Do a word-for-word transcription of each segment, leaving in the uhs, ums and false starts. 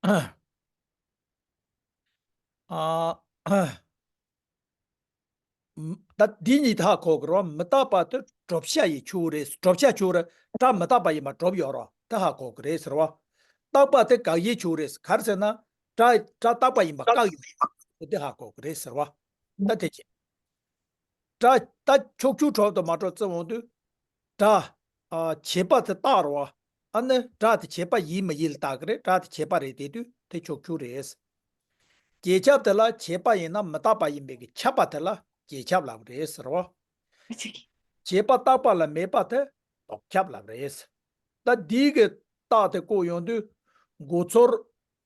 ཨ། ད་འདི་གཉིས་ད་ཧ་གོ་གི་རེད་བ། མི་རྟག་པ་དེ་བགྲོད་བྱ་ཡི་ཆོས་རེད། བགྲོད་བྱ་ཆོས་རེད། སྒྲ་མི་རྟག་པ་ཡིན་པ་བགྲོད་ཡོད་རེད་བ། ད་ཧ་གོ་གི་རེད་ཟེར་བ། རྟག་པ་དེ་དགག་དབྱེ་ཆོས་རེད། ག་རེ་ཟེར་ན། སྒྲ་སྒྲ་རྟག་པ་ཡིན་པ་བཀག་ཡོད་རེད། དེ་ཧ་གོ་གི་རེད་ཟེར་བ། ད་དེ་བྱས། སྒྲ་ད་ཕྱོགས་ཆོས་གྲུབ་དང་མ་གྲུབ་བརྩི་འོང་དུས། སྒྲ། ཨ། བྱས་པ་དེ་རྟག་རེད་བ། ཨ་ནི་སྒྲ་དེ་བྱས་པ་ཡིན་མ་ཡིན་ལ་བལྟ་གི་རེད། སྒྲ་དེ་བྱས་པ་རེད་དེ་དུས་དེ་ཕྱོགས་ཆོས་རེད། རྗེས་ཁྱབ་དེ་ལ་བྱས་པ་ཡིན་ན་མི་རྟག་པ་ཡིན་པའི་གི་ཁྱབ་པ་དེ་ལ་རྗེས་ཁྱབ་ལབ་རེད་ཟེར་བ། བྱས་པ་རྟག་པ་ལ་མེད་པ་དེ་ལྡོག་ཁྱབ་ལབ་རེད། ད་འདིའི་གི་རྟགས་དེ་བཀོད་ཡོང་དུས། མགོ་ཚོར།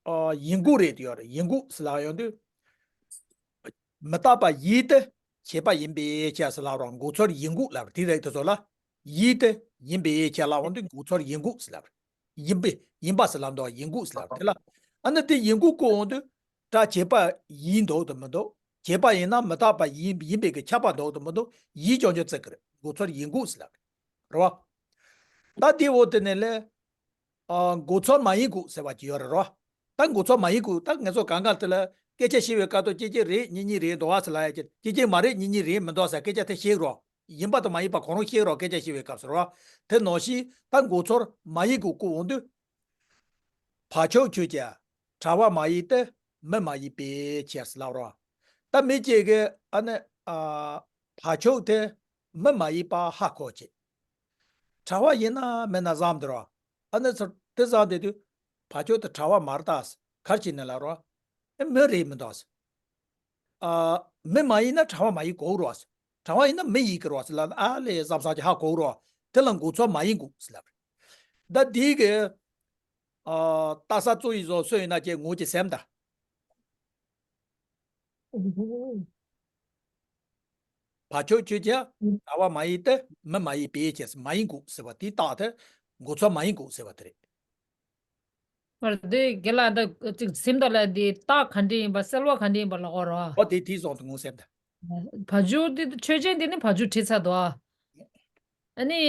ཨ། ཡིན་དགོས་རེད་དེ་ཡོད་རེད། ཡིན་དགོས་ཟེར་ལབ་ཡོང་དུས། མི་རྟག་པ་ཡིན་ཏེ་བྱས་པ་ཡིན་པའི་ཕྱིར་ཟེར་ལབ་རོགས། མགོ་ཚོར་ཡིན་དགོས་ལབ་རེད། དེ་རེད་དེ་ཚོ་ལ། ཡིན་ཏེ་ཡིན་པའི་ཕྱིར་ལབ་འོང་དུས་མགོ་ཚོར་ཡིན་དགོས་ཟེར་ལབ་རེད། ཡིན་པའི་ཡིན་པ་ཟེར་ལབ་འདུག་ཡིན་དགོས་ཟེར་ལབ་རེད། དེ་ལ། ཨ་ནི་དེ་ཡིན་དགོས་བཀོད་འོང་དུས། སྒྲ་བྱས་པ་ཡིན་འདུག་དང་མི་འདུག་བྱས་པ་ཡིན་ན་མི་རྟག་པ་ཡིན་ཡིན་པའི་གི་ཁྱབ་པ་འདུག་དང་མི་འདུག་ཡིན་རྐྱང་རྐྱང་བརྩི་གི་རེད། མགོ་ཚོར་ཡིན་དགོས་ཟེར་ལབ་རེད། རེད་བ། ད་དེ་འོ་དེ་ནས་ལས། ཨ། མགོ་ཚོར་མ་ཡིན་དགོས་ཟེར་བ་ཅིག་ཡོད་རེད་རོ། ད་མགོ་ཚོར་མ་ཡིན་དགོས། ད་ང་ཚོ་གང་ག་དེ་ལ་སྐད་ཆ་བཤད་པའི་སྐབས་དུ་ཅི་ཅི་རེད་གཉིས་གཉིས་རེད་འདུག་བ་ཟེར་ལབ་ཡ་ཅི་ཅི་ཅི་མ་རེད་གཉིས་གཉིས་རེད་མི་འདུག་ཟེར་སྐད་ཆ་དེ་བཤད་རོ། ཡིན་པ་དང་མ་ཡིན་པ་གང་རུང་བཤད་རོ། སྐད་ཆ་བཤད་པའི་སྐབས་སུ་རོ། དེ་ནང་བཞིན་ད་མགོ་ཚོར་མ་ཡིན་དགོས་བཀོད་འོང་དུས། བག་ཆགས་ཆོས་ཀྱང་གྲགས་པ་མ་ཡིན་ཏེ་མི་མ་ཡིན་པའི་ཕྱིར་ཟེར་ལབ་རོ། ད་མི་གཅིག་གིས་ཨ་ནི། ཨ། བག་ཆགས་དེ་མི་མ་ཡིན་པ་ཧ་གོ་བྱས། གྲགས་པ་ཡིན་ན་མིན་ན་བསམ་དེ་རོ། ཨ་ནི་ཚུར་དེ་བསམ་དེ་དུས། བག་ཆགས་དེ་གྲགས་པ་མ་རེད་ད། ག་རེ་བྱས་ནས་ལབ་རོ། ཨེ། མི་རེད་མི་འདུག་ཨ། མི་མ་ཡིན་ན་གྲགས་པ་མ་ཡིན་དགོས་རོ། གྲགས་པ་ཡིན་ན་མི་ཡིན་གྱི་རོ་ཟེར་ལབ་ན། ཨ་ལས་བསམ་བསམ་གྱི་ཧ་གོ་རོ། དེ་ལ་མགོ་ཚོར་མ་ཡིན་དགོས་ཟེར་ལབ་རེད། ད་དེའི་གི། ཨ། རྟགས་གསལ་གཙོ་ཡི་བཟོ་སྲོལ་ཡིན་ན་ཅེས་ངོ་ཅི་སེམས་ད། བག་ཆགས་ཆོས་ཀྱང་གྲགས་པ་མ་ཡིན་ཏེ་མི་མ་ཡིན་པའི་ཕྱིར། མ་ཡིན་དགོས་ཟེར་བ་དེའི་རྟགས་དེ་མགོ་ཚོར་མ་ཡིན་དགོས་ཟེར་བ་དེ་རེད། བར་དེ་དགེ་ལ་ད་ཅིག་སེམས་ད་ལ་དེ་རྟགས་ག་འདྲ་ཡིན་པ་གསལ་བ་ག་འདྲ་ཡིན་པ་ལ་གོ་རོ། ཨོ་དེ་དེའི་བཟོ་དེ་ངོ་སེམས་ད། བག་ཆགས་དེ་ཆོས་ཅན་དེ་ནི་བག་ཆགས་བྲིས་ཚར་འདུག་ཨ་ནི་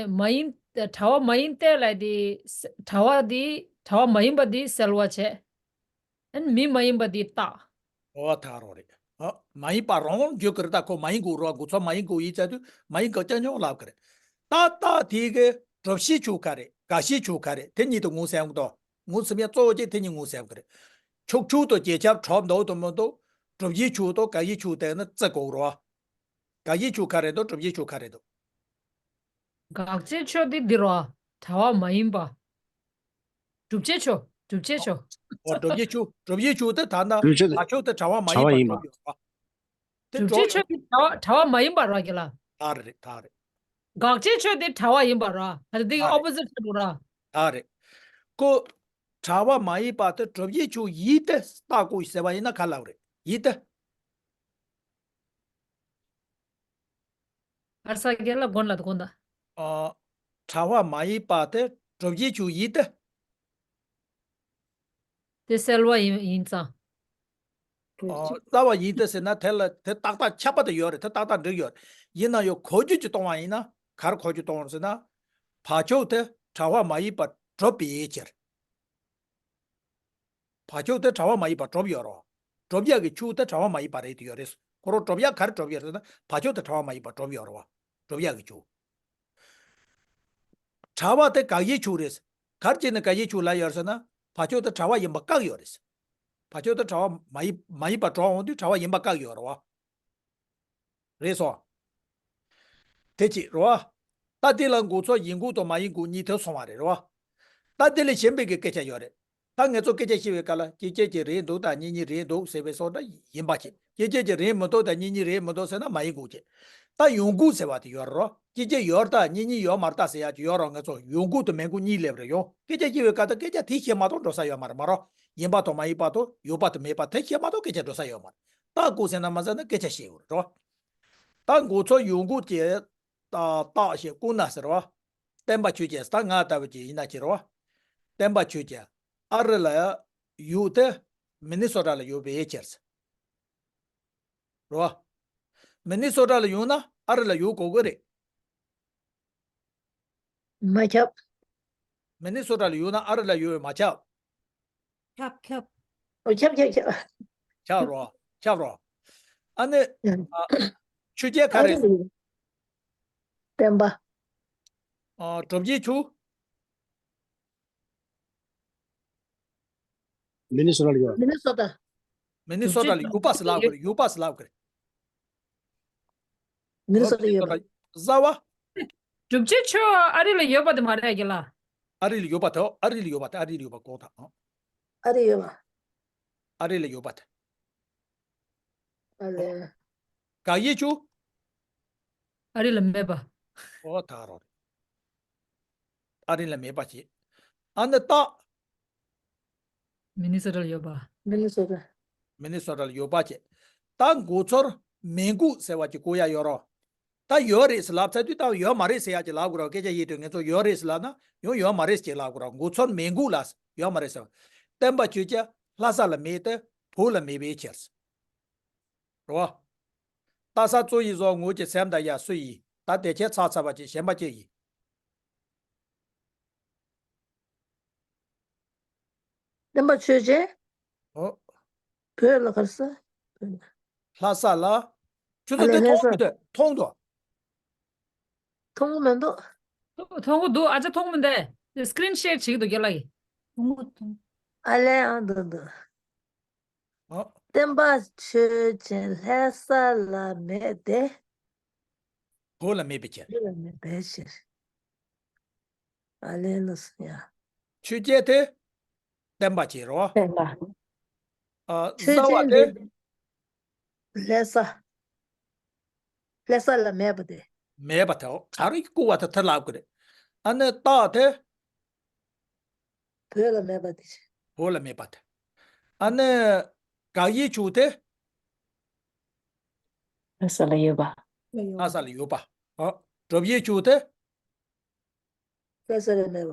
མ་ཡིན་གྲགས་པ་མ་ཡིན་ཏེ་ལ་དེ་གྲགས་པ་དེ་གྲགས་པ་མ་ཡིན་པ་དེ་གསལ་བ་བྱས། ཨན་མི་མ་ཡིན་པ་འདི་རྟགས། ཨོ་ད་རོ་རེད། ཨ། མ་ཡིན་པ་རང་རང་བརྗོད་ཀྱི་རེད། ད་ཁོ་མ་ཡིན་དགོས་རོ། མགོ་ཚོར་མ་ཡིན་དགོས་ཡིན་ཚ་དུས་མ་ཡིན་དགོས་ཀྱང་ཉོག་ལབ་ཀྱི་རེད། ད་རྟགས་དེ་གི་བགྲོད་བྱའི་ཆོས་ག་རེད། དགག་བྱའི་ཆོས་ག་རེད། དེ་གཉིས་དེ་ངོ་ཟེར་གི་འདུག་ངོ་ཟེར་ཡ་གཙོ་བོ་གཅིག་དེ་གཉིས་ངོ་ཟེར་གི་རེད། ཕྱོགས་ཆོས་དང་རྗེས་ཁྱབ་གྲུབ་འདུག་དང་མི་འདུག་བགྲོད་བྱའི་ཆོས་དང་དགག་བྱའི་ཆོས་དེ་ནི་བརྩི་དགོས་རོ། དགག་བྱའི་ཆོས་ག་རེ་འདུག་བགྲོད་བྱའི་ཆོས་ག་རེ་འདུག་དགག་བྱའི་ཆོས་དེ་འདི་རོ། གྲགས་པ་མ་ཡིན་པ། བསྒྲུབ་བྱའི་ཆོས། བསྒྲུབ་བྱའི་ཆོས། ཨོ་བསྒྲུབ་བྱའི་ཆོས། བསྒྲུབ་བྱའི་ཆོས་དེ་ད་ལྟ་བསྒྲུབ་བྱའི་ཆོས་དེ་བག་ཆགས་དེ་གྲགས་པ་མ་ཡིན་པ་གྲགས་པ་ཡིན་པ། བསྒྲུབ་ཡོད་པ། དེ་བསྒྲུབ་བྱའི་ཆོས་དེ་གྲགས་པ་གྲགས་པ་མ་ཡིན་པ་རོ་གི་ལ། ད་རེད་ད་རེད། དགག་བྱའི་ཆོས་དེ་གྲགས་པ་ཡིན་པ་རོ། ཨ་དེ་གི་ད་རེད། ཨོ་པོ་ཟིཊ་རེད་རོ། ད་རེད། ཁོ། གྲགས་པ་མ་ཡིན་པ་དེ་བསྒྲུབ་བྱའི་ཆོས་ཡིན་ཏེ་རྟགས་བཀོད་ཟེར་བ་ཡིན་ན་ག་ལབ་རེད། ཡིན་ཏེ། ཨར་ས་རྒན་ལ་དགོན་ལ་དགོན་ད། ཨ། གྲགས་པ་མ་ཡིན་པ་དེ་བསྒྲུབ་བྱའི་ཆོས་ཡིན་ཏེ། དེ་གསལ་བ་ཡིན་ཡིན་ཙང་། ཨ། གསལ་བ་ཡིན་ཏེ་ཟེར་ན་དེ་ལ་དེ་ཏག་ཏག་ཁྱབ་པ་དེ་ཡོད་རེད། དེ་ཏག་ཏག་འགྲིག་ཡོད་རེད། ཡིན་ན་ཡང་གོ་རྒྱུ་ཅིག་གཏོང་བ་ཡིན་ན་ག་རེ་གོ་རྒྱུ་གཏོང་རེད་ཟེར་ན། བག་ཆགས་དེ་གྲགས་པ་མ་ཡིན་པ་བསྒྲུབ་པའི་ཕྱིར། བག་ཆགས་དེ་གྲགས་པ་མ་ཡིན་པ་བསྒྲུབ་ཡོད་རོ། བསྒྲུབ་ཡག་གི་ཆོས་དེ་གྲགས་པ་མ་ཡིན་པ་རེད་དེ་ཡོད་རེད། ཁོ་རང་བསྒྲུབ་ཡག་ག་རེ་བསྒྲུབ་ཡོད་རེད་ཟེར་ན་བག་ཆགས་དེ་གྲགས་པ་མ་ཡིན་པ་བསྒྲུབ་ཡོད་རོ། བསྒྲུབ་ཡག་གི་ཆོས། གྲགས་པ་དེ་དགག་བྱའི་ཆོས་རེད། ག་རེ་བྱས་ནས་དགག་བྱའི་ཆོས་ལབ་ཡོད་ཟེར་ན་བག་ཆགས་དེ་གྲགས་པ་ཡིན་པ་བཀག་ཡོད་རེད། བག་ཆགས་དེ་གྲགས་པ་མ་ཡིན་མ་ཡིན་པ་གྲགས་འོང་དུས་གྲགས་པ་ཡིན་པ་བཀག་ཡོད་རེད་བ། རེད་སོ། དེ་གཅིག་རེད་བ། ད་དེ་ལ་མགོ་ཚོས་ཡིན་དགོས་དང་མ་ཡིན་དགོས་གཉིས་དེ་སོང་བ་རེད་རེད་བ། ད་དེ་ལས་གཞན་པའི་གི་སྐད་ཆ་ཡོད་རེད། ད་ང་ཚོ་སྐད་ཆ་བཤད་པའི་སྐབས་ལ་སྐྱེ་སྐྱེ་གཅིག་རེད་འདུག་དང་གཉིས་གཉིས་རེད་འདུག་ཟེར་བའི་སོགས་འདྲ་ཡིན་པ་བྱེད། སྐྱེ་སྐྱེ་གཅིག་རེད་མི་འདུག་དང་གཉིས་གཉིས་རེད་མི་འདུག་ཟེར་ན་མ་ཡིན་དགོས་བྱེད། ད་ཡིན་དགོས་ཟེར་བ་དེ་ཡོད་རེད་རོ། སྐྱེ་སྐྱེ་ཡོད་རེད་ད་གཉིས་གཉིས་ཡོད་མ་རེད་ད་ཟེར་ཡག་ཅིག་ཡོད་རོ། ང་ཚོ་ཡིན་དགོས་དང་མེད་དགོས་གཉིས་སླེབས་རེད་ཡོང་སྐད་ཆ་བཤད་པའི་སྐབས་ད་སྐད་ཆ་དེ་བཤད་མ་གཏོགས་འགྲོ་ས་ཡོད་མ་རེད་མ་རོ། ཡིན་པ་དང་མ་ཡིན་པ་དང་ཡོད་པ་དང་མེད་པ་དེ་བཤད་མ་གཏོགས་སྐད་ཆ་འགྲོ་ས་ཡོད་མ་རེད། རྟགས་བཀོད་ཟེར་ན་མ་ཟེར་ན་སྐད་ཆ་བཤད་དགོས་རེད་རོ། ད་མགོ་ཚོས་ཡིན་དགོས་ཀྱི་རྟགས་ཞེས་བཀོད་ན་ཟེར་བ། བསྟན་པ་ཆོས་ཅན། ད་ང་ལྟ་བུ་ཅིག་ཡིན་ན་ཅི་རེད་བ། བསྟན་པ་ཆོས་ཅན། ཨ་རི་ལ་ཡོད་དེ་མི་ནི་སོ་ཊ་ལ་ཡོད་པའི་ཕྱིར། རེད་བ། མི་ནི་སོ་ཊ་ལ་ཡོད་ན་ཨ་རི་ལ་ཡོད་དགོས་ཀྱི་རེད། མ་ཁྱབ། མི་ནི་སོ་ཊ་ལ་ཡོད་ན་ཨ་རི་ལ་ཡོད་པས་མ་ཁྱབ། ཁྱབ་ཁྱབ། ཨོ་ཁྱབ་ཁྱབ་ཁྱབ། ཁྱབ་རོ། ཁྱབ་རོ། ཨ་ནི། ཨ། ཆོས་རྒྱལ་ག་རེ། བསྟན་པ། ཨ། གྲུབ་བརྒྱད་ཆུ། མི་ནི་སོ་ཊ་ལ་ཡོད། མི་ནི་སོ་ཊ། མི་ནི་སོ་ཊ་ལ་ཡོད་པ་ཟེར་ལབ་དགོས་རེད། ཡོད་པ་ཟེར་ལབ་དགོས་རེད། མི་ནི་སོ་ཊ་ཡོད་པ། བཟའ་བ། གྲུབ་ཆེན་ཆོས་ཨ་རི་ལ་ཡོད་པ་དེ་མ་རེད་ཀྱི་ལ། ཨ་རི་ལ་ཡོད་པ་དེ། ཨ་རི་ལ་ཡོད་པ་དེ། ཨ་རི་ལ་ཡོད་པ་གོ་ཐག་ཨ་རི་ཡོད་པ། ཨ་རི་ལ་ཡོད་པ་དེ། ཨ་ལས། ག་ཡེ་ཆུ། ཨ་རི་ལ་མེད་པ། ཨོ་ད་རོ། ཨ་རི་ལ་མེད་པ་བྱེད། ཨ་ནི་ཏ། མི་ནི་སོ་ཊ་ལ་ཡོད་པ། མི་ནི་སོ་ཊ། མི་ནི་སོ་ཊ་ལ་ཡོད་པ་བྱེད། ད་མགོ་ཚོར་མེ་འགུག་ཟེར་བ་ཅིག་གོ་ཡ་ཡོད་རོ། ད་ཡོད་རེད་ཟེར་ལབ་ཚར་དུས་ད་ཡོད་མ་རེད་ཟེར་ཡ་ཅིག་ལབ་དགོས་རོ། སྐད་ཆ་ཡིན་དུས་ངེད་ཚོ་ཡོད་རེད་ཟེར་ལབ་ན་ཡང་ཡོད་མ་རེད་ཅིག་ལབ་དགོས་རོ། མགོ་ཚོར་མེ་འགུག་ལ་ཡོད་མ་རེད་ཟེར་བ། བསྟན་པ་ཆོས་རྒྱལ་ལྷ་ས་ལ་མེད་དེ་བོད་ལ་མེད་པའི་ཕྱིར། རེད་བ། ལྟ་ས་གཙོ་ཡི་བཟོ་ངོས་ཀྱི་སེམས་དང་ཡ་སུ་ཡིས་ད་དེ་ཁྱེད་ཚ་ཚ་བ་ཅིག་གཞན་པ་ཅིག་ཡིན། བསྟན་པ་ཆོས་རྒྱལ། ཨོ། བོད་ལ་གར་ས། ལྷ་ས་ལ། ཁྱོད་ཚོ་དེ་མཐོང་མི་འདུག་མཐོང་འདུག་མཐོང་གི་མི་འདུག་མཐོང་གི་འདུག་ཨ་ཅག་མཐོང་མི་འདུག་སི་ཀི་རིན་ཤེར་བྱེད་ཀྱི་འདུག་རྒན་ལགས་ཀྱིས། མཐོང་གི་མཐོང་། ཨ་ལས་ཨ་འདུག་འདུག་ཨོ། བསྟན་པ་ཆོས་ཅན་ལྷ་ས་ལ་མེད་དེ། བོད་ལ་མེད་པའི་ཕྱིར། བོད་ལ་མེད་པའི་ཕྱིར། ཨ་ལས་ལ་སོང་ཡ། ཆོས་རྒྱལ་དེ། བསྟན་པ་བྱེད་རོ། བསྟན་པ། ཨ། ཆོས་བཟའ་བ་ཅན་དེ། དེ། ལྷ་ས། ལྷ་ས་ལ་མེད་པ་དེ། མེད་པ་དེ། ཨོ། ག་རེ་བཀུག་པ་དེ་དེ་ལབ་དགོས་རེད། ཨ་ནི་སྟག་དེ། བོད་ལ་མེད་པ་དེ། བོད་ལ་མེད་པ་དེ། ཨ་ནི། ག་ཡེ་ཆུ་དེ། ལྷ་ས་ལ་ཡོད་པ། ལྷ་ས་ལ་ཡོད་པ། ཨ། གྲུབ་ཡེ་ཆུ་དེ། ལྷ་ས་ལ་མེད་པ།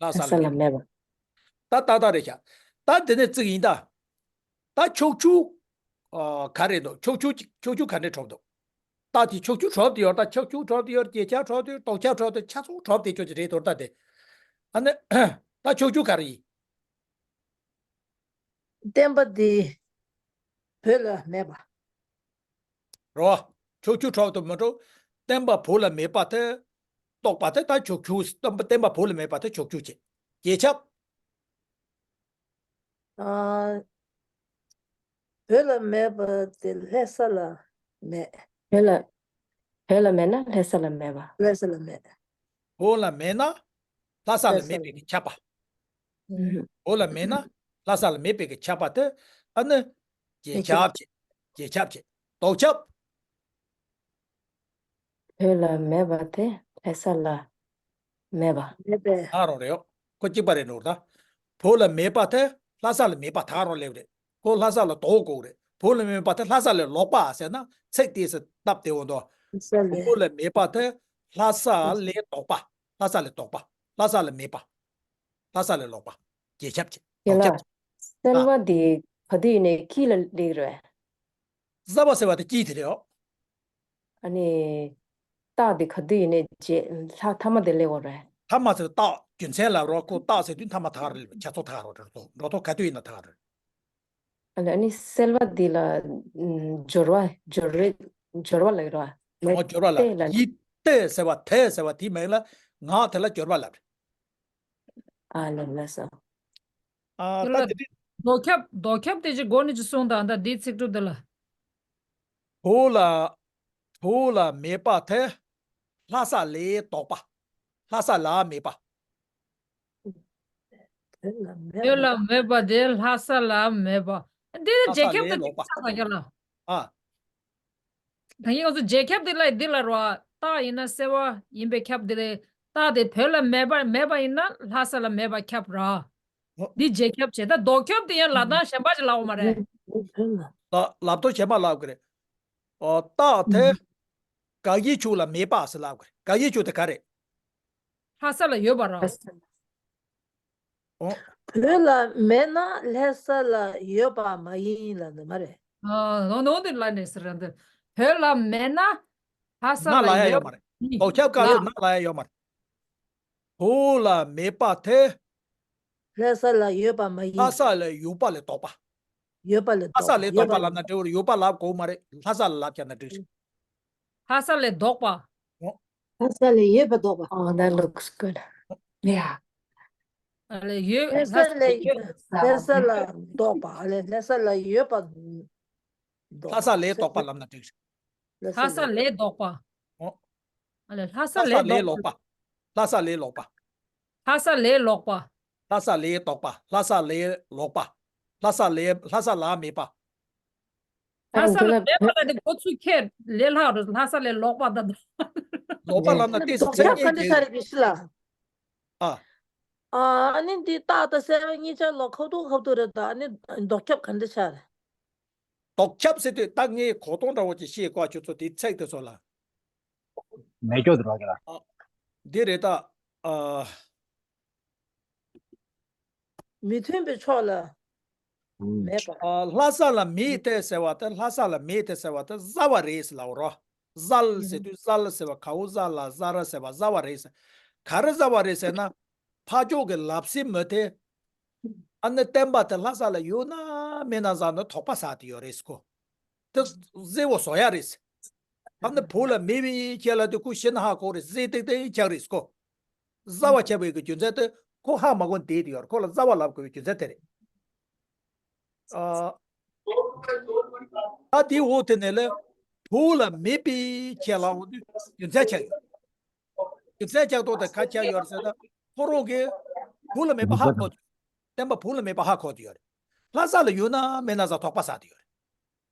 ལྷ་ས་ལ་མེད་པ། ད་ཏག་ཏག་རེད་ཤག་ད་འདི་ནས་བརྩིགས་ཡིན་ད། ད་ཕྱོགས་ཆུ། ཨ། ག་རེ་འདུག་ཕྱོགས་ཆུ་ཅིག་ཕྱོགས་ཆུ་ག་འདྲས་གྲུབ་འདུག་ད་དེ་ཕྱོགས་ཆུ་གྲུབ་དེ་ཡོད། ད་ཕྱོགས་ཆུ་གྲུབ་དེ་ཡོད། རྒྱལ་ཁབ་གྲུབ་དེ་ཡོད། ལྡོག་ཁྱབ་གྲུབ་དེ་ཆ་ཚང་གྲུབ་དེ་ཆོག་ཅིག་རེད་དོ། ད་དེ། ཨ་ནི། ད་ཕྱོགས་ཆུ་ག་རེ་ཡིན། བསྟན་པ་འདི་བོད་ལ་མེད་པ། རོ། ཕྱོགས་ཆུ་གྲུབ་དུ་མི་འགྲོ། བསྟན་པ་བོད་ལ་མེད་པ་དེ། རྟོགས་པ་དེ་ད་ཕྱོགས་ཆུ། བསྟན་པ་བསྟན་པ་བོད་ལ་མེད་པ་དེ་ཕྱོགས་ཆུ་བྱེད། རྒྱལ་ཁྱབ། ཨ། བོད་ལ་མེད་པ་དེ་ལྷ་ས་ལ་མེད། བོད་ལ། བོད་ལ་མེད་ན་ལྷ་ས་ལ་མེད་པ། ལྷ་ས་ལ་མེད། བོད་ལ་མེད་ན་ལྷ་ས་ལ་མེད་པའི་གི་ཁྱབ་པ། ཨུམ། བོད་ལ་མེད་ན་ལྷ་ས་ལ་མེད་པའི་གི་ཁྱབ་པ་དེ། ཨ་ནི། རྒྱལ་ཁྱབ་བྱེད། རྒྱལ་ཁྱབ་བྱེད། ལྡོག་ཁྱབ། བོད་ལ་མེད་པ་དེ་ལྷ་ས་ལ་མེད་པ། མེད་པས། ད་རུང་རེད་ཡོ། ཁོ་གཅིག་པ་རེད་འགྲོ་ད། བོད་ལ་མེད་པ་དེ་ལྷ་ས་ལ་མེད་པ་ད་རུང་སླེབས་རེད། ཁོ་ལྷ་ས་ལ་ལྡོག་དགོས་རེད། བོད་ལ་མེད་པ་དེ་ལྷ་ས་ལས་ལོག་པ་ཟེར་ན་ཚིག་དེ་སུ་སྟབས་བདེ་བོ་འདུག་ལྷ་ས་ལས། བོད་ལ་མེད་པ་དེ་ལྷ་ས་ལས་ལྡོག་པ། ལྷ་ས་ལས་ལྡོག་པ། ལྷ་ས་ལ་མེད་པ། ལྷ་ས་ལས་ལོག་པ། རྒྱལ་ཁྱབ་བྱེད། རྒྱལ་ལགས། ལྡོག་ཁྱབ་བྱེད། བསྟན་པ་འདི་ག་དུས་ཡིན་ནའི་དཀྱིལ་ལ་སླེབས་རེད། བཟའ་བ་ཟེར་བ་དེ་དཀྱིལ་དེ་རེད་ཨོ། ཨ་ནི། སྟག་འདི་ག་དུས་ཡིན་ནའི་རྗེས་ལྷ་ཐ་མ་དེ་སླེབས་ཡོད་རེད། ཐ་མ་ཟེར་སྟག་རྒྱུ་མཚན་ལབ་རོགས། ཁོ་སྟག་ཟེར་དུས་ཐ་མ་ད་ག་རེ་སླེབས། ཆ་ཚང་ད་ག་རེ་འགྲོ་ཐོག་འགྲོ་ཐོག་ག་དུས་ཡིན་ན་ད་ག་རེ། ཨ་ལ་ཨ་ནི་སེལ་བ་འདི་ལ་ཨམ་སྦྱོར་བ་སྦྱོར་རེ་སྦྱོར་བ་ལབ་རོ། ཨོ་སྦྱོར་བ་ལབ། ཏེ་ལ་ཡིད་ཏེ་ཟེར་བ་ཏེ་ཟེར་བ་དེ་མིང་ལ་ངག་དེ་ལ་སྦྱོར་བ་ལབ། ཨ་ལ་ལ་ས། ཨ་ད་དེ་དེ། ལྡོག་ཁྱབ་ལྡོག་ཁྱབ་དེ་ཅིག་གོ་ནི་ཅིག་གསུངས་དང་ད་འདིའི་ཚིག་གྲུབ་དེ་ལ། བོད་ལ་བོད་ལ་མེད་པ་དེ་ལྷ་ས་ལས་ལྡོག་པ། ལྷ་ས་ལ་མེད་པ། བོད་ལ་མེད་པ་དེ་ལྷ་ས་ལ་མེད་པ། འདི་ནི་རྒྱལ་ཁབ་དང་འདི་ཆགས་པ་རྒྱ་ལ། ཨ། ད་ཡིན་ང་ཚོ་རྒྱལ་ཁབ་འདི་ལ་འདི་ལ་རོ། སྟག་ཡིན་ན་སེ་བ་ཡིན་པའི་ཁྱབ་འདི་རེད། སྟག་དེ་བོད་ལ་མེད་པ་མེད་པ་ཡིན་ན་ལྷ་ས་ལ་མེད་པ་ཁྱབ་ར། འདི་རྒྱལ་ཁབ་བྱས། ད་ལྡོག་ཁྱབ་དེ་ཡང་ལབ་སྟངས་གཞན་པ་ཞིག་ལབ་འོ་མ་རེད། ལ་ལབ་སྟངས་གཞན་པ་ལབ་གི་རེད། ཨོ་སྟག་དེ། དགག་དབྱེ་ཕྱོགས་ལ་མེད་པ་ཟེར་ལབ་གི་རེད། དགག་དབྱེ་ཕྱོགས་དེ་ག་རེད། ལྷ་ས་ལ་ཡོད་པ་ར། ཨོ། བོད་ལ་མེད་ན་ལྷ་ས་ལ་ཡོད་པ་མ་ཡིན་ལབ་ནི་མ་རེད། ཨ་ནོ་ནོ་འདི་ལ་ནས་ཟེར་འདི། བོད་ལ་མེད་ན་ལྷ་ས་ན་ལ་ལ་ཡ་ཡོད་ཡོད་མ་རེད། ཡིན་ལྡོག་ཁྱབ་བཀག་ཡོད་ལ། ན་ལ་ཡ་ཡོད་མ་རེད། བོད་ལ་མེད་པ་དེ། ལྷ་ས་ལ་ཡོད་པ་མ་ཡིན། ལྷ་ས་ལ་ཡོད་པ་ལས་ལྡོག་པ། ཡོད་པ་ལས་ལྷ་ས་ལས་ལྡོག་པ་ལབ་ན་འགྲིག་གི་རེད། ཡོད་པ་ལབ་དགོས་མ་རེད། ལྷ་ས་ལ་ལབ་བྱས་ན་འགྲིག་རེད། ལྷ་ས་ལས་ལྡོག་པ། ཨོ། ལྷ་ས་ལས་ཡོད་པ་ལྡོག་པ། Oh, that looks good. Yeah. ཨ་ལས་ཡོད། ལྷ་ས་ལས་ཡོད། ལྷ་ས་ལ་ལྡོག་པ། ཨ་ལས་ལྷ་ས་ལ་ཡོད་པ་ལྡོག་པ། ལྷ་ས་ལས་ལྡོག་པ་ལབ་ན་འགྲིག་རེད། ལྷ་ས་ལས་ལྡོག་པ། ཨོ། ཨ་ལས་ལྷ་ས་ལྷ་ས་ལས་ལས་ལྡོག་ལྡོག་པ། པ། ལྷ་ས་ལས་ལྡོག་པ། ལྷ་ས་ལས་ལྡོག་པ། ལྷ་ས་ལས་ལྡོག་པ། ལྷ་ས་ལས་ལོག་པ། ལྷ་ས་ལས། ལྷ་ས་ལ་མེད་པ། ལྷ་ས་ལ་མེད་པ་ལ་དེ་འགོ་ཚུགས་ཁྱེད་ལས་ལྷག་རུ་ལྷ་ས་ལས་ལོག་པ་དང་། ལོག་པ་ལབ་ན་ཏོག་ཙམ་ལྡོག་ཁྱབ་ག་འདྲ་ཆགས་རེད་དགེ་བཤེས་ལགས། ཨ། ཨ་ནི་འདི་སྟག་དང་སེར་བ་གཉིས་ཆ་ལོ་ཁ་ཐུག་ཁ་ཐུག་རེད་ད། ཨ་ནི་ལྡོག་ཁྱབ་ག་འདྲ་ཆགས་རེད། ལྡོག་ཁྱབ་ཟེར་དུས་ད་ངས་གོ་སྟངས་འདྲ་བོ་ཅིག་བཤད་དགོས། ཁྱོད་ཚོ་དེ་ཚིག་དེ་ཚོ་ལ། མེད་སྐྱོ་དུ་རོགས་ཀྱི་ལ། ཨ། འདི་རེད་ད། ཨ། མི་མཐུན་པའི་ཕྱོགས་ལ་ཨུམ། མེད་པ། ཨ། ལྷ་ས་ལ་མེད་དེ་ཟེར་བ་དེ། ལྷ་ས་ལ་མེད་དེ་ཟེར་བ་དེ་ཟ་བ་རེད་ཟེར་ལབ་རོ། ཟལ་ཟེར་དུས་ཟལ་ཟེར་བ། གའུ་ཟ་ལ་ཟ་ར་ཟེར་བ་ཟ་བ་རེད་ཟེར། ག་རེ་ཟ་བ་རེད་ཟེར་ན། ཕ་ཕྱོགས་ཀྱི་ལབ་སེ་མི་དེ། ཨ་ནི་བསྟན་པ་དེ་ལྷ་ས་ལ་ཡོད་ན་མེད་ན་ཟེར་ནས་དོགས་པ་ཟ་དེ་ཡོད་རེད་ཁོ། དེ་གཟེར་བོ་བཟོ་ཡ་རེད། ཨ་ནི་བོད་ལ་མེད་པའི་ཁྱེད་ལ་དེ་ཁོ་ཤི་ན་ཧ་གོ་རེད། གཟེར་ཏིག་ཏིག་ཆགས་རེད་ཁོ། ཟ་བ་ཆགས་པའི་གི་རྒྱུ་མཚན་དེ་ཁོ་ཧ་མ་གོ་བསྡད་དེ་ཡོད་རེད། ཁོ་ལ་ཟ་བ་ལབ་དགོས་པའི་རྒྱུ་མཚན་དེ་རེད། ཨ། ད་དེའི་འོག་དེ་ནས་ལས་བོད་ལ་མེད་པའི་ཁྱེད་ལ་འོ་དུས་རྒྱུ་མཚན་ཆགས་ཡོད། རྒྱུ་མཚན་ཆགས་ཐོག་དེ་ག་ཆགས་ཡོད་ཟེར་ན། ཁོ་རང་གིས་བོད་ལ་མེད་པ་ཧ་གོ། བསྟན་པ་བོད་ལ་མེད་པ་ཧ་གོ་དེ་ཡོད་རེད། ལྷ་ས་ལ་ཡོད་ན་མེད་ན་ཟེར་དོགས་པ་ཟ་དེ་ཡོད་རེད།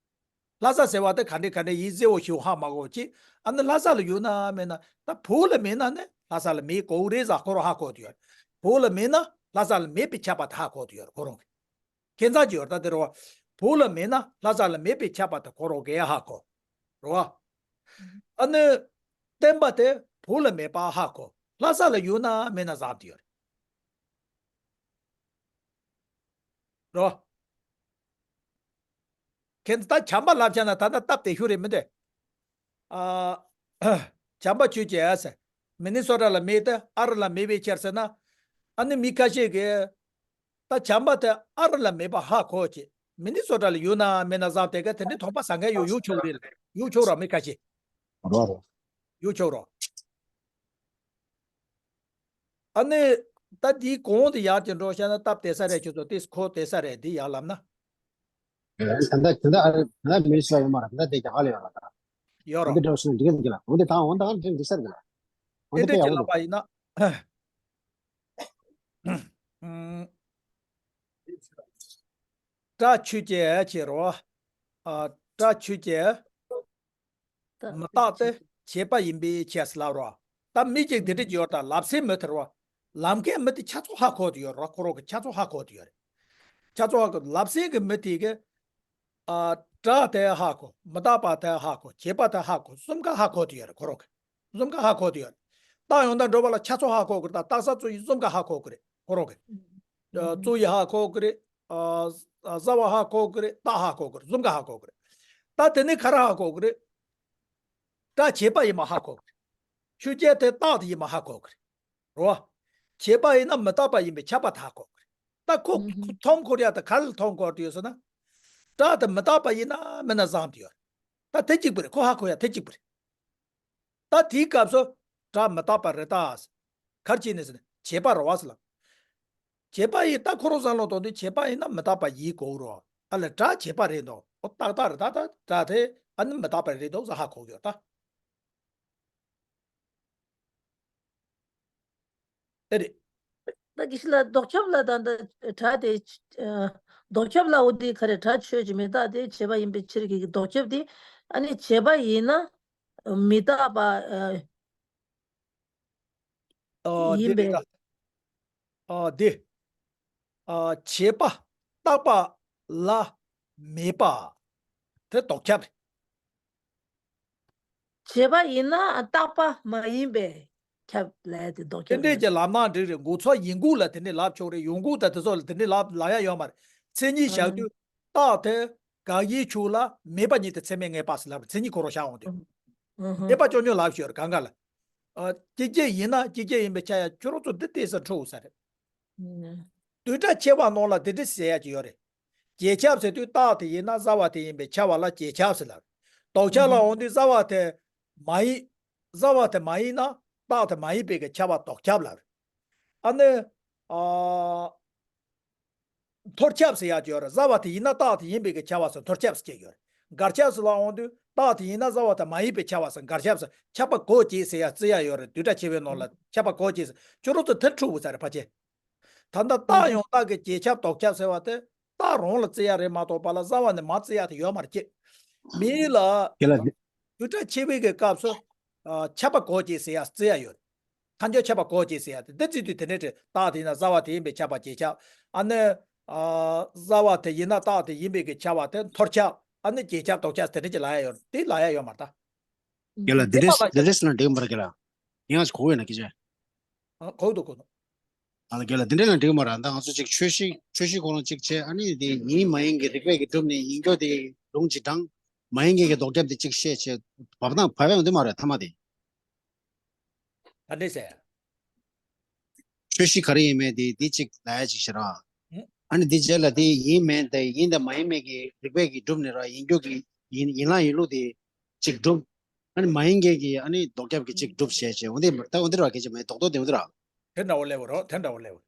ལྷ་ས་ཟེར་བ་དེ་ག་འདྲ་ག་འདྲ་ཡིན་གཟེར་བོ་ཞིག་ཧ་མ་གོ་ཅི། ཨ་ནི་ལྷ་ས་ལ་ཡོད་ན་མེད་ན། ད་བོད་ལ་མེད་ན་ནི་ལྷ་ས་ལ་མེད་དགོས་རེད་ཟེར་ཁོ་རང་ཧ་གོ་དེ་ཡོད་རེད། བོད་ལ་མེད་ན་ལྷ་ས་ལ་མེད་པའི་ཁྱབ་པ་དེ་ཧ་གོ་དེ་ཡོད་རེད་ཁོ་རང་གིས། ཁྱད་མཚར་ཅིག་ཡོད་རེད་ད་དེ་རེད་བ། བོད་ལ་མེད་ན་ལྷ་ས་ལ་མེད་པའི་ཁྱབ་པ་དེ་ཁོ་རང་གིས་ཧ་གོ། རེད་བ། ཨ་ནི་བསྟན་པ་དེ་བོད་ལ་མེད་པ་ཧ་གོ། ལྷ་ས་ལ་ཡོད་ན་མེད་ན་ཟེར་དེ་ཡོད་རེད། རེད་བ། ཁྱེད་ཚོ་ད་བྱམས་པ་ལབ་བྱས་ན་ད་ལྟ་སྟབས་བདེ་ཤོས་རེད་མི་འདུག་ཨ། བྱམས་པ་ཁྱོད་ཀྱིས་ཟེར། མི་ནི་སོ་ཊ་ལ་མེད་དེ་ཨ་རི་ལ་མེད་པའི་ཕྱིར་ཟེར་ན། ཨ་ནི་མི་ཁ་ཤས་ཀྱིས་ད་བྱམས་པ་དེ་ཨ་རི་ལ་མེད་པ་ཧ་གོ་ཅེས། མི་ནི་སོ་ཊ་ལ་ཡོད་ན་མེད་ན་བསམ་དེ་ག་དེ་འདྲའི་དོགས་པ་ཟ་མཁན་ཡོད། ཡོད་ཆོག་རེད་ལ། ཡོད་ཆོག་རོགས་མི་ཁ་ཤས། རོ་རོ། ཡོད་ཆོག་རོགས། ཨ་ནི། ད་འདིའི་གོང་དུ་ཡར་གྱི་འགྲོ་བཤད་ན་སྟབས་བདེ་ས་རེད། ཁྱོད་ཚོ་ཏིས་ཁོ་བདེ་ས་རེད། འདི་ཡར་ལབ་ན། ད་ལྟ་ད་ལྟ་ཨ་རི་ད་ལྟ་མི་རིགས་ལ་ཡོད་མ་རེད། ད་ལྟ་དེ་རྒྱ་གར་ལ་ཡོད་རེད་ད། ཡོད་རོ། འདི་འགྲོ་སོང་འདི་ག་འདི་ག་ལ་འོ་འདི་ད་འོ་ད་འདི་འདི་ས་རེད་ལ། འོ་ཨེ་འདི་འདྲ་དཔེ་ཡག་ཅིག་པོ་ལབ་འདུག་པ་ཡིན་ན། ཨུམ། སྒྲ་ཆོས་ཅན་ཅེས་རོ། ཨ། སྒྲ་ཆོས་ཅན། མི་རྟག་སྟེ་བྱས་པ་ཡིན་པའི་ཕྱིར་ཟེར་ལབ་རོ། ད་མི་གཅིག་དེ་འདྲ་ཅིག་ཡོད་ད། ལབ་སའི་མི་དེ་རོ། ལབ་མཁན་མི་དེ་ཆ་ཚང་ཧ་གོ་དེ་ཡོད་རོ། ཁོ་རང་གི་ཆ་ཚང་ཧ་གོ་དེ་ཡོད་རེད། ཆ་ཚང་ཧ་གོ། ལབ་སའི་གི་མི་དེ་གི། ཨ། སྒྲ་དེ་ཧ་གོ། མི་རྟག་པ་དེ་ཧ་གོ། བྱས་པ་དེ་ཧ་གོ། གསུམ་ཀ་ཧ་གོ་དེ་ཡོད་རེད་ཁོ་རང་གི། གསུམ་ཀ་ཧ་གོ་དེ་ཡོད་རེད། རྟགས་ཡང་དག་འགྲོ་བ་ལ་ཆ་ཚང་ཧ་གོ་དགོས་རེད། ད་རྟགས་གསལ་རྩོད་གཞི་གསུམ་ཀ་ཧ་གོ་དགོས་རེད་ཁོ་རང་གི། ཨ། རྩོད་གཞི་ཧ་གོ་དགོས་རེད། ཨ། ཟ་བ་ཧ་གོ་དགོས་རེད། རྟགས་ཧ་གོ་དགོས་རེད། གསུམ་ཀ་ཧ་གོ་དགོས་རེད། ད་དེ་ནས་ག་རེ་ཧ་གོ་དགོས་རེད། སྒྲ་བྱས་པ་ཡིན་པ་ཧ་གོ་དགོས་རེད། ཆོས་ཅན་དེ་རྟགས་དེ་ཡིན་པ་ཧ་གོ་དགོས་རེད། རོ། བྱས་པ་ཡིན་ན་མི་རྟག་པ་ཡིན་པའི་ཁྱབ་པ་དེ་ཧ་གོ་དགོས་རེད། ད་ཁོ་ཁོ་མཐོང་འཁོར་ཡ་དེ་ག་ལ་མཐོང་འཁོར་དུ་ཡོད་ཟེར་ན། སྒྲ་དེ་མི་རྟག་པ་ཡིན་ན་མིན་ན་བཟང་དུ་ཡོད་རེད། ད་དེ་གཅིག་པུ་རེད། ཁོ་ཧ་གོ་ཡ་དེ་གཅིག་པུ་རེད། ད་དེའི་སྐབས་སུ་སྒྲ་མི་རྟག་པ་རེད་ད། ག་རེ་བྱས་ནས་ཟེར་ན་བྱས་པ་རེད་བ་ཟེར་ལ། བྱས་པ་ཡིན། ད་ཁོ་རང་བསམ་བློ་གཏོང་དུས་བྱས་པ་ཡིན་ན་མི་རྟག་པ་ཡིན་དགོས་རོ། ཨ་ལས་སྒྲ་བྱས་པ་རེད་འདུག་འོ་ཏག་ཏག་རེད། ད་ད་སྒྲ་དེ་ཨ་ནི་མི་རྟག་པ་རེད་འདུག་ཟེར་ཧ་གོ་གི་ཡོད་ད། ཨེ་རེད། ད་དགེ་བཤེས་ལགས་ལྡོག་ཁྱབ་ལ་ད་ད་སྒྲ་དེ། ཨ། ལྡོག་ཁྱབ་ལ་འོ་དེ་ག་རེ་སྒྲ་ཆོས་ཅན། མི་རྟག་སྟེ་བྱས་པ་ཡིན་པའི་ཕྱིར་གྱི་ལྡོག་ཁྱབ་དེ། ཨ་ནི་བྱས་པ་ཡིན་ན་མི་རྟག་པ། ཨ། ཨ། ཡིན་པས། འདི་རེད་ད། ཨ། འདི། ཨ། བྱས་པ་རྟག་པ་ལ་མེད་པ། དེ་ལྡོག་ཁྱབ་རེད། བྱས་པ་ཡིན་ན་རྟག་པ་མ་ཡིན་པས་ཁྱབ་ལབ་དེ་ལྡོག་དེ་ཁྱབ་འདྲས་རེད། ཀྱི་ལབ་ན་འགྲིག་རེད། འགོ་ཚུགས་ཡིན་དགོས་ལ་དེ་འདྲས་ལབ་ཆོག་རེད། ཡོང་སྒོ་དང་དེ་ཚོ་ལ་དེ་འདྲས་ལབ་ལབ་ཡ་ཡོད་མ་རེད། མཚན་ཉིད་བཞག་དུས་རྟགས་དེ་དགག་དབྱེ་ཆོས་ལ་མེད་པ་ཉིད་དུ་ཚད་མས་ངེས་པ་ཟེར་ལབ་རེད། མཚན་ཉིད་ཁོ་རང་བཞག་འོང་དུས། ཨ་ཧ། མེད་པ་ཅོག་ཉོ་ལབ་ཤོད་རེད་གང་ག་ལ། ཨ། ཅིག་ཅིག་ཡིན་ན་ཅིག་ཅིག་ཡིན་པའི་ཆ་ཡ་ཁྱོད་རང་ཚོ་འདི་བལྟས་ས་འཕྲོ་ས་རེད། ཨ། བསྡུས་གྲྭ་ཕྱེ་བ་ནང་ལ་དེ་འདྲ་ཟེར་ཡ་ཅིག་ཡོད་རེད། རྗེས་ཁྱབ་ཟེར་དུས་རྟགས་དེ་ཡིན་ན་བཟའ་བ་དེ་ཡིན་པས་ཁྱབ་པ་ལ་རྗེས་ཁྱབ་ཟེར་ལབ་རེད། ལྡོག་ཁྱབ་ལ་འོང་དུས་བཟའ་བ་དེ་མ་ཡིན། བཟའ་བ་དེ་མ་ཡིན་ན་རྟགས་དེ་མ་ཡིན་པའི་གི་ཁྱབ་པ་ལྡོག་ཁྱབ་ལབ་རེད། ཨ་ནི། ཨ། འཐོར་ཁྱབ་ཟེར་ཡག་ཅིག་ཡོད་རེད། བཟའ་བ་དེ་ཡིན་ན་རྟགས་དེ་ཡིན་པའི་གི་ཁྱབ་པ་སོགས་འཐོར་ཁྱབ་ཟེར་གྱི་ཡོད་རེད། འགལ་ཁྱབ་ཟེར་ལ་འོང་དུས་རྟགས་དེ་ཡིན་ན་བཟའ་བ་དང་མ་ཡིན་པའི་ཁྱབ་པ་སོགས་འགལ་ཁྱབ་ཟེར། ཁྱབ་པ་གོ་བྱེད་ཟེར་ཡག་བརྩི་ཡག་ཡོད་རེད། བསྡུས་གྲྭ་ཕྱེ་བའི་ནང་ལ་ཁྱབ་པ་གོ་བྱེད་ཟེར། ཁྱོད་རང་ཚོ་དེ་འཁྲུག་པ་ཚར་རེད་ཕལ་ཆེར། ད་ལྟ་རྟགས་ཡང་དག་གི་རྗེས་ཁྱབ་ལྡོག་ཁྱབ་ཟེར་བ་དེ་རྟགས་རང་ལ་བརྩི་ཡག་རེད་མ་གཏོགས་པ་ལ་བཟའ་བ་ནས་མར་བརྩི་ཡག་དེ་ཡོད་མ་རེད་ཅེས། མིའི་ལ་རྒན་ལགས། འདི། བསྡུས་གྲྭ་ཕྱེ་བའི་གི་སྐབས་སུ། ཨ། ཁྱབ་པ་གོ་བྱེད་ཟེར་ཡག་བརྩི་ཡག་ཡོད་རེད། མཐའ་འཇོག་ཁྱབ་པ་གོ་བྱེད་ཟེར་ཡག་དེ་འདི་བརྩི་དུས་དེ་འདྲ་རེད། རྟགས་དེ་ཡིན་ན་བཟའ་བ་དེ་ཡིན་པས་ཁྱབ་པ་རྗེས་ཁྱབ། ཨ་ནི། ཨ། བཟའ་བ་དེ་ཡིན་ན་རྟགས་དེ་ཡིན་པའི་གི་ཁྱབ་པ་དེ་འཐོར་ཁྱབ། ཨ་ནི་རྗེས་ཁྱབ་ལྡོག་ཁྱབ་དེ་འདྲ་ཅིག་ལབ་ཡག་ཡོད་རེད། དེ་ལབ་ཡག་ཡོད་མ་རེད་ད། རྒན་ལགས། འདི་འདྲས་འདི་འདྲས་ཟེར་ན་འགྲིག་གི་མ་རེད་རྒན་ལགས། ཡིན་ང་ཞིག་གོ་བས་ན་སྐད་ཆ། ཨ། གོ་འདུག་གོ་འདུག་ཨ་ལ་རྒན་ལགས། འདི་འདྲས་ན་འགྲིག་གི་མ་རེད། ད་ང་ཚོ་ཅིག་ཆོས་གཞི་ཆོས་གཞི་ཁོ་རང་ཅིག་བྱས། ཨ་ནི་དེ་ཡིན་མ་ཡིན་གྱི་རིགས་པས་ཀྱི་སྒྲུབ་ནས་ཡིན་རྒྱུ་དེ་ལུང་ཅིག་དྲངས། མ་ཡིན་མཁན་གྱི་ལྡོག་ཁྱབ་དེ་གཅིག་བཤད་བྱས་བབ་དང་བབ་ཡོང་དུས་མ་རེད་མཐའ་མ་དེ། ག་འདྲས་ཟེར། ཆོས་གཞི་ག་རེ་ཡིན་མིན་དེ་དེ་གཅིག་ལབ་ཡ་གཅིག་བྱས་ར། ཨ་ནི་དེ་རྗེས་ལ་དེ་ཡིན་མིན་དེ་ཡིན་དང་མ་ཡིན་མིན་གྱི་རིགས་པས་ཀྱི་སྒྲུབ་ནས་ར་ཡིན་རྒྱུ་གི་ཡིན་ཡིན་ལ་ཡིན་ལུགས་དེ་གཅིག་སྒྲུབ། ཨ་ནི་མ་ཡིན་མཁན་གྱི་ཨ་ནི་ལྡོག་ཁྱབ་ཀྱི་གཅིག་སྒྲུབ་བྱས་བྱས་འོ་དེ་ད་འོ་དེ་ར་སྐད་ཆ་མེད་རྡོག་རྡོག་དེ་འོ་དེ་ར། དེ་འདྲ་བོ་སླེབས་པ་རེད། དེ་འདྲ་བོ་སླེབས་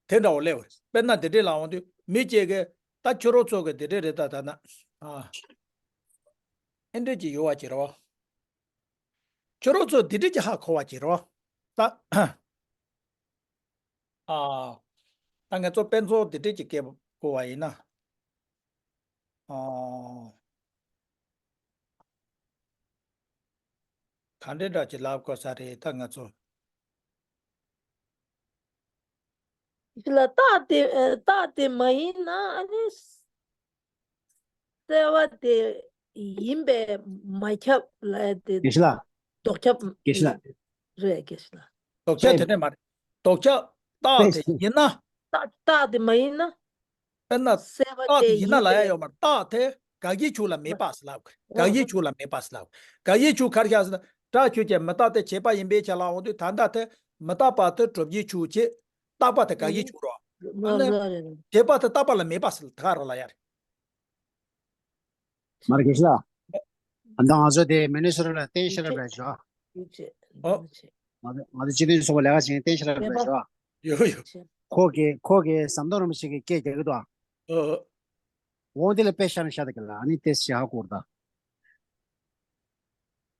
པ་རེད། དེ་འདྲ་བོ་སླེབས་པ་རེད། དཔེར་ན་དེ་འདྲས་ལ་འོང་དུས་མི་གཅིག་གིས་ད་ཁྱོད་རང་ཚོ་གི་དེ་འདྲས་རེད་ད་ད་ན། ཨ། ཨེ་འདྲས་ཀྱི་ཡོད་པ་ཅིག་རེད་བ། ཁྱོད་རང་ཚོ་དེ་འདྲས་ཀྱི་ཧ་གོ་བ་ཅིག་རེད་བ། ད། ཨ། ད་ང་ཚོ་དཔེ་མཚོན་དེ་འདྲས་ཀྱི་སྐད་བཀོལ་བ་ཡིན་ན། ཨ། ག་འདྲས་འདྲ་ཅིག་ལབ་དགོས་ས་རེད་ད་ང་ཚོ། ཞི་ལ་རྟགས་དེ་རྟགས་དེ་མ་ཡིན་ན་ཨ་ནི། གསལ་བ་དེ་ཡིན་པས་མ་ཁྱབ་ལབ་དེ་དགེ་བཤེས་ལགས། ལྡོག་ཁྱབ། དགེ་བཤེས་ལགས། རེད་དགེ་བཤེས་ལགས། ལྡོག་ཁྱབ་དེ་འདྲས་མ་རེད། ལྡོག་ཁྱབ་རྟགས་དེ་ཡིན་ན། རྟགས་རྟགས་དེ་མ་ཡིན་ན། དཔེར་ན། གསལ་བ་རྟགས་དེ་དེ་ཡིན་ན་ཡིན་ལབ་ཡ་པས། ཡོད་མ་རེད། རྟགས་དེ་དགག་བྱའི་ཕྱོགས་ལ་མེད་པ་ཟེར་ལབ། དགག་བྱའི་ཕྱོགས་ལ་མེད་པ་ཟེར་ལབ། དགག་བྱའི་ཕྱོགས་ག་རེ་བཞག་ཟེར་ན། སྒྲ་ཆོས་ཅན། མི་རྟག་སྟེ་བྱས་པ་ཡིན་པའི་ཕྱིར་ལ་འོང་དུས་ད་ལྟ་དེ་མི་རྟག་པ་དེ་གྲུབ་བྱའི་ཕྱོགས་བྱེད། རྟག་པ་དེ་དགག་བྱའི་ཕྱོགས་རེད། ཨ་ནི། བྱས་པ་དེ་རྟག་པ་ལ་མེད་པ་ཟེར་ད་ག་རང་ལབ་ཡ་རེད། མར་དགེ་བཤེས་ལགས། ཨ་ནི་ང་ཚོ་དེ་མི་ནི་སོ་ཊ་ལ་བསྟན་ཤེས་རབ་ལ་ཞོག་ཨོ། ང་ཚོ་ང་ཚོ་སྤྱི་མཐུན་ཚོགས་པ་ལས་ཀ་བྱེད་མཁན་བསྟན་ཤེས་རབ་ལ་ཞོག་ཡོ་ཡོ། ཁོ་གིས་ཁོ་གིས་ཟམ་གདོང་རིན་པོ་ཆེ་གི་སྐད་རྒྱག་གི་འདུག་ཨ། ཨོ། འོང་དེ་ལ་དཔེ་བཞག་ནས་བཞག་ད་གི་ལ་ཨ་ནི་ཏེས་ཞེ་ཧ་གོ་ར་ད།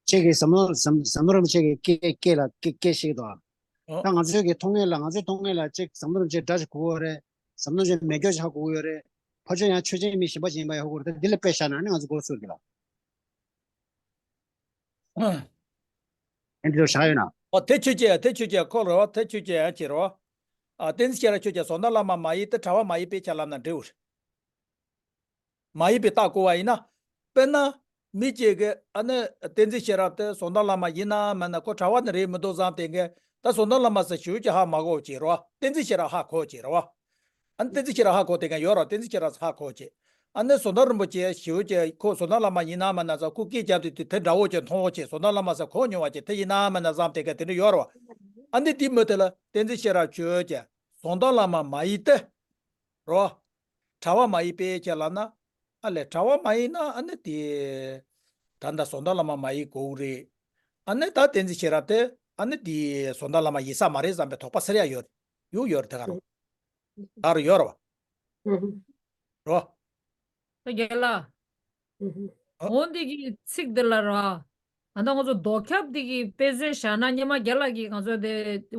ཁྱེད་ཀྱིས་ཟམ་གདོང་ཟམ་ཟམ་གདོང་རིན་པོ་ཆེ་གི་སྐད་སྐད་ལ་སྐད་སྐད་བཤད་ཀྱི་འདུག་ཨ། ཨོ། ད་ང་ཚོའི་གི་མཐོང་སྣེ་ལ་ང་ཚོའི་མཐོང་སྣེ་ལ་ཅིག་ཟམ་གདོང་རིན་པོ་ཆེ་དགྲ་ཞིག་གོ་གི་ཡོད་རེད། ཟམ་གདོང་རིན་པོ་ཆེ་མེད་སྐྱོ་ཞིག་ཧ་གོ་གི་ཡོད་རེད། ཕར་ཕྱོགས་ཡང་ཆོས་ཅན་མི་གཞན་པ་ཞིག་ཡིན་པ་ཡང་ཧ་གོ་གི་རེད། ད་འདི་ལ་དཔེ་བཞག་ན་ཨ་ནི་ང་ཚོ་མགོ་ཚོས་གི་ལ། ཨ་འདི་ལ་བཞག་ཡོད་ན། ཨོ། དེ་ཆོས་ཅན། དེ་ཆོས་ཅན་ཁོ་རེད་བ། དེ་ཆོས་ཅན་ཡང་ཅི་རེད་བ། ཨ། བསྟན་འཛིན་ཤེས་རབ་ཆོས་ཅན། བཟོ་ལྟ་བླ་མ་མ་ཡིན་ཏེ། གྲྭ་པ་མ་ཡིན་པའི་ཕྱིར་ལབ་ན་འགྲིག་གི་རེད། མ་ཡིན་པའི་རྟགས་བཀོད་པ་ཡིན་ན། དཔེར་ན། མི་གཅིག་གིས་ཨ་ནི་བསྟན་འཛིན་ཤེས་རབ་དེ་བཟོ་ལྟ་བླ་མ་ཡིན་ནམ་མིན་ན། ཁོ་གྲྭ་པ་ནི་རེད་མི་འདུག་བསམ་བསྡད་མཁན། ད་བཟོ་ལྟ་བླ་མ་ཟེར་ཞེ་པོ་ཅིག་ཧ་མ་གོ་བ་ཅིག་རེད་བ། བསྟན་འཛིན་ཤེས་རབ་ཧ་གོ་ཅིག་རེད་བ། ཨ་ནི་བསྟན་འཛིན་ཤེས་རབ་ཧ་གོ་བསྡད་མཁན་ཡོད་རེད་བ། བསྟན་འཛིན་ཤེས་རབ་ཧ་གོ་ཅིག་ཨ་ནི་བཟོ་ལྟ་རིན་པོ་ཆེ་ཞེ་པོ་ཅིག་ཁོ་བཟོ་ལྟ་བླ་མ་ཡིན་ནམ་མིན་ན་ཟེར་ཁོ་སྐད་རྒྱབ་དུས་དེ་འདྲ་བོ་ཅིག་མཐོང་བ་ཅིག་བཟོ་ལྟ་བླ་མ་ཟེར་གོ་མྱོང་བ་ཅིག་དེ་ཡིན་ནམ་མིན་ན་བསམ་བསྡད་མཁན་དེ་འདྲ་ཡོད་རེད་བ། ཨ་ནི་དེ་མི་དེ་ལ་བསྟན་འཛིན་ཤེས་རབ་ཆོས་ཅན། བཟོ་ལྟ་བླ་མ་མ་ཡིན་ཏེ། རོ། གྲྭ་པ་མ་ཡིན་པའི་ཕྱིར་ལབ་ན། ཨ་ལས་གྲྭ་པ་མ་ཡིན་ན་ཨ་ནི་དེ། ད་ལྟ་བཟོ་ལྟ་བླ་མ་མ་ཡིན་དགོས་རེད། ཨ་ནི་ད་བསྟན་འཛིན་ཤེས་རབ་དེ་ཨ་ནི་དེ་བཟོ་ལྟ་བླ་མ་ཡིན་ས་མ་རེད་བསམ་པའི་དོགས་པ་སེལ་ཡ་ཡོད་རེད། ཡོད་ཡོད་རེད་དེ་ག་རང་། ད་རུང་ཡོད་རེད་བ། རོ། ད་རྒན་ལགས། ཨ། འོ་འདི་གི་ཚིག་འདི་ལ་ར། ད་ལྟ་ང་ཚོ་ལྡོག་ཁྱབ་འདི་གི་དཔེ་མཚོན་བཞག་ན་སྔོན་མ་རྒན་ལགས་ཀྱིས་ང་ཚོ་དེ་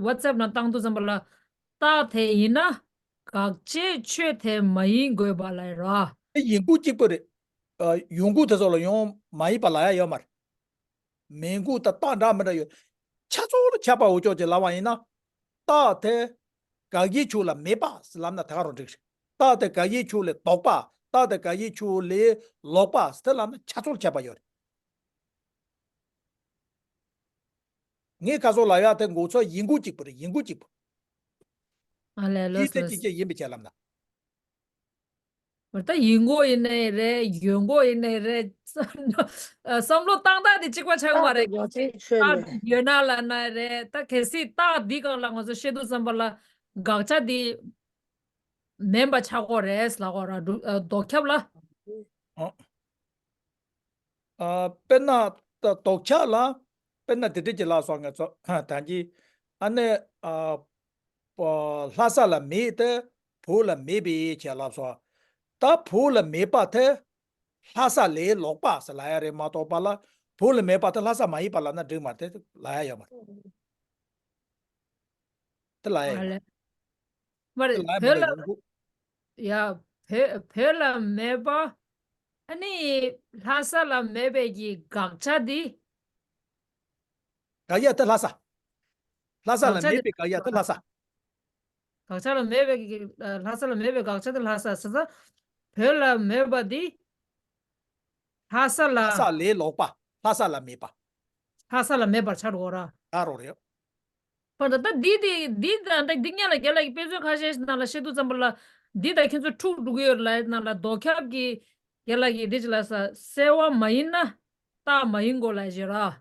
ཝ་ཊི་སེབ་ནང་བཏང་དུས་ཙམ་པ་ལ། རྟགས་དེ་ཡིན་ན་དགག་བྱའི་ཆོས་དེ་མ་ཡིན་དགོས་པ་ལ་ར། དེ་ཡིན་དགོས་གཅིག་པ་རེད། ཨ། ཡོང་སྒོ་དེ་ཚོ་ལ་ཡང་མ་ཡིན་པ་ལབ་ཡ་ཡོད་མ་རེད། མིང་གུ་དང་རྟགས་འདྲ་མི་འདྲ་ཡོད། ཆ་ཚང་ལ་ཁྱབ་པ་འོ་ཅོག་ཅིག་ལབ་པ་ཡིན་ན། རྟགས་དེ་དགག་བྱའི་ཕྱོགས་ལ་མེད་པ་ཟེར་ལབ་ན་ད་ག་རང་འགྲིག་རེད། རྟགས་དེ་དགག་བྱའི་ཕྱོགས་ལས་ལྡོག་པ། རྟགས་དེ་དགག་བྱའི་ཕྱོགས་ལས་ལོག་པ་ཟེར་ལབ་ན་ཆ་ཚང་ལ་ཁྱབ་པ་ཡོད་རེད། ངས་ཁ་སང་ལབ་ཡ་དེ་མགོ་ཚོས་ཡིན་དགོས་གཅིག་པ་རེད། ཡིན་དགོས་གཅིག་པ། ཨ་ལས་ལོས་ཡིན་དེ་སོ། གཅིག་ཅན་ཡིན་པའི་ཕྱིར་ལབ་ན། ད་ཡིན་དགོས་ཡིན་ནའི་རེད། ཡོད་དགོས་ཡིན་ནའི་རེད། བསམ་བློ་བཏང་སྟངས་དེ་གཅིག་པ་ཆགས་མ་རེད། རྟགས་དེ་ཡོད་ན་ལབ་ན་རེད། ད་གལ་སྲིད་རྟགས་འདི་སྒང་ལ་ང་ཚོ་བཤད་དུས་ཙམ་པ་ལ་དགག་བྱ་འདི་ མིན་པ་ཆགས་ཀྱི་ཡོད་རེད་ལབ་ཀྱི་ཡོད་རེད། ལྡོག་ཁྱབ་ལ། ཨ། ཨ། དཔེར་ན་ད་ལྡོག་ཁྱབ་ལ། དཔེར་ན་དེ་འདྲ་ཅིག་ལབ་སོང་། ང་ཚོ་ད་གིན་ཨ་ནི། ཨ། ལྷ་ས་ལ་མེད་དེ་བོད་ལ་མེད་པའི་ཕྱིར་ལབ་སོང་། ད་བོད་ལ་མེད་པ་དེ་ལྷ་ས་ལས་ལོག་པ་ཟེར་ལབ་ཡ་རེད་མ་གཏོགས་པ་ལ། བོད་ལ་མེད་པ་དེ་ལྷ་ས་མ་ཡིན་པ་ལབ་ན་འགྲིག་མ་རེད། དེ་ལབ་ཡ་ཡོད་མ་རེད། དེ་ལབ་ཡ་ཡོད་མ་རེད། མ་དེ་རེད། ལབ་ཡ་མི་བོད་འགྲིག་ལ། ཡོང་གི་ཡ། བོད་བོད་ལ་མེད་པ། ཨ་ནི་ལྷ་ས་ལ་མེད་པའི་གི་དགག་བྱ་འདི། དགག་ཡ་དེ་ལྷ་ས། ལྷ་ས་ལ་དགག་བྱ་མེད་དེ་པའི་དགག་ཡ་དེ་ལྷ་ས། དགག་བྱ་ལ་མེད་པའི་གི་ལྷ་ས་ལ་མེད་པའི་དགག་བྱ་དེ་ལྷ་ས་ཟེར་ས། བོད་ལ་མེད་པ་འདི་ལྷ་ས་ལ། ལྷ་ས་ལས་ལོག་པ། ལྷ་ས་ལ་མེད་པ། ལྷ་ས་ལ་མེད་པར་ཆགས་འགྲོ་ར། ད་རོ་རེད། བར་དུ་ད་འདི་དེ་འདི་དང་ད་འདི་སྔོན་ལ་རྒན་ལགས་ཀྱིས་དཔེ་མཚོན་ཁ་ཤས་ཤིག་ནང་ལ་བཤད་དུས་ཙམ་པ་ལ། འདི་ད་ཁྱེད་ཚོ་འཁྲུག་འགྲོ་གི་ཡོད་ལབ་ནང་ལ་ལྡོག་ཁྱབ་ཀྱི་རྒན་ལགས་ཀྱིས་འདི་ཅི་ལབ་ས། སེལ་བ་མ་ཡིན་ན་རྟགས་མ་ཡིན་དགོས་ལབ་བཞག་ར། ཨོ།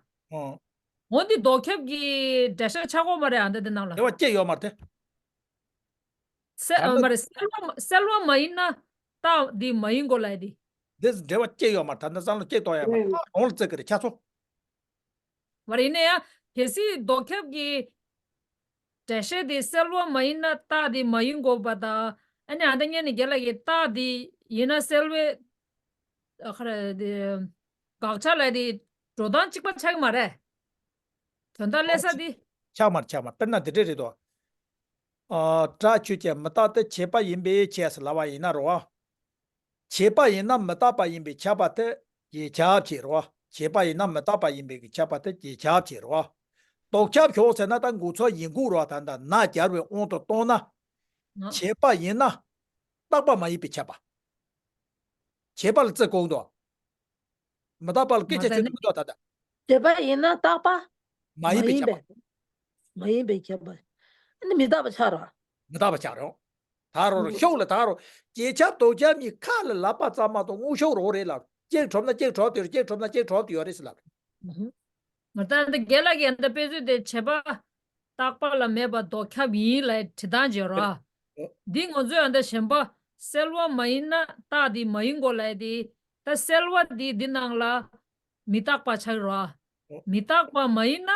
འོ་འདི་ལྡོག་ཁྱབ་ཀྱི་འགྲེལ་བཤད་ཆགས་ཀྱི་ཡོད་མ་རེད། ཨ། འདི་འདི་ནང་ལ། འགྲེལ་བ་སྐྱེ་ཡོད་མ་རེད་དེ། སེལ། ད་ཨ། ལྟ། མ་རེད། སེལ་བ་སེལ་བ་མ་ཡིན་ན་རྟགས་འདི་མ་ཡིན་དགོས་ལབ་འདི། འདི་འགྲེལ་བ་སྐྱེ་ཡོད་མ་རེད། ད་ནི་བསམ་བློ་སྐྱེ་གཏོང་ཡ་མ་རེད། ཨ། གོང་ལ་བརྩི་གི་རེད་ཁྱེད་ཚོ། མ་རེད། ཡིན་ན་ཡང་གལ་སྲིད་ལྡོག་ཁྱབ་ཀྱི་འགྲེལ་བཤད་དེ་སེལ་བ་མ་ཡིན་ན་རྟགས་དེ་མ་ཡིན་དགོས་པ་དང་། ཨ་ནི་ཨ་ད་སྔོན་ནས་རྒན་ལགས་ཀྱིས་རྟགས་དེ་ཡིན་ན་སེལ་བའི། ཨ། ག་རེ་དེ། དགག་བྱ་ལབ་དེ་འགྲོ་སྟངས་གཅིག་པ་ཆགས་ཀྱི་མ་རེད། དོན་དག་སླེབས་ས་དེ། ཆགས་མ་རེད། ཆགས་མ་རེད། དཔེར་ན་འདི་འདྲ་རེད་དོ། ཨ། སྒྲ་ཆོས་ཅན། མི་རྟག་སྟེ། བྱས་པ་ཡིན་པའི་ཕྱིར་ཟེར་ལབ་པ་ཡིན་ན་རོ། བྱས་པ་ཡིན་ན་མི་རྟག་པ་ཡིན་པས་ཁྱབ་པ་དེ་ཡིན་ཁྱབ་བྱེད་རོ། བྱས་པ་ཡིན་ན་མི་རྟག་པ་ཡིན་པས་ཀྱི་ཁྱབ་པ་དེ་ཡིན་ཁྱབ་བྱེད་རོ། ལྡོག་ཁྱབ་ཞོག་ཟེར་ན་ད་འགོ་ཚུགས་ཡིན་དགོས་རོ། ད་ལྟ་ན་སྦྱར་བའི་དབང་དུ་བཏང་ན། ཨ། བྱས་པ་ཡིན་ན་རྟག་པ་མ་ཡིན་པས་ཁྱབ་པ། བྱས་པ་ལ་བརྩི་དགོས་འདུག་མི་རྟག་པ་ལ་སྐད་ཆ་བཤད་ཐུབ་མི་འདུག་ད་ལྟ། བྱས་པ་ཡིན་ན་རྟག་པ་མ་ཡིན་པས་མ་ཡིན་ཁྱབ་པ། མ་ཡིན་པས་ཁྱབ་པ། ཨ་ནི་མི་རྟག་པ་ཆགས་རོ། མི་རྟག་པ་ཆགས་རོ། ད་རོ་རོ་ཤོག་ལ་ད་རོ། བྱས་ཁྱབ་ལྡོག་ཁྱབ་གཉིས་ཁ་ལ་ལབ་པ་ཙམ་མ་གཏོགས་དངོས་ཤུགས་རོ་རེད་ལ། གཅིག་གྲུབ་ན་གཅིག་གྲུབ་དེ་ཡོད་རེད། གཅིག་གྲུབ་ན་གཅིག་གྲུབ་དེ་ཡོད་རེད་ཟེར་ལབ། ང་ད་འདི་རྒན་ལགས་ཀྱིས་འདི་དཔེ་མཚོན་དེ་བྱས་པ་རྟག་པ་ལ་མེད་པ་ལྡོག་ཁྱབ་ཡིན་ལ་བྲིས་སྟངས་བརྗོད་རོགས། འདི་ང་ཚོས་འདི་གཞན་པ་སེལ་བ་མ་ཡིན་ན་རྟགས་འདི་མ་ཡིན་དགོས་ལ་དེ། ད་སེལ་བ་འདི་འདི་ནང་ལ་མི་རྟག་པ་ཆགས་རོགས། མི་རྟག་པ་མ་ཡིན་ན་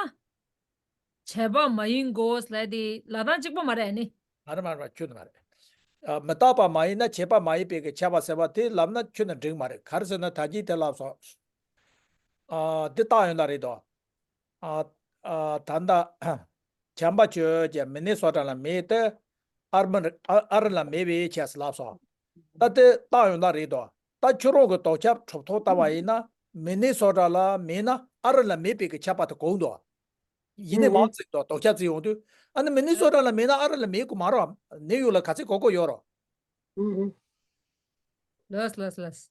བྱས་པ་མ་ཡིན་དགོས་ལ་དེ་ལབ་སྟངས་གཅིག་པ་མ་རེད་ནི། མ་རེད་མ་རེད། ཁྱོན་ནས་མ་རེད། ཨ། མི་རྟག་པ་མ་ཡིན་ན་བྱས་པ་མ་ཡིན་པའི་གི་ཁྱབ་པ་ཟེར་བ་དེ་ལབ་ན་ཁྱོན་ནས་འགྲིག་མ་རེད། ག་རེ་ཟེར་ན་ད་གིན་དེ་ལབ་སོང་། ཨ། འདི་རྟགས་ཡོད་ན་རེད་དོ། ཨ། ཨ། ད་ལྟ་བྱམས་པ་ཆོས་ཅན། མི་ནི་སོ་ཊ་ལ་མེད་དེ། ཨ་རི་མི། ཨ། ཨ་རི་ལ་མེད་པའི་ཕྱིར་ལབ་སོང་། ད་དེ་རྟགས་ཡོད་ན་རེད་དོ། ད་ཁྱོད་རང་གི་ལྡོག་ཁྱབ་གྲུབ་ཐོབ་ལྟ་བ་ཡིན་ན་མི་ནི་སོ་ཊ་ལ་མེད་ན་ཨ་རི་ལ་མེད་པའི་གི་ཁྱབ་པ་དེ་གོ་འདུག་ཡིན་ནའི་མ་བརྩིས་དོ། ལྡོག་ཁྱབ་བརྩི་ཡོང་དུས། ཨ་ནི་མི་ནི་སོ་ཊ་ལ་མེད་ན་ཨ་རི་ལ་མེད་དགོས་མ་རེད། ནིའུ་ཡོག་ལ་ག་ཚོད་གོ་དགོས་ཡོད་རོ། ལགས་ལགས་ལགས།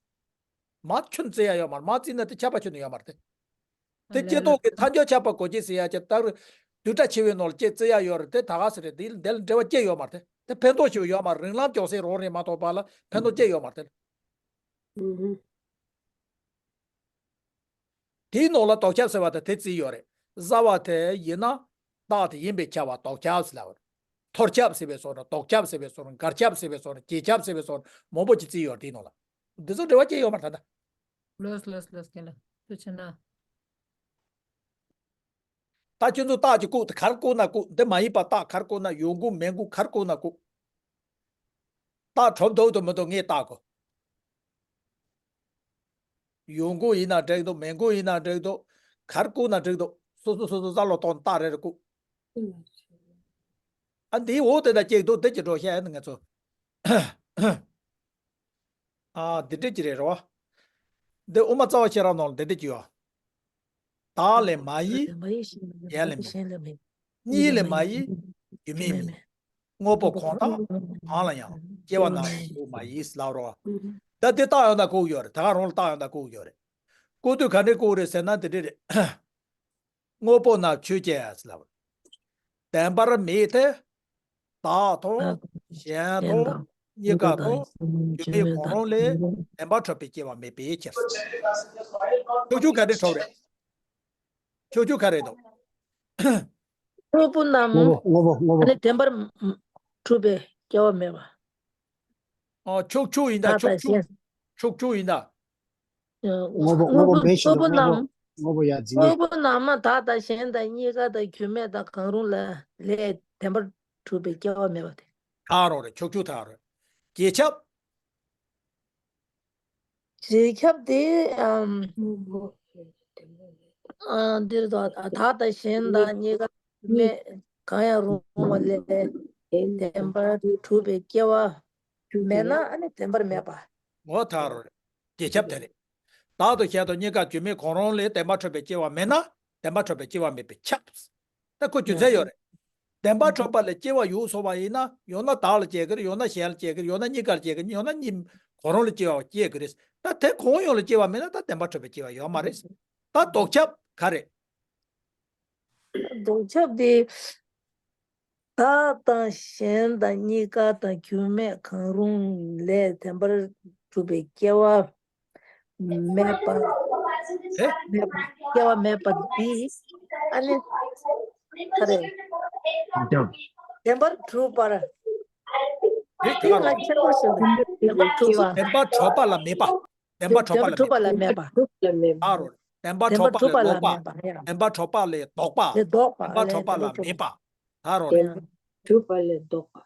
མ་ཁྱོན་བརྩི་ཡ་ཡོད་མ་རེད། མ་བརྩིས་ན་དེ་ཁྱབ་པ་ཁྱོན་ནས་ཡོད་མ་རེད་དེ། དེ་ཨ་ལས་སྐྱེ་ལྟོགས་ཀྱི་མཐའ་འཇོག་ཁྱབ་པ་གོ་བྱེད་ཟེར་ཡ་ཅིག་ལྟར་བསྡུས་གྲྭ་ཆེ་བའི་ནང་ལ་ཅིག་བརྩི་ཡ་ཡོད་རེད་དེ། ད་ག་ཟེར་རེད། དེ་འདི་ལ་འབྲེལ་བ་ཅིག་ཡོད་མ་རེད་དེ། དེ་ཕན་ཐོགས་ཆེ་བ་ཡོད་མ་རེད། རིགས་ལམ་སྐྱོ་སའི་རོགས་རེད་མ་གཏོགས་པ་ལ་ཕན་ཐོགས་ཅིག་ཡོད་མ་རེད་དེ། དེའི་ནང་ལ་ལྡོག་ཁྱབ་ཟེར་བ་དེ་དེ་བརྩིས་ཡོད་རེད། བཟའ་བ་དེ་ཡིན་ན་རྟགས་དེ་ཡིན་པས་ཁྱབ་པ་ལྡོག་ཁྱབ་ཟེར་ལབ་པ་རེད། འཐོར་ཁྱབ་ཟེར་བའི་བཟོ་འདྲ། ལྡོག་ཁྱབ་ཟེར་བའི་བཟོ་འདྲ། འགར་ཁྱབ་ཟེར་བའི་བཟོ་འདྲ། བརྗེ་ཁྱབ་ཟེར་བའི་བཟོ་འདྲ་མང་པོ་ཅིག་བརྩིས་ཡོད་རེད་དེའི་ནང་ལ། འདི་ཚོ་འབྲེལ་བ་ཅིག་ཡོད་མ་རེད་ད་ལྟ། ལགས་ལགས་ལགས། རྒན་ལགས་ཐུགས་རྗེ་གནང་། ད་ཁྱོད་ཚོ་རྟགས་ཅིག་བཀོད་དེ། ག་རེ་བཀོད་ན་བཀོད། འདི་མ་ཡིན་པ་རྟགས་ག་རེ་བཀོད་ན། ཡོད་དགུ་མེད་དགུ་ག་རེ་བཀོད་ན་བཀོད། རྟགས་གྲུབ་འདུག་དང་མི་འདུག་ངས་བལྟ་དགོས། ཡོད་དགུ་ཡིན་ན་འགྲིག་འདུག་མེད་དགུ་ཡིན་ན་འགྲིག་འདུག་ག་རེ་བཀོད་ན་འགྲིག་འདུག་སོ་སོ་སོ་སོ་བསམ་བློ་གཏོང་། རྟགས་རེ་རེ་བཀོད། ཨ། འདིའི་འོག་དེ་ལ་གཅིག་འདུག་འདི་གཅིག་འགྲོ་བཤད་ཡ་ནི་ང་ཚོ། ཨ། འདི་འདྲ་ཅིག་རེད་རོ། འདི་དབུ་མ་རྩ་བ་ཤེས་རབ་ནང་ལ་འདི་འདྲ་ཅིག་ཡོད། བདག་ལས་མ་ཡིན། གཞན་ལས་མེད། གཉིས་ལས་མ་ཡིན། རྒྱུ་མེད་མིན། དངོས་པོ་གང་དག་གང་ལ་ཡང་། སྐྱེ་བ་ནམ་ཡང་འགྲོ་མ་ཡིན་ལབ་རོ། ད་འདི་རྟགས་ཡང་དག་བཀོད་ཡོད་རེད། ད་ག་རང་ལ་རྟགས་ཡང་དག་བཀོད་ཡོད་རེད། བཀོད་དུས་ག་འདྲས་བཀོད་རེད་ཟེར་ན་འདི་འདྲ་རེད། དངོས་པོ་རྣམས་ཆོས་ཅན་ཟེར་ལབ། བདེན་པར་མེད་དེ། བདག་དང་གཞན་དང་གཉིས་ཀ་དང་རྒྱུ་མེད་གང་རུང་ལས་བདེན་པར་གྲུབ་པའི་སྐྱེ་བ་མེད་པའི་ཕྱིར། ཁྱོད་ཆོས་ག་འདྲས་གྲུབ་རེད། ཁྱོད་ཆོས་ག་རེད་འདུག་དངོས་པོ་རྣམས་དངོས་པོ་དངོས་པོ་དངོས་པོ། ཨ་ནི་བདེན་པར་གྲུབ་པའི་སྐྱེ་བ་མེད་པ། ཨ། ཕྱོགས་ཆོས་ཡིན་ད། བདག་ཕྱོགས་དང་ཆོས། གཞན། ཕྱོགས་ཆོས་ཡིན་ད། ཨ། དངོས་པོ། དངོས་པོ། དངོས་པོ་མེད་བཞིན་དུ། དངོས་པོ། རྣམས། དངོས་པོ་ཡར་འཛིན་གྱི། དངོས་པོ་རྣམས་བདག་དང་གཞན་དང་གཉིས་ཀ་དང་རྒྱུ་མེད་དང་གང་རུང་ལས་བདེན་པར་གྲུབ་པའི་སྐྱེ་བ་མེད་པ་སྟེ། ད་རོ་རེད། ཕྱོགས་ཆོས་ད་རོ། རྗེས་ཁྱབ། རྗེས་ཁྱབ་དེ། ཨམ། ཨ། འདིར་དོ། བདག་དང་གཞན་དང་གཉིས་ཀ་མེད། གང་ཡང་རུང་བ་ལས་བདེན་པར་གྲུབ་པའི་སྐྱེ་བ་མེད་ན། ཨ་ནི་བདེན་པར་མེད་པ། འོ་ད་རོ། རྗེས་ཁྱབ་དེ་རེད། བདག་དང་གཞན་དང་གཉིས་ཀ་རྒྱུ་མེད་གང་རུང་ལས་བདེན་པར་གྲུབ་པའི་སྐྱེ་བ་མེད་ན་བདེན་པར་གྲུབ་པའི་སྐྱེ་བ་མེད་པས་ཁྱབ། ད་ཁོ་རྒྱུ་མཚན་ཡོད་རེད། བདེན་པར་གྲུབ་པ་ལས་སྐྱེ་བ་ཡོང་སོང་བ་ཡིན་ན། ཡང་ན་བདག་ལ་སྐྱེ་གི་རེད། ཡང་ན་གཞན་ལ་སྐྱེ་གི་རེད། ཡང་ན་གཉིས་ཀ་ལ་སྐྱེ་གི་རེད། ཡང་ན་གཉིས་གང་རུང་ལ་སྐྱེ་བ་སྐྱེ་གི་རེད། ད་དེ་གང་ཡོང་ལ་སྐྱེ་བ་མེད་ན་ད་བདེན་པར་གྲུབ་པའི་སྐྱེ་བ་ཡོད་མ་རེད། ད་ལྡོག་ཁྱབ་ག་རེད། ལྡོག་ཁྱབ་དེ། བདག་དང་གཞན་དང་གཉིས་ཀ་དང་རྒྱུ་མེད་གང་རུང་ལས་བདེན་པར་གྲུབ་པའི་སྐྱེ་བ་མེད་པ། ཨེ། མེད་པ། སྐྱེ་བ་མེད་པ་འདི། ཨ་ནི། ག་རེ། བདེན་པར་གྲུབ་པར། ཨེ། དེ་ང་ཁྱེད་ཀྱིས་ཞུ་དང་། བདེན་པར་གྲུབ་པ། བདེན་པར་གྲུབ་པ་ལ་མེད་པ། བདེན་པར་གྲུབ་པ་ལ་མེད་པ། ད་རོ། བདེན་པར་གྲུབ་པ་ལས་ལྡོག་པ། བདེན་པར་གྲུབ་པ་ལས་ལྡོག་པ། ལས་ལྡོག་པ། བདེན་པར་གྲུབ་པ་ལ་མེད་པ། ད་རོ། བདེན་པར་གྲུབ་པ་ལས་ལྡོག་པ།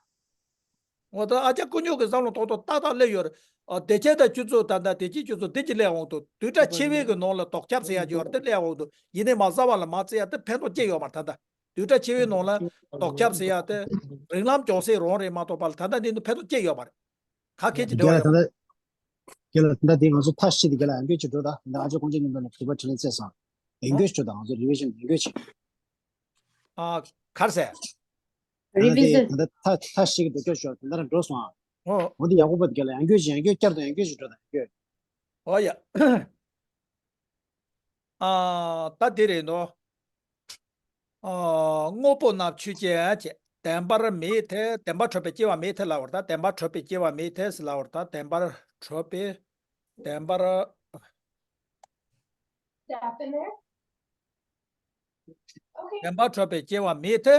འོ་ད་ཨ་ཅག་ཀུན་སྤྱོད་ཀྱི་བསམ་བློ་ཏོག་ཏོག་ཏག་ཏག་སླེབས་ཡོད་རེད། ཨ། དེ་ཆེ་ད་ཆུ་ཚོད་ད་ལྟ་དེ་ཆེ་ཆུ་ཚོད་དེ་ཅི་སླེབས་འོང་དུ། བསྡུས་གྲྭ་ཆེ་བའི་གི་ནང་ལ་ལྡོག་ཁྱབ་ཟེར་ཡ་ཅིག་ཡོད་རེད། དེ་སླེབས་འོང་དུ། ཡིན་ནའི་མ་ཟ་བ་ལ་མ་བརྩི་ཡ་དེ་ཕན་ཐོགས་ཅི་ཡོད་མ་རེད། ད་ལྟ་བསྡུས་གྲྭ་ཆེ་བའི་ནང་ལ་ལྡོག་ཁྱབ་ཟེར་ཡ་དེ་རིགས་ལམ་སྦྱོང་སའི་རང་རེད་མ་གཏོགས་པ་ལ་ད་ལྟ་འདི་ནི་ཕན་ཐོགས་ཅི་ཡོད་མ་རེད། ག་གེ་ཅི་འབྲེལ་བ་ཡོད་མ་རེད། རྒན་ལགས་ད་ལྟ། རྒན་ལགས་ད་ལྟ་དེ་ང་ཚོ་མཐའ་བཞི་དེ་རྒན་ལགས་ཡང་བསྐྱར་ཅིག་འགྲོ་ད། ད་ལྟ་ཨ་ཅག་ཀུན་སྤྱོད་མཉམ་དུ་ནས་དྲི་བ་དྲིས་ལན་བཙལ་སོང་། ཡང་བསྐྱར་ཅིག་འགྲོ་ད། ང་ཚོ་རི་བི་ཞན་ཡང་བསྐྱར་ཅིག་ཨ། ག་རེ་ཟེར། ད་ལྟ་དེ་ད་ལྟ་མཐའ་མཐའ་བཞི་གི་འགྲོ་སྐྱོད་ཞོར་དེ་འདྲ་འགྲོ་སོང་ཨ། ཨོ། འོ་འདི་ཡག་པོ་པ་དེ་རྒན་ལགས་ཡང་བསྐྱར་ཅིག་ཡང་བསྐྱར་བསྐྱར་དུ་ཡང་བསྐྱར་ཅིག་འགྲོ་ད་ཡང་བསྐྱར། ཨོ་ཡ། ཨ། ད་དེ་རེད་འདུག་ཨ། དངོས་པོ་རྣམས་ཆོས་ཅན། བདེན་པར་མེད་དེ། བདེན་པར་གྲུབ་པའི་སྐྱེ་བ་མེད་དེ་ལབ་པ་རེད། ད་བདེན་པར་གྲུབ་པའི་སྐྱེ་བ་མེད་དེ་ཟེར་ལབ་པ་རེད། ད་བདེན་པར་གྲུབ་པའི། བདེན་པར། བདེན་པར་གྲུབ་པའི་སྐྱེ་བ་མེད་དེ།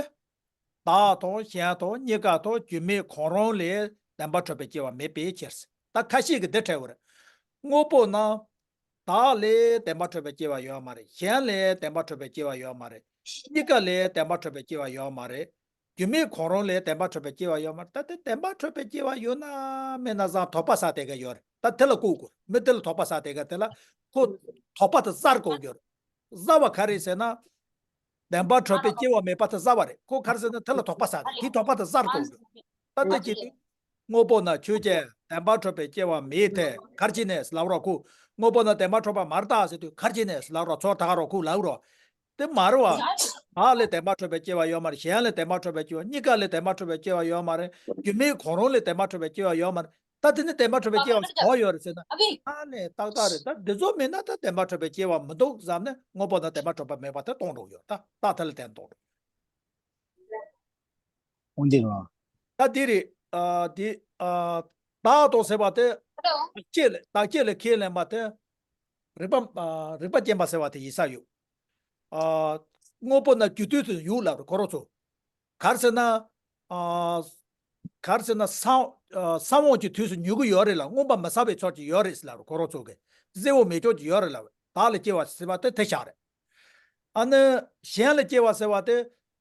བདག་དང་གཞན་དང་གཉིས་ཀ་དང་རྒྱུ་མེད་གང་རུང་ལས་བདེན་པར་གྲུབ་པའི་སྐྱེ་བ་མེད་པའི་ཕྱིར། ད་ཁ་ཤས་ཀྱིས་འདི་འཁྲབ་པ་རེད། དངོས་པོ་རྣམས། བདག་ལས་བདེན་པར་གྲུབ་པའི་སྐྱེ་བ་ཡོད་མ་རེད། གཞན་ལས་བདེན་པར་གྲུབ་པའི་སྐྱེ་བ་ཡོད་མ་རེད། གཉིས་ཀ་ལས་བདེན་པར་གྲུབ་པའི་སྐྱེ་བ་ཡོད་མ་རེད། རྒྱུ་མེད་གང་རུང་ལས་བདེན་པར་གྲུབ་པའི་སྐྱེ་བ་ཡོད་མ་རེད། ད་དེ་བདེན་པར་གྲུབ་པའི་སྐྱེ་བ་ཡོད་ན་མེད་ན་བཟང་དོགས་པ་ཟ་བསྡད་མཁན་ཡོད་རེད། ད་དེ་ལ་ལྐོག་དགོས། མི་དེ་ལ་དོགས་པ་ཟ་བསྡད་མཁན་དེ་ལ་ཁོ་དོགས་པ་དེ་ཟ་དགོས་ཡོད་རེད། ཟ་བ་ག་རེ་ཟེར་ན། བདེན་པར་གྲུབ་པའི་སྐྱེ་བ་མེད་པ་དེ་ཟ་བ་རེད། ཁོ་ག་རེ་ཟེར་ན་དེ་ལ་དོགས་པ་ཟ་རེད། དེའི་དོགས་པ་དེ་ཟ་དགོས་ཡོད་རེད། ད་དེ་བྱེད་དུས། དངོས་པོ་རྣམས་ཆོས་ཅན། བདེན་པར་གྲུབ་པའི་སྐྱེ་བ་མེད་དེ། ག་རེ་བྱས་ནས་ལབ་རོགས། ཁོ་དངོས་པོ་རྣམས་བདེན་པར་གྲུབ་པ་མ་རེད་ད་ཟེར་དུས་ག་རེ་བྱས་ནས་ལབ་རོགས། ཚོར་ད་ག་རོགས། ཁོ་ལབ་རོགས། དེ་མ་རེད་བ། བདག་ལས་བདེན་པར་གྲུབ་པའི་སྐྱེ་བ་ཡོད་མ་རེད། གཞན་ལས་བདེན་པར་གྲུབ་པའི་སྐྱེ་བ། གཉིས་ཀ་ལས་བདེན་པར་གྲུབ་པའི་སྐྱེ་བ་ཡོད་མ་རེད། རྒྱུ་མེད་གང་རུང་ལས་བདེན་པར་གྲུབ་པའི་སྐྱེ་བ་ཡོད་མ་རེད། ད་དེ་ནི་བདེན་པར་གྲུབ་པའི་སྐྱེ་བ་གང་ཡོད་རེད་ཟེར་ན། ཨ་ནི་ཏག་ཏག་རེད། ད་འདི་ཚོ་མེད་ན་ད་བདེན་པར་གྲུབ་པའི་སྐྱེ་བ་མི་འདུག་བསམ་ནས་དངོས་པོ་དང་བདེན་པར་གྲུབ་པ་མེད་པ་དེ་སྟོང་འགྲོ་ཡོད། ད་ད་དེ་ལ་བརྟེན་སྟོང་འགྲོ། འོན་ཏེ་རོ། ད་འདི་རེད། ཨ། འདི། ཨ། བདག་དང་ཟེར་བ་དེ། བདག་བསྐྱེད་ལ། བདག་བསྐྱེད་ལ་ཁས་ལེན་པ་དེ། རིགས་པ། ཨ། རིགས་པ་སྐྱེན་པ་ཟེར་བ་དེ་ཡིན་ས་ཡོད། ཨ། དངོས་པོ་རྣམས་རྒྱུ་དུས་སུ་ཡོད་ལབ་རེད་ཁོ་རང་ཚོ། ག་རེ་ཟེར་ན། ཨ། ག་རེ་ཟེར་ན་ས། ཨ། ས་འོག་གི་དུས་སུ་ཉོ་གི་ཡོད་རེད་ལ། མངོན་པ་མི་གསལ་བའི་ཚོད་ཅིག་ཡོད་རེད་ལབ་རེད་ཁོ་རང་ཚོ་གིས། གསལ་བོ་མེད་ཅོག་ཅིག་ཡོད་རེད་ལབ། བདག་ལ་སྐྱེ་བ་ཟེར་བ་དེ་དེ་ཤག་རེད། ཨ་ནི་གཞན་ལ་སྐྱེ་བ་ཟེར་བ་དེ།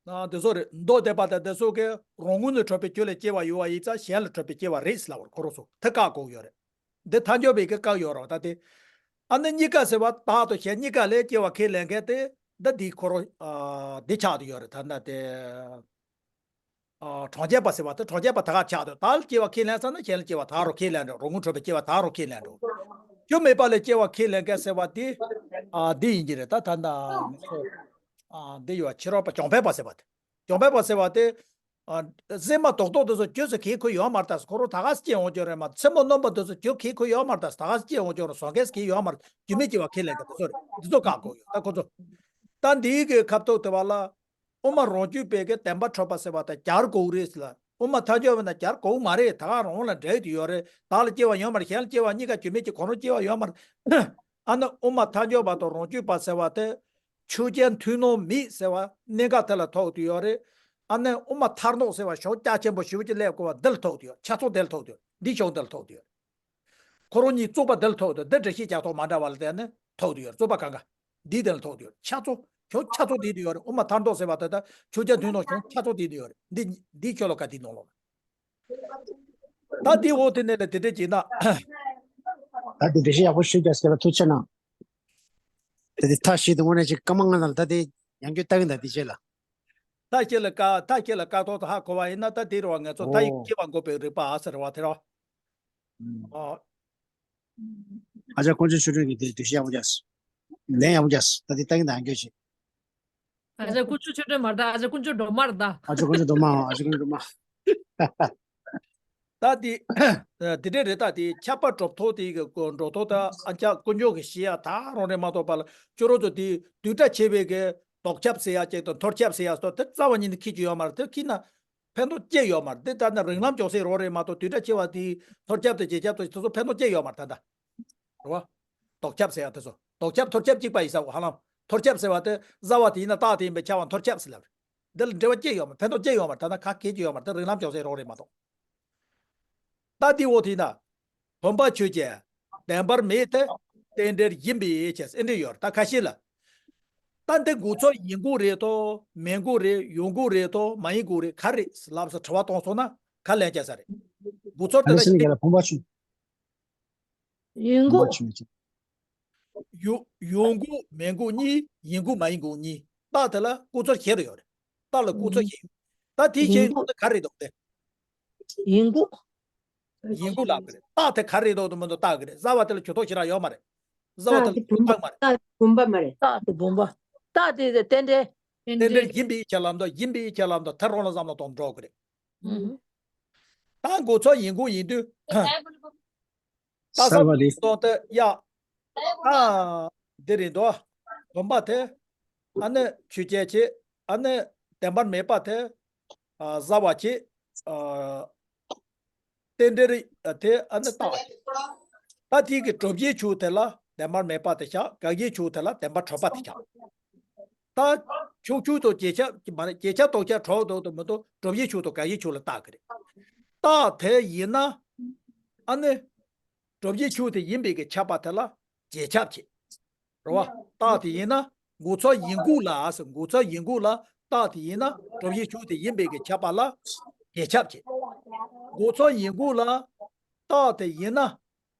ཨ། འདི་ཚོ་རེད། མདོ་སྡེ་པ་དང་འདི་ཚོ་གིས་རང་ངོས་ནས་གྲུབ་པའི་རྒྱུ་ལས་སྐྱེ་བ་ཡོད་པ་ཡིན་ཙང་གཞན་ལ་གྲུབ་པའི་སྐྱེ་བ་རེད་ཟེར་ལབ་པར་ཁོ་རང་ཚོ་དེ་བཀག་དགོས་ཡོད་རེད། འདི་ཐལ་འགྱུར་བའི་གི་བཀག་ཡོད་རེད་ད་དེ། ཨ་ནི་གཉིས་ཀ་ཟེར་བ་བདག་དང་གཞན་གཉིས་ཀ་ལས་སྐྱེ་བ་ཁས་ལེན་མཁན་དེ་འདི་འདི་ཁོ་རང་། ཨ། འདི་ཆགས་བསྡད་ཡོད་རེད་ད་ལྟ་དེ། ཨ། གྲངས་ཅན་པ་ཟེར་བ་དེ། གྲངས་ཅན་པ་ད་ག་ཆགས་འདུག་བདག་ལ་སྐྱེ་བ་ཁས་ལེན་ཚར་ན་གཞན་ལ་སྐྱེ་བ་ད་རུང་ཁས་ལེན་འགྲོ། རང་ངོས་གྲུབ་པའི་སྐྱེ་བ་ད་རུང་ཁས་ལེན་འགྲོ། རྒྱུ་མེད་པ་ལས་སྐྱེ་བ་ཁས་ལེན་མཁན་ཟེར་བ་དེ། ཨ། འདི་ཡིན་གྱི་རེད་ད་ད་ལྟ་ང་ཚོ། ཨ། འདི་ཡོད་ཕྱི་རོལ་པ་གྱོང་འཕེན་པ་ཟེར་བ་དེ། གྱོང་འཕེན་པ་ཟེར་བ་དེ། ཨ། སྲན་མ་རྡོག་རྡོག་དེ་ཚོ་རྒྱུ་ཟེར་གྱི་ཁོ་ཡོད་མ་རེད་ད། ཁོ་རང་ད་ག་སེ་སྐྱེ་འོང་རྒྱུ་རེད་མ། མཚན་མོ་རྣོན་པོ་དེ་ཚོ་རྒྱུ་གྱི་ཁོ་ཡོད་མ་རེད་ད། ད་ག་སེ་སྐྱེ་འོང་རྒྱུ་རེད། བཟོ་མཁན་ཟེར་གྱི་ཡོད་མ་རེད། རྒྱུ་མེད་སྐྱེ་བ་ཁས་ལེན་མཁན་དེ་ཚོ་རེད། འདི་ཚོ་བཀག་དགོས་ཡོད་ད་ཁོ་ཚོ། ད་འདིའི་གི་ཁ་ཐུག་དེ་བ་ལ། དབུ་མ་རང་རྒྱུད་པའི་གི་བདེན་པར་གྲུབ་པ་ཟེར་བ་དང་སྦྱར་དགོས་རེད་ལ། དབུ་མ་ཐལ་འགྱུར་བ་ན་སྦྱར་དགོས་མ་རེད། ད་ག་རང་ལ་འབྲེལ་དུ་ཡོད་རེད། བདག་ལ་སྐྱེ་བ་ཡོད་མ་རེད། གཞན་ལ་སྐྱེ་བ། གཉིས་ཀ་རྒྱུ་མེད་ཀྱི་གང་རུང་སྐྱེ་བ་ཡོད་མ་རེད། ཨ་ནི་དབུ་མ་ཐལ་འགྱུར་བ་དང་རང་རྒྱུད་པ་ཟེར་བ་དེ། ཆོས་ཅན་མཐུན་སྣང་མེད་ཟེར་བ་གནད་འགག་དེ་ལ་ཐུག་དུ་ཡོད་རེད། ཨ་ནི་དབུ་མ་ཐར་འདོགས་ཟེར་བ་གཞུང་རྒྱ་ཆེན་པོ་ཞེ་པོ་ཅིག་སླེབས་དགོས་པ་འདི་ལ་ཐུག་དུ་ཡོད། ཆ་ཚང་འདི་ལ་ཐུག་དུ་ཡོད། འདི་གཞུང་འདི་ལ་ཐུག་དུ་ཡོད། ཁོ་རང་གཉིས་རྩོད་པ་འདི་ལ་ཐུག་དུ་ཡོད། འདི་འགྲེལ་བཤད་རྒྱག་ཐོག་མ་འདྲ་བ་ལ་བརྟེན་ནས་ཐུག་དུ་ཡོད། རྩོད་པ་གང་ག་འདི་འདི་ལ་ཐུག་དུ་ཡོད། ཆ་ཚང་གཞུང་ཆ་ཚང་འདི་དུ་ཡོད་རེད། དབུ་མ་ཐར་འདོགས་ཟེར་བ་དེ་ད་ཆོས་རྒྱལ་དོན་གྲུབ་གཞུང་ཆ་ཚང་འདི་དུ་ཡོད་རེད། འདི་འདི་ཁྱོད་ལ་ག་འདི་ནང་ལོགས་ལ། ད་འདི་འོག་དེ་ནས་ལ་དེ་འདྲ་བྱས་ན། ད་དེ་འགྲེལ་བཤད་ཡག་པོ་ཞུས་ཀྱང་སྐད་ལ་ཐུགས་ཆེ་གནང་། ད་དེ་ཐག་ཞིག་ཏུ་དངོས་གནས་ཅིག་སྐར་མ་ལྔ་ཙམ་ད་དེ་ཡང་སྐྱོན་ལྟ་གི་འདུག་དེ་རྗེས་ལ། ད་ཁྱེད་ལ་བཀའ་ད་ཁྱེད་ལ་བཀའ་ཐོག་ཏུ་ཧ་གོ་བ་ཡིན་ན། ད་དེ་རུ་བ་ང་ཚོ་ད་ཡིག་ཨོ། སྐྱེ་བ་འགོག་པའི་རིགས་པ་ཨ་ཟེར་བ་དེ་རོ། ཨ། ཨ་ཅག་དཀོན་མཆོག་ཆོས་སྒྲོན་གྱིས་དེ་འགྲེལ་བཤད་ཡག་པོ་རྒྱག་སོང་། ལན་ཡག་པོ་རྒྱག་སོང་། ད་དེ་ལྟ་གི་འདུག་ཡང་སྐྱོན་ཞིག་ཨ་ཅག་དཀོན་མཆོག་ཆོས་སྒྲོན་མ་རེད་ད། ཨ་ཅག་དཀོན་མཆོག་སྒྲོལ་མ། ཨ་ཅག་དཀོན་མཆོག་སྒྲོལ་མ། ཨ་ཅག་དཀོན་མཆོག་སྒྲོལ་མ། ད་དེ་དེ་འདྲས་རེད། ད་དེ་ཁྱབ་པ་གྲུབ་ཐོབ་དེ་གི་འགྲོ་ཐོག་ད་ཨ་ཅག་དཀོན་མཆོག་གི་བཤད་ཡ་ད་རང་རེད་མ་གཏོགས་པ་ལ་ཁྱོད་རང་ཚོ་དེ་བསྡུས་གྲྭ་ཆེ་བའི་གི་ལྡོག་ཁྱབ་ཟེར་ཡ་ཅིག་དང་འཐོར་ཁྱབ་ཟེར་ཡ་སོགས་དེ་རྩ་བ་ཉིད་ནས་འཁྱེར་རྒྱུ་ཡོད་མ་རེད། དེ་འཁྱེར་ན་ཕན་ཐོགས་ཅི་ཡོད་མ་རེད། དེ་ལྟར་ན་རིགས་ལམ་སྦྱོང་སའི་རོགས་རེད་མ་གཏོགས་བསྡུས་གྲྭ་ཆེ་བ་དེ་འཐོར་ཁྱབ་དང་རྗེས་ཁྱབ་དང་དེ་ཚོ་ཕན་ཐོགས་ཅི་ཡོད་མ་རེད། ད་ལྟ་རེད་བ། ལྡོག་ཁྱབ་ཟེར་ཡ་དེ་ཚོ། ལྡོག་ཁྱབ་འཐོར་ཁྱབ་གཅིག་པ་ཡིན་ས་གོ་ཧ་ལམ། འཐོར་ཁྱབ་ཟེར་བ་དེ་བཟའ་བ་དེ་ཡིན་ན་རྟགས་དེ་ཡིན་པས་ཁྱབ་པ་འཐོར་ཁྱབ་ཟེར་ལབ་རེད། འདི་ལ་འབྲེལ་བ་ཅི་ཡོད་མ་རེད། ཕན་ཐོགས་ཅི་ཡོད་མ་རེད། ད་ལྟ་ཁ་གས་ཀྱི་ཡོད་མ་རེད། ད་རིགས་ལམ་སྦྱོང་སའི་རོགས་རེད་མ་གཏོགས། ད་འདི་འོག་དེ་ན། བུམ་པ་ཆོས་ཅན། བདེན་པར་མེད་དེ། རྟེན་འབྲེལ་ཡིན་པའི་ཕྱིར་ཟེར་འདྲ་ཡོད་རེད། ད་ཁ་ཤས་ལ། ད་འདི་འགོ་ཚུགས་ཡིན་དགོས་རེད་དོ། མིན་དགོས་རེད། ཡོང་དགོས་རེད་དོ། མ་ཡིན་དགོས་རེད། ག་རེ་ལབ་སོགས་དྲི་བ་བཏང་སོང་ན་ག་ལན་རྒྱག་ས་རེད། འགོ་ཚུགས་དེ་ལ་ཤེས། ཡིན་དགོས། ཡོང་དགོས་མིན་དགོས་གཉིས། ཡིན་དགོས་མ་ཡིན་དགོས་གཉིས། རྟགས་དེ་ལ་ཀུན་རྫོབ་བཞི་རེ་ཡོད་རེད། རྟགས་ལ་ཀུན་རྫོབ་བཞི་ཡོད། ད་དེ་བཞི་ཡི་ནང་ནས་ག་རེ་འདུག་སྟེ། ཡིན་དགོས། ཡིན་དགོས་ལབ་ཀྱི་རེད། རྟགས་དེ་ག་རེ་འདུག་དང་མི་འདུག་བརྟག་གི་རེད། བཟའ་བ་དེ་ལ་ཇུས་གཏོགས་ཞེ་དྲག་ཡོད་མ་རེད། བཟའ་བ་རྟགས་དེ་དེ་བུམ་པ། བརྟག་མ་རེད། རྟགས་དེ་བུམ་པ། རྟགས་དེ་རྟེན་འབྲེལ། རྟེན་འབྲེལ་ཡིན་པའི་ཕྱིར་ལབ་འདུག་ཡིན་པའི་ཕྱིར་ལབ་འདུག་ད་རང་ལ་བསམ་བློ་གཏོང་འགྲོ་གི་རེད། ད་འགོ་ཚུགས་ཡིན་དགོས་ཡིན་དུས། ད་གསར་བ་རེད། སོང་སྟེ་ཡ། ཨ། འདི་རེད་འདུག་བུམ་པ་དེ། ཨ་ནི་ཆོས་ཅན་བྱས། ཨ་ནི་བདེན་པར་མེད་པ་དེ། ཨ། བཟའ་བ་བྱས། ཨ། རྟེན་འབྲེལ་དེ་ཨ་ནི་རྟགས་བྱས། ད་དེ་གི་གྲུབ་བྱའི་ཆོས་དེ་ལ་བདེན་པར་མེད་པ་དེ་ཆགས། དགག་བྱའི་ཆོས་དེ་ལ་བདེན་པར་གྲུབ་པ་དེ་ཆགས། ད་ཕྱོགས་ཆོས་དང་རྗེས་ཁྱབ་ཀྱི་མ་རེད། རྗེས་ཁྱབ་ལྡོག་ཁྱབ་གྲུབ་འདུག་དང་མི་འདུག་གྲུབ་བྱའི་ཆོས་དང་དགག་བྱའི་ཆོས་ལ་བརྟག་གི་རེད། རྟགས་དེ་ཡིན་ན། ཨ་ནི། གྲུབ་བྱའི་ཆོས་དེ་ཡིན་པའི་གི་ཁྱབ་པ་དེ་ལ་རྗེས་ཁྱབ་བྱེད། རེད་བ། རྟགས་དེ་ཡིན་ན་འགོ་ཚུགས་ཡིན་དགོས་ལ་ཟེར། འགོ་ཚུགས་ཡིན་དགོས་ལ་རྟགས་དེ་ཡིན་ན་གྲུབ་བྱའི་ཆོས་དེ་ཡིན་པའི་གི་ཁྱབ་པ་ལ་རྗེས་ཁྱབ་བྱེད། འགོ་ཚུགས་ཡིན་དགོས་ལ་རྟགས་དེ་ཡིན་ན།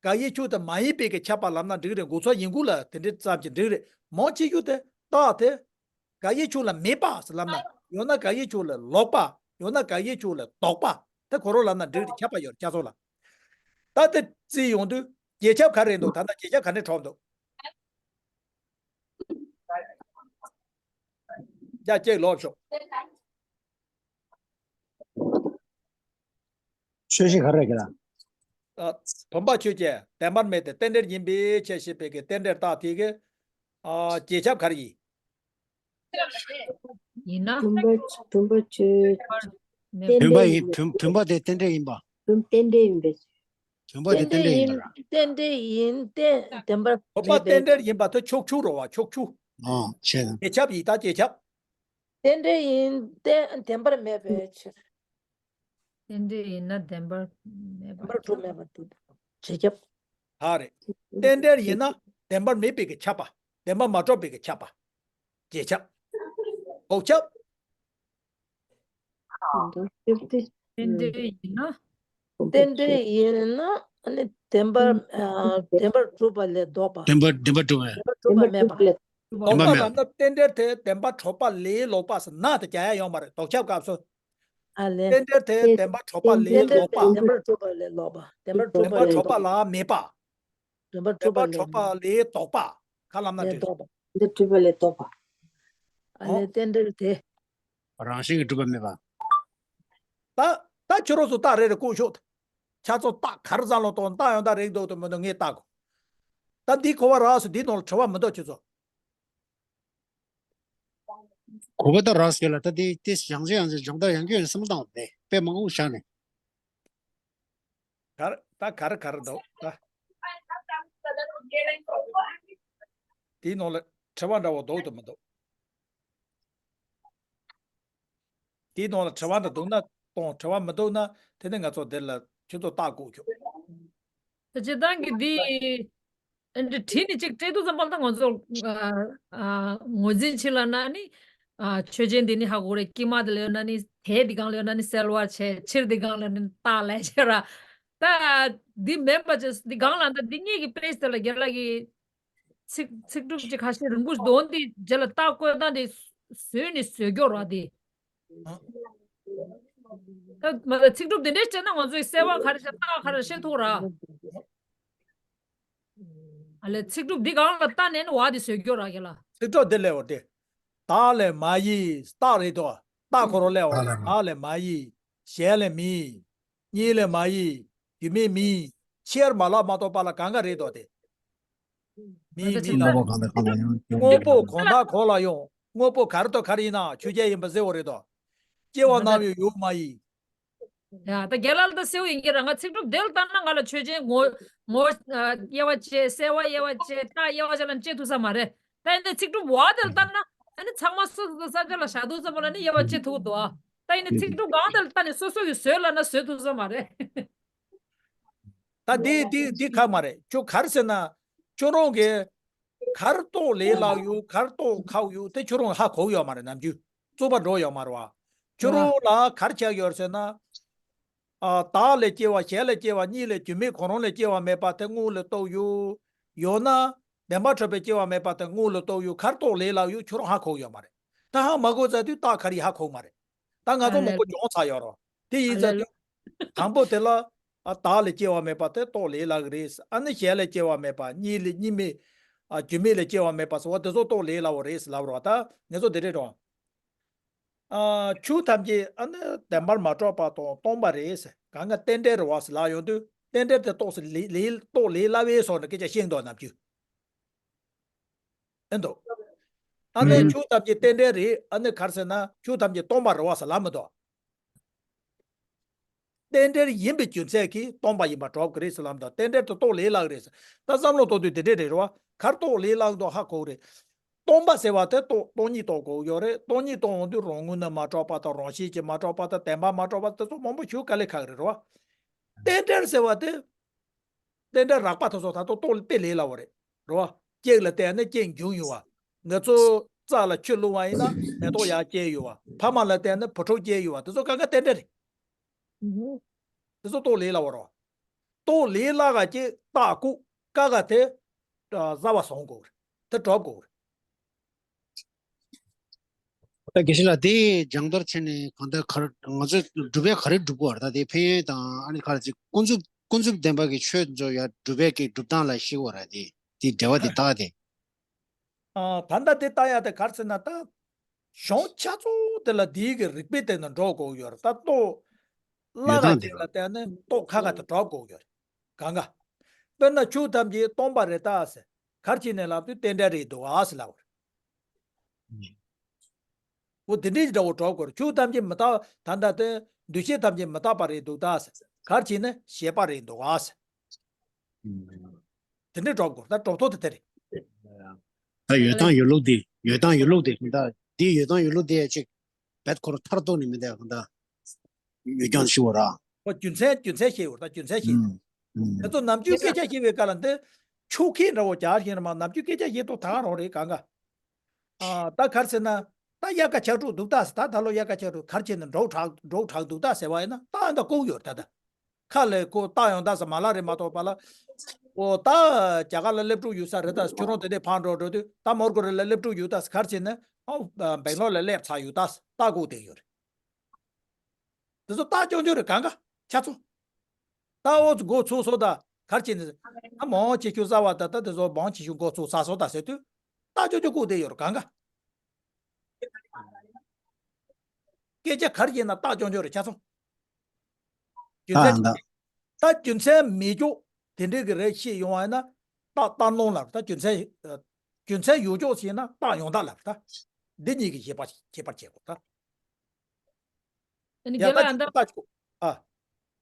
དགག་བྱའི་ཆོས་དེ་མ་ཡིན་པའི་གི་ཁྱབ་པ་ལབ་ན་འགྲིག་རེད། འགོ་ཚུགས་ཡིན་དགོས་ལ་དེ་འདྲའི་ཙམ་གྱིས་འགྲིག་རེད། མང་ཆེ་ཤོས་དེ་རྟགས་དེ་དགག་བྱའི་ཆོས་ལ་མེད་པ་ཟེར་ལབ་ན། ཡང་ན་དགག་བྱའི་ཆོས་ལ་ལོག་པ། ཡང་ན་དགག་བྱའི་ཆོས་ལ་ལྡོག་པ། དེ་ཁོ་རང་ལབ་ན་འགྲིག་རེད། ཁྱབ་པ་ཡོད་རེད་ཁྱེད་ཚོ་ལ། ད་དེ་བརྩིས་ཡོང་དུས་རྗེས་ཁྱབ་ག་རེ་འདུག་ད་ལྟ་རྗེས་ཁྱབ་ག་འདྲ་གྲུབ་འདུག་ཡ་གཅིག་ལོག་ཤོག་ཆོས་བཞི་ག་རེ་རེད་ལ། ཨ། བུམ་པ་ཆོས་ཅན། བདེན་པར་མེད་དེ། རྟེན་འབྲེལ་ཡིན་པའི་ཕྱིར་ཞེས་པའི་གི་རྟེན་འབྲེལ་རྟགས་དེ་གི། ཨ། རྗེས་ཁྱབ་ག་རེ་ཡིན། ཡིན་ན། བུམ་པ་བུམ་པ་ཆོས། བུམ་པ་ཡིན། བུམ་བུམ་པ་དེ་རྟེན་འབྲེལ་ཡིན་པ། བུམ་རྟེན་འབྲེལ་ཡིན་པས། བུམ་པ་དེ་རྟེན་འབྲེལ་ཡིན་པ་ར། རྟེན་འབྲེལ་ཡིན་ཏེ་བདེན་པར་བུམ་པ་མེད་པའི་རྟེན་འབྲེལ་ཡིན་པ་དེ་ཕྱོགས་ཆོས་རེད་བ། ཕྱོགས་ཆོས། ཨོ་བྱས་ཙང་། རྗེས་ཁྱབ་ཡིན། ད་རྗེས་ཁྱབ། རྟེན་འབྲེལ་ཡིན་ཏེ་བདེན་པར་མེད་པའི་ཕྱིར། རྟེན་འབྲེལ་ཡིན་ན་བདེན་པར་མེད་པ། བདེན་པར་གྲུབ་མེད་པ་དེ་རྗེས་ཁྱབ། ཧ་རེད། རྟེན་འབྲེལ་ཡིན་ན་བདེན་པར་མེད་པའི་གི་ཁྱབ་པ། བདེན་པར་མ་གྲུབ་པའི་གི་ཁྱབ་པ། རྗེས་ཁྱབ། ལྡོག་ཁྱབ། ལྡོག་ཁྱབ་དེ། རྟེན་འབྲེལ་ཡིན་ན། རྟེན་འབྲེལ་ཡིན་ན་ཨ་ནི་བདེན་པར། ཨ། བདེན་པར་གྲུབ་པ་ལས་ལྡོག་པ། བདེན་པར་བདེན་པར་གྲུབ་པ། བདེན་པར་གྲུབ་པ་མེད་པ། ལྡོག་པ་ལབ་ན་རྟེན་འབྲེལ་དེ་བདེན་པར་གྲུབ་པ་ལས་ལོག་པ་ཟེར་ན་དེ་རྒྱག་ཡ་ཡོད་མ་རེད། ལྡོག་ཁྱབ་སྐབས་སུ། ཨ་ལས། རྟེན་འབྲེལ་དེ་བདེན་པར་གྲུབ་པ་ལས་ལྡོག་པ། བདེན་པར་གྲུབ་པ་ལས་ལོག་པ། བདེན་པར་གྲུབ་པ་ལས་ལྡོག་པ། བདེན་པར་གྲུབ་པ་ལ་མེད་པ། བདེན་པར་གྲུབ་པ་ལས་ལྡོག་པ། ག་ལབ་ན་ལས་འགྲིག་ལྡོག་པ། འདི་གྲུབ་པ་ལས་ལྡོག་པ། ཨ་ལས། ཨོ། རྟེན་འབྲེལ་དེ། རང་བཞིན་གྱིས་གྲུབ་པ་མེད་པ། ད་ད་ཁྱོད་རང་ཚོ་རྟགས་རེ་རེ་བཀོད་ཤོག་ཆ་ཚང་རྟགས་ག་རེ་བསམ་བློ་གཏོང་། རྟགས་ཡང་དག་རེད་འདུག་དང་མི་འདུག་ངས་བལྟ་དགོས། ད་འདི་གོ་བ་རག་སོང་། འདིའི་ནང་ལ་དྲི་བ་མི་འདུག་ཁྱོད་ཚོ། གོ་བ་ད་རག་སོང་ལ། ད་འདི་དེ་ཡང་ཅིག་ཡང་ཅིག་སྦྱོང་བརྡར་ཡང་ཁྱོད་བསམ་བློ་བཏང་བ་རེད། དཔེ་མང་པོ་བཞག་ནས། ག་རེ་ད་ག་རེ་ག་རེ་འདུག་ད་དེའི་ནང་ལ་དྲི་བ་འདྲ་བོ་འདུག་དང་མི་འདུག་དེའི་ནང་ལ་དྲི་བ་འདྲ་འདུག་ན་གཏོང་། དྲི་བ་མི་འདུག་ན་དེ་ནི་ང་ཚོ་འདིར་ལ་ཁྱོད་ཚོ་རྟགས་བཀོད་ཆོག་ད་སྤྱིར་བཏང་གི་འདི་འདི་བྲིས་ནས་ཅིག་སྤྲད་དུས་ཙམ་པ་ལ་ད་ང་ཚོ་ཨ་ཨ་ངོས་འཛིན་བྱེད་ལ་ན་ནི་ཨ་ཆོས་ཅན་འདི་ནི་ཧ་གོ་རེད། དཀྱིལ་མ་དེ་ལ་ཡོད་ན་ནི་དེ་འདི་སྒང་ལ་ཡོད་ན་ནི་གསལ་བར་བྱེད། ཕྱིར་འདི་སྒང་ལ་ནི་རྟགས་ལས་བྱེད་ར། ད་འདི་མེད་པ་ཅིག་འདི་སྒང་ལ་ད་འདི་གཉིས་ཀྱི་དཔེ་དེ་ལ་རྒན་ལགས་ཀྱིས། ཚིག་ཚིག་གྲུབ་ཅིག་ཁ་ཤས་རིང་པོ་འདོན་ཏེ་རྗེས་ལ་རྟགས་བཀོད་སྟངས་དེ་བཟོས་ནས་བཟོས་རྒྱུ་ར་དེ། ད་མ་ད་ཚིག་གྲུབ་དེ་འདྲས་བྱས་ན་ང་ཚོས་གསལ་བ་ག་རེ་བྱ་རྟགས་ག་རེ་བཤད་ཐུབ་ར། ཨ་ལས་ཚིག་གྲུབ་འདི་སྒང་ལ་ལྟ་ནས་ནི་བ་དེ་བཟོས་རྒྱུ་ར་ག་ལ། ཚིག་གྲུབ་དེ་ལས་འོ་དེ། བདག་ལས་མ་ཡིན་རྟགས་རེད་དོ། རྟགས་ཁོ་རང་ལས་འོ། བདག་ལས་མ་ཡིན། གཞན་ལས་མིན། གཉིས་ལས་མ་ཡིན། རྒྱུ་མེད་མིན། ཕྱིར་མ་ལབ་མ་གཏོགས་པ་ལ་གང་ག་རེད་དོ་དེ། མིན་མིན་ལ། དངོས་པོ་གང་དང་གང་ལ་ཡང་སྐྱོན་དངོས་པོ་གང་དང་གང་ལ་ཡང་དངོས་པོ་ག་རེ་དང་ག་རེ་ཡིན་ན་ཆོས་ཅན་ཡིན་པ་གསལ་བོ་རེད་དོ། སྐྱེ་བ་ནམ་ཡང་ཡོད་མ་ཡིན། ཡ་ད་རྒན་ལགས་ལ་ད་གསལ་བོ་ཡིན་གྱི་ར། ང་ཚིག་གྲུབ་དེ་ལ་ལྟར་ན་ང་ལ་ཆོས་ཅན་ངོ་ངོ་དབྱེ་བ་བྱེད། གསལ་བ་དབྱེ་བ་བྱེད། རྟགས་དབྱེ་བ་བྱེད་ལ་བྱེད་ཐུབ་ས་མ་རེད། ད་ཡིན་ད་ཚིག་གྲུབ་བ་དེ་ལ་ལྟར་ན་ཨ་ནི་ཚང་མ་སོ་སོ་སོ་ས་ཆ་ལ་བཞག་ཐུབ་ས་མ་རེད། ཨ་ནི་དབྱེ་བ་བྱེད་ཐུབ་འདུག་ཨ། ད་ཡིན་ད་ཚིག་གྲུབ་གང་དེ་ལ་ལྟར་ནས་སོ་སོ་གིས་བཟོས་ལ་ན་བཟོས་ཐུབ་ས་མ་རེད། ད་འདི་འདི་འདི་ཁག་མ་རེད། ཁྱོད་ག་རེ་ཟེར་ན་ཁྱོད་རང་གིས་ག་རེ་རྟོགས་ལས་སླ་ཡོད་ག་རེ་རྟོགས་ཁག་ཡོད་དེ་ཁྱོད་རང་ཧ་གོ་ཡོད་མ་རེད། ནམ་རྒྱུན་རྩོད་པ་འགྲོ་ཡོད་མ་རེད་བ། ཁྱོད་རང་ལ་ག་རེ་ཆགས་ཡོད་ཟེར་ན། ཨ་བདག་ལས་སྐྱེ་བ་གཞན་ལས་སྐྱེ་བ་གཉིས་ལས་རྒྱུ་མེད་ཁོ་རང་ལས་སྐྱེ་བ་མེད་པ་དེ་དངོས་ལ་རྟོགས་ཡོད། ཡོད་ན་བདེན་པར་གྲུབ་པའི་སྐྱེ་བ་མེད་པ་དེ་དངོས་ལ་རྟོགས་ཡོད། ག་རེ་རྟོགས་ལས་སླ་ཡོད་ཁྱོད་རང་ཧ་གོ་ཡོད་མ་རེད། ད་ཧ་མ་གོ་ཚར་དུས་རྟགས་ག་རེ་ཧ་གོ་མ་རེད། ད་ང་ཚོ་མང་པོ་བྱུང་ཚར་ཡོད་རེད། དེ་ཡིན་ཙང་དུས་དང་པོ་དེ་ལ་ཨ་བདག་ལས་སྐྱེ་བ་མེད་པ་དེ་རྟོགས་ལས་སླ་གི་རེད། ཨ་ནི་གཞན་ལས་སྐྱེ་བ་མེད་པ་གཉིས་ལས་གཉིས་མེད་ཨ་རྒྱུ་མེད་ལས་སྐྱེ་བ་མེད་པ་ཟེར་བ་དེ་ཚོ་རྟོགས་ལས་སླ་བོ་རེད་ལབ་རེད་བ། ད་ངེད་ཚོ་དེ་འདྲས་རེད་བ། ཨ་ཆོས་ཐམས་ཅད་ཨ་ནི་བདེན་པར་མ་གྲུབ་པ་དང་སྟོང་པ་རེད་ཟེར་གང་ག་རྟེན་འབྲེལ་རེད་བ་ཟེར་ལབ་ཡོང་དུས་རྟེན་འབྲེལ་དེ་རྟོགས་སུ་ལས་ལས་རྟོགས་ལས་སླ་བས་སོགས་ནས་སྐད་ཆ་བཤད་འདུག་ནམ་རྒྱུན། ཨེ་འདུག་ཨ་ནི་ཨུམ། ཆོས་ཐམས་ཅད་རྟེན་འབྲེལ་རེད། ཨ་ནི་ག་རེ་ཟེར་ན་ཆོས་ཐམས་ཅད་སྟོང་པ་རེད་བ་ཟེར་ལབ་མི་འདུག་རྟེན་འབྲེལ་ཡིན་པའི་རྒྱུ་མཚན་གྱིས་སྟོང་པ་ཡིན་པར་གྲུབ་ཀྱི་རེད་ཟེར་ལབ་འདུག་རྟེན་འབྲེལ་དེ་རྟོགས་ལས་སླ་གི་རེད་ཟེར། ད་བསམ་བློ་གཏོང་དུས་དེ་འདྲས་རེད་རེད་བ། ག་རེ་རྟོགས་ལས་སླ་འདུག་ཧ་གོ་གི་རེད། སྟོང་པ་ཟེར་བ་དེ་རྟོགས་སྟོང་ཉིད་རྟོགས་དགོས་ཡོད་རེད། སྟོང་ཉིད་རྟོགས་ཡོང་དུས་རང་ངོས་ནས་མ་གྲུབ་པ་དང་རང་བཞིན་གྱིས་མ་གྲུབ་པ་དང་བདེན་པར་མ་གྲུབ་པ་དེ་ཚོ་མང་པོ་ཞིག་དཀའ་ལས་ཁག་གི་རེད་རེད་བ། རྟེན་འབྲེལ་ཟེར་བ་དེ། རྟེན་འབྲེལ་རགས་པ་དེ་ཚོ་ད་དུང་རྟོགས་དཔེ་ལས་སླ་བོ་རེད། རེད་བ། གཅིག་ལ་བརྟེན་ནས་གཅིག་འབྱུང་ཡོང་བ། ང་ཚོ་རྩྭ་ལ་ཆུ་བླུགས་པ་ཡིན་ན་མེ་ཏོག་ཡར་སྐྱེས་ཡོང་བ། ཕ་མ་ལ་བརྟེན་ནས་བུ་ཕྲུག་སྐྱེས་ཡོང་བ་དེ་ཚོ་གང་ག་རྟེན་འབྲེལ་རེད། དེ་ཚོ་རྟོགས་ལས་སླ་བོ་རེད་བ། རྟོགས་ལས་སླ་ག་ཅིག་རྟགས་བཀོད་དཀའ་ག་དེ། ཨ་བཟའ་བ་བཟང་དགོས་རེད། དེ་གྲུབ་དགོས་རེད། ད་དགེ་བཤེས་ལགས་དེ་སྦྱང་བརྡར་བྱས་ནས་གང་ལྟར་ག་རེ་ང་ཚོས་སྒྲུབ་པས་ག་རེ་སྒྲུབ་དགོས་རེད། ད་དེ་ཕན་ཡོན་དང་ཨ་ནི་ག་རེ་ཅིག་ཀུན་རྫོབ་ཀུན་རྫོབ་བདེན་པ་གི་ཆོས་ཚོ་ཡར་སྒྲུབ་པའི་གི་སྒྲུབ་སྟངས་ལ་ཤེས་དགོས་རེད། དེ་དེ་འབྲེལ་བ་དེ་ད་དེ། ཨ་ད་ལྟ་དེ་ལྟ་ཡ་དེ་ག་རེ་ཟེར་ན་ད། གཞུང་ཆ་ཚང་དེ་ལ་དེའི་གི་རིགས་པའི་སྟེང་ནས་འགྲོ་དགོས་ཡོད་རེད། ད་རྟོགས་སླ་ཡོད་ག་སྟངས་དེ་ཅིག་ལ་ལ། བརྟེན་ནས་རྟོགས་ཁག་ག་དེ་གྲུབ་དགོས་ཡོད་རེད། གང་ག་དཔེར་ན་ཆོས་ཐམས་ཅད་སྟོང་པ་རེད་ད་ཟེར། ག་རེ་བྱས་ནས་ལབ་དུས་རྟེན་འབྲེལ་རེད་འདུག་ཨ་ཟེར་ལབ་པ་རེད། འོ་དེ་འདྲའི་འདྲ་བོ་གྲུབ་དགོས་རེད། ཆོས་ཐམས་ཅད་མི་རྟག་ད་ལྟ་དེ་འདུ་ཤེས་ཐམས་ཅད་མི་རྟག་པ་རེད་འདུག་ད་ཟེར། ག་རེ་བྱས་ནས་ཤེས་པ་རེད་འདུག་ཨ་ཟེར། དེ་འདྲའི་གྲུབ་དགོས། ད་གྲུབ་ཐོབ་དེ་དེ་རེད། ད་ཡོད་སྟངས་ཡོད་ལུགས་དེ་ཡོད་སྟངས་ཡོད་ལུགས་དེ་གང་ལྟར་འདི་ཡོད་སྟངས་ཡོད་ལུགས་དེ་ཅིག་བེད་ཁོ་རང་མཐར་གཏུགས་ནས་མི་འདུག་གང་ལྟར་ཡོད་ཀྱང་ཞུ་བ་ར། ཨོ་རྒྱུ་མཚན་རྒྱུ་མཚན་ཤེས་ཡོད་ད་རྒྱུ་མཚན་ཤེས་ཡོད། ཨུམ། ཨུམ། ང་ཚོ་ནམ་རྒྱུན་སྐད་ཆ་བཤད་པའི་སྐབས་ལ་འདི་ཆོས་ཁས་འདྲ་བོ་རྒྱག་བཞིན་རེད་མ། ནམ་རྒྱུན་སྐད་ཆ་བཤད་ཐུབ་ད་ག་རང་རེད་གང་ག་ཨ་ད་ག་རེ་ཟེར་ན། ད་དབྱར་ཁ་ཆར་དྲུག་འདུག་ད་ཟེར། ད་ད་ལོ་དབྱར་ཁ་ཆར་དྲུག་ག་རེ་བྱས་ནས་འབྲོག་དྲག་འབྲོག་དྲག་འདུག་ད་ཟེར་བ་ཡིན་ན་ད་ཨ་ད་ལྐུགས་ཡོད་ད་ད། ཁ་ལས་ཁོ་ད་ཡོང་ད་ཟེར་མ་ལ་རེད་མ་གཏོགས་པ་ལ། ཨོ་ད་རྒྱ་གར་ལ་སླེབས་དྲུག་ཡོད་ས་རེད་ད་ཟེར། ཁྱོད་རང་དེ་འདྲས་ཕར་འགྲོ་འགྲོ་དུས་ད་མོར་ཀོ་རི་ལ་སླེབས་དྲུག་ཡོད་ད་ཟེར། ག་རེ་བྱས་ནས་ཨོ་སྦེང་ལོར་ལ་སླེབས་ཚར་ཡོད་ད་ཟེར་ད་ལྐུགས་བསྡད་ཡོད་རེད། དེ་ཚོ་རྟགས་རྐྱང་རྐྱང་རེད་གང་ག་ཆ་ཚང་། ད་ཨོ་ཙི་འགོ་ཚུགས་སོང་ད་ག་རེ་བྱས་ནས་ཨ་མང་ཆེ་ཤོས་གསར་བ་ད་ད་དེ་ཚོ་མང་ཆེ་ཤོས་འགོ་ཚུགས་ཚར་སོང་ད་ཟེར་དུས་རྟགས་རྐྱང་རྐྱང་ལྐུགས་བསྡད་ཡོད་རེད་གང་ག་སྐད་ཆ་ག་རེ་བཤད་ན་རྟགས་རྐྱང་རྐྱང་རེད་ཆ་ཚང་། རྒྱུ་མཚན་ད་ད་རྒྱུ་མཚན་མེད་ཀྱོག་དེ་འདྲའི་གི་རེད་བཤད་ཡོང་བ་ཡིན་ན་རྟགས་རྟགས་སྣང་ལ་ད་རྒྱུ་མཚན་རྒྱུ་མཚན་ཡོད་ཀྱོག་བཤད་ན་རྟགས་ཡོང་ད་ལ་ད་འདི་གཉིས་ཀྱི་ཁྱད་པར་ཁྱད་པར་བྱེད་དགོས་ད། ཨ་ནི་ཡ་རྒན་ལགས་ད་ཨ་ད་ཅིག་ཨ།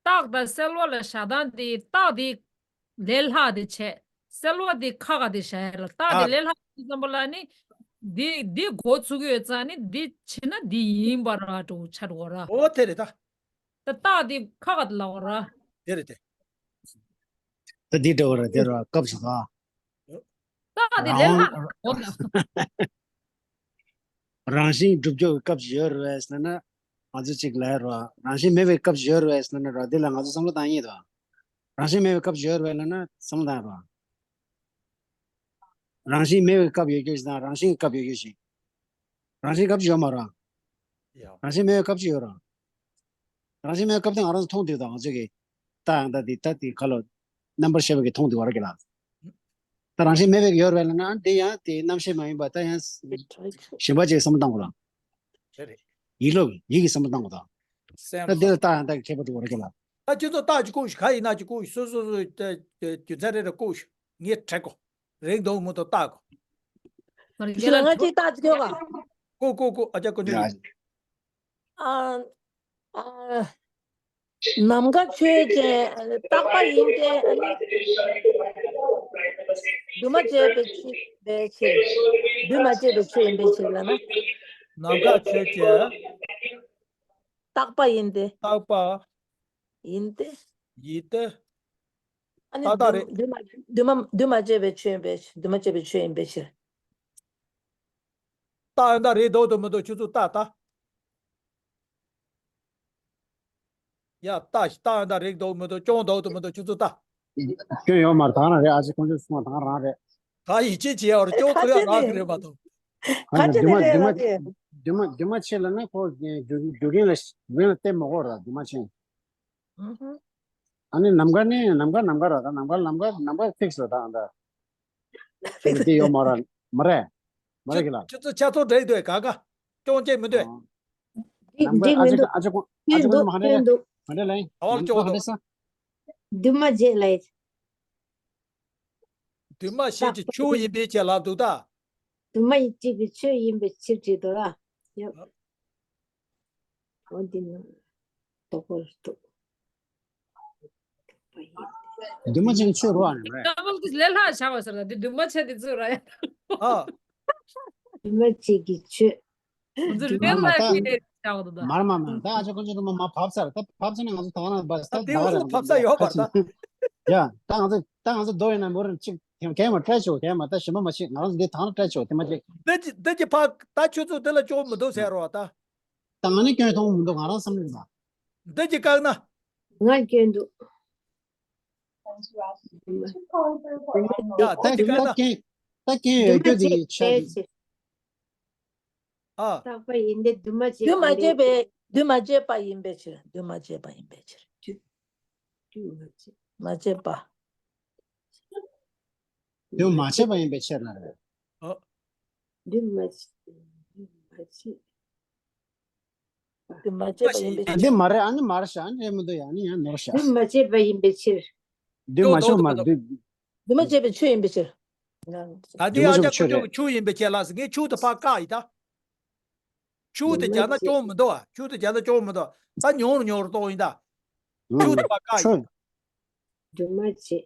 རྟགས་དང་གསལ་བ་ལ་བཞག་སྟངས་དེ་རྟགས་དེ་ལས་སླ་དེ་བྱས། གསལ་བ་དེ་ཁག་ག་དེ་བྱས་ལ་རྟགས་དེ་ཨ་ལས་སླ་དེ་ཙམ་པ་ལ་ནི་ འདི་འདི་འགོ་ཚུགས་ཡོད་ཙང་ནི་འདི་བྱས་ན་འདི་ཡིན་པ་ར་འགྲོ་ཆ་འགྲོ་ར། ཨོ་དེ་རེད་ད། ད་རྟགས་འདི་ཁ་ཁ་ལ་བ་ར། དེ་རེད་དེ། ད་འདི་འདྲ་བ་ར་དེ་ར་སྐབས་སུ་ད། རྟགས་འདི་ལས་ལྷག་འོ་ན། རང་བཞིན་སྒྲུབ་སྐྱོར་གྱི་སྐབས་ཡོད་རེད་ཟེར་ན། ང་ཚོ་གཅིག་ལ་ར་རང་བཞིན་མེད་པའི་སྐབས་ཡོད་རེད་ཟེར་ན་ར། འདི་ལ་ང་ཚོ་བསམ་བློ་བཏང་ཡིན་ད། རང་བཞིན་མེད་པའི་སྐབས་ཡོད་རེད་ལབ་ན་བསམ་བློ་བཏང་ར། རང་བཞིན་མེད་པའི་སྐབས་ཡོད་རྒྱུ་ཞིག་དང་རང་བཞིན་གྱི་སྐབས་ཡོད་རྒྱུ་ཞིག་རང་བཞིན་སྐབས་ཡོད་མ་རེད། ཡ། རང་བཞིན་མེད་པའི་སྐབས་ཅིག་ཡོད་རེད། རང་བཞིན་མེད་པའི་སྐབས་དེ་ང་རང་ཚོ་མཐོང་དུས་དང་ང་ཚོ་གི་རྟགས་ཡང་དག་དེ་ད་དེ་ཁ་ལོ་རྣམ་པར་ཤེས་པ་གི་མཐོང་དུས་བར་གི་ལ། ད་རང་བཞིན་མེད་པའི་ཡོད་རེད་ལབ་ན་དེ་ཡང་དེ་རྣམ་ཤེས་མ་ཡིན་པ་ད་ཡང་གཞན་པ་ཅིག་བསམ་བློ་བཏང་དགོས་ལ། དེ་རེད། ཡིད་ལོག་ཡིད་ཀྱི་བསམ་བློ་བཏང་དགོས་དང་། སེམས་ད་དེ་ལ་རྟགས་ཡང་དག་གི་ཁྱད་པར་དུ་བར་གི་ལ། ད་ཁྱོད་ཚོ་རྟགས་ཅིག་བཀོད་ཤིག་ག་ཡིན་ན་ཅིག་བཀོད་ཤིག་སོ་སོ་སོ་རྒྱུ་མཚན་རེ་རེ་བཀོད་ཤིག་ངས་དྲན་གོ། རེག་འདུག་མི་འདུག་བལྟ་དགོས། ཞེས་ལ་ང་གཅིག་བལྟ་ཅིག་ཁྱོད་ག་ཀོ་ཀོ་ཀོ་ཨ་ཅག་ཀོ་ཉོ་ཡ། ཡིན། ཨ་ཨ། ནམ་མཁའ་ཆོས་ཅན། རྟག་པ་ཡིན་ཏེ། ཨ་ནི། འདུས་མ་བྱས་པའི་ཆོས་ཡིན་པའི་ཕྱིར། འདུས་མ་བྱས་པའི་ཆོས་ཡིན་པའི་ཕྱིར་ལ་ན། ནམ་མཁའ་ཆོས་ཅན། རྟག་པ་ཡིན་ཏེ། རྟག་པ། ཡིན་ཏེ། ཡིན་ཏེ། ཨ་ནི་རྟག་རྟག་རེད། འདུས་མ་འདུས་མ་འདུས་མ་བྱས་པའི་ཆོས་ཡིན་པའི་ཕྱིར། འདུས་མ་བྱས་པའི་ཆོས་ཡིན་པའི་ཕྱིར། རྟགས་ཡང་དག་རེད་འདུག་དང་མི་འདུག་ཁྱོད་ཚོ་བལྟ་ད། ཡ་ལྟ་ཞིག་རྟགས་ཡང་དག་རེད་འདུག་མི་འདུག་སྐྱོན་འདུག་དང་མི་འདུག་ཁྱོད་ཚོ་བལྟ། སྐྱོན་ཡོད་མ་རེད། ད་རང་རེད། ཨ་ཅེ་ཁོང་ཚོས་གསུངས་པ་ད་རང་རེད། ད་ཡིད་ཆེས་བྱེད་ཡ་བར་སྐྱོན་ཁ་ཚོད་ཡ་ཆེ་རང་གི་རེད་རེད་མ་གཏོགས། ཁ་ཨ་ནི་ཆེ་འདུས་མ་རེད་འདུས་མ་རེད། འདུས་མ་འདུས་མ་བྱས་ལབ་ན་ཁོ་རྒྱུ་རྒྱུ་རྐྱེན་ལ་རྐྱེན་ལ་བརྟེན་མ་དགོས་ར་འདུས་མ་བྱས། ཨ་ནི་ནམ་མཁའ་ནི་ནམ་མཁའ་ནམ་མཁའ་ར་ད་ནམ་མཁའ་ནམ་མཁའ་ནམ་མཁའ་ཕིག་སི་ར་ད་ཨ་ད། ཕིག་སི་དེ་ཡོད་མ་ར་མ་རེད། མ་རེད་གི་ལ། ཁྱོད་ཚོ་ཆ་ཚོད་འདྲ་ཡི་འདུག་ག་ག་སྐྱོན་ཅན་མི་འདུག་འདི་ནམ་མཁའ་འདི་ཨ་མི་ཅེ་འདུག་ཨ་ཅེ་ཁོང་ཨ་ཅེ་ཁོང་ཚོ་མ་ཧ་ལས་ལས་མ་ཧ་ལས་ལས་ཨ་བ་ལ་སྐྱོ་འདུག་འདུས་མ་བྱས་ལ་ཡིན། འདུས་མ་བྱས་ཀྱི་ཆོས་ཡིན་པའི་ཕྱིར་ལབ་འདུག་ད། འདུས་མ་བྱས་ཀྱི་ཆོས་ཡིན་པའི་ཕྱིར་བྲིས་འདུག་ལ། ཡོད། འོ་འདི་ནི་དོགས་པ་རེད་འདུག་འདུས་མ་བྱས་ཀྱི་ཆོས་རོ་ཨ་ནི་རེད། ད་བོ་གིས་ལས་སླ་བྱ་བ་ཟེར་ད་འདི་འདུས་མ་བྱས་དེ་ཚོ་ར་ཡ། ཨ། འདུས་མ་བྱས་ཀྱི་ཆོས། ང་ཚོ་རི་བེལ་ལ་ཕི་ལེ་བྱ་བ་དང་། མར་མ་མ་ད་ཨ་ཅག་ཁོང་ཚོ་དུ་མ་མ་བབས་ཚར་ད་བབས་ཚར་ནས་ང་ཚོ་ད་ག་ན་བབས་ད་ད་ད་དེ་འོག་ལ་བབས་ས་ཡོད་པར་ད། ཡ་ད་ང་ཚོ་ད་ང་ཚོ་རྡོ་ཡིན་ན་མོ་རེ་གཅིག་གན་མ་ཏྲ་ཆོ་གན་མ་ད་ཞིམ་པ་མ་ཤེས་ང་རང་ཚོ་འདི་ད་ན་ཏྲ་ཆོ་དེ་མ་ཅིག་འདི་ཅི་འདི་ཅི་ཕ་ད་ཁྱོད་ཚོ་འདི་ལ་སྐྱོན་མི་འདུག་ཟེར་རོ་ད། ད་ང་ནི་སྐྱོན་མཐོང་མི་འདུག་ང་རང་བསམ་ནས་ད། འདི་ཅི་བཀག་ན། ང་སྐྱོན་འདུག་ཡ་ད་ཅི་བཀག་ན། ད་སྐྱོན་ད་སྐྱོན་ཡོད་རྒྱུ་དེ་ཆ་དེ། ཨ། རྟག་པ་ཡིན་ཏེ་འདུས་མ་བྱས་འདུས་མ་བྱས་པའི་འདུས་མ་བྱས་པ་ཡིན་པའི་ཕྱིར། འདུས་མ་བྱས་པ་ཡིན་པའི་ཕྱིར། འདུས་མ་བྱས། མ་བྱས་པ། འདུས་མ་བྱས་པ་ཡིན་པའི་ཕྱིར་ན་རེད། ཨ། འདུས་མ་བྱས། འདུས་མ་བྱས། འདུས་མ་བྱས་པ་ཡིན་པའི་ཕྱིར། འདི་མ་རེད། ཨ་ནི་མ་རེད་ཤག་ཨ་ནི་རེད་མི་འདུག་ཡ་ཨ་ནི་ཡང་ནོར་ཤག་འདུས་མ་བྱས་པ་ཡིན་པའི་ཕྱིར། འདུས་མ་བྱས་མ་འདུས། འདུས་མ་བྱས་པའི་ཆོས་ཡིན་པའི་ཕྱིར། ད་འདི་འདུས་མ་ཨ་ཅག་བྱས་པའི་ཆོས་ཁོ་ཚོ་རེད། ཆོས་ཡིན་པའི་ཕྱིར་ལགས་ངས་ཆོས་དེ་ཕར་བཀག་ཡིན་ད། ཆོས་དེ་བྱས་ན་སྐྱོན་མི་འདུག་ཨ། ཆོས་དེ་བྱས་ན་སྐྱོན་མི་འདུག་ད་ཉུང་རུ་ཉུང་རུ་གཏོང་ཡིན་ད། ཆོས་དེ་ཕར་བཀག་ཡིན། འདུས་མ་བྱས།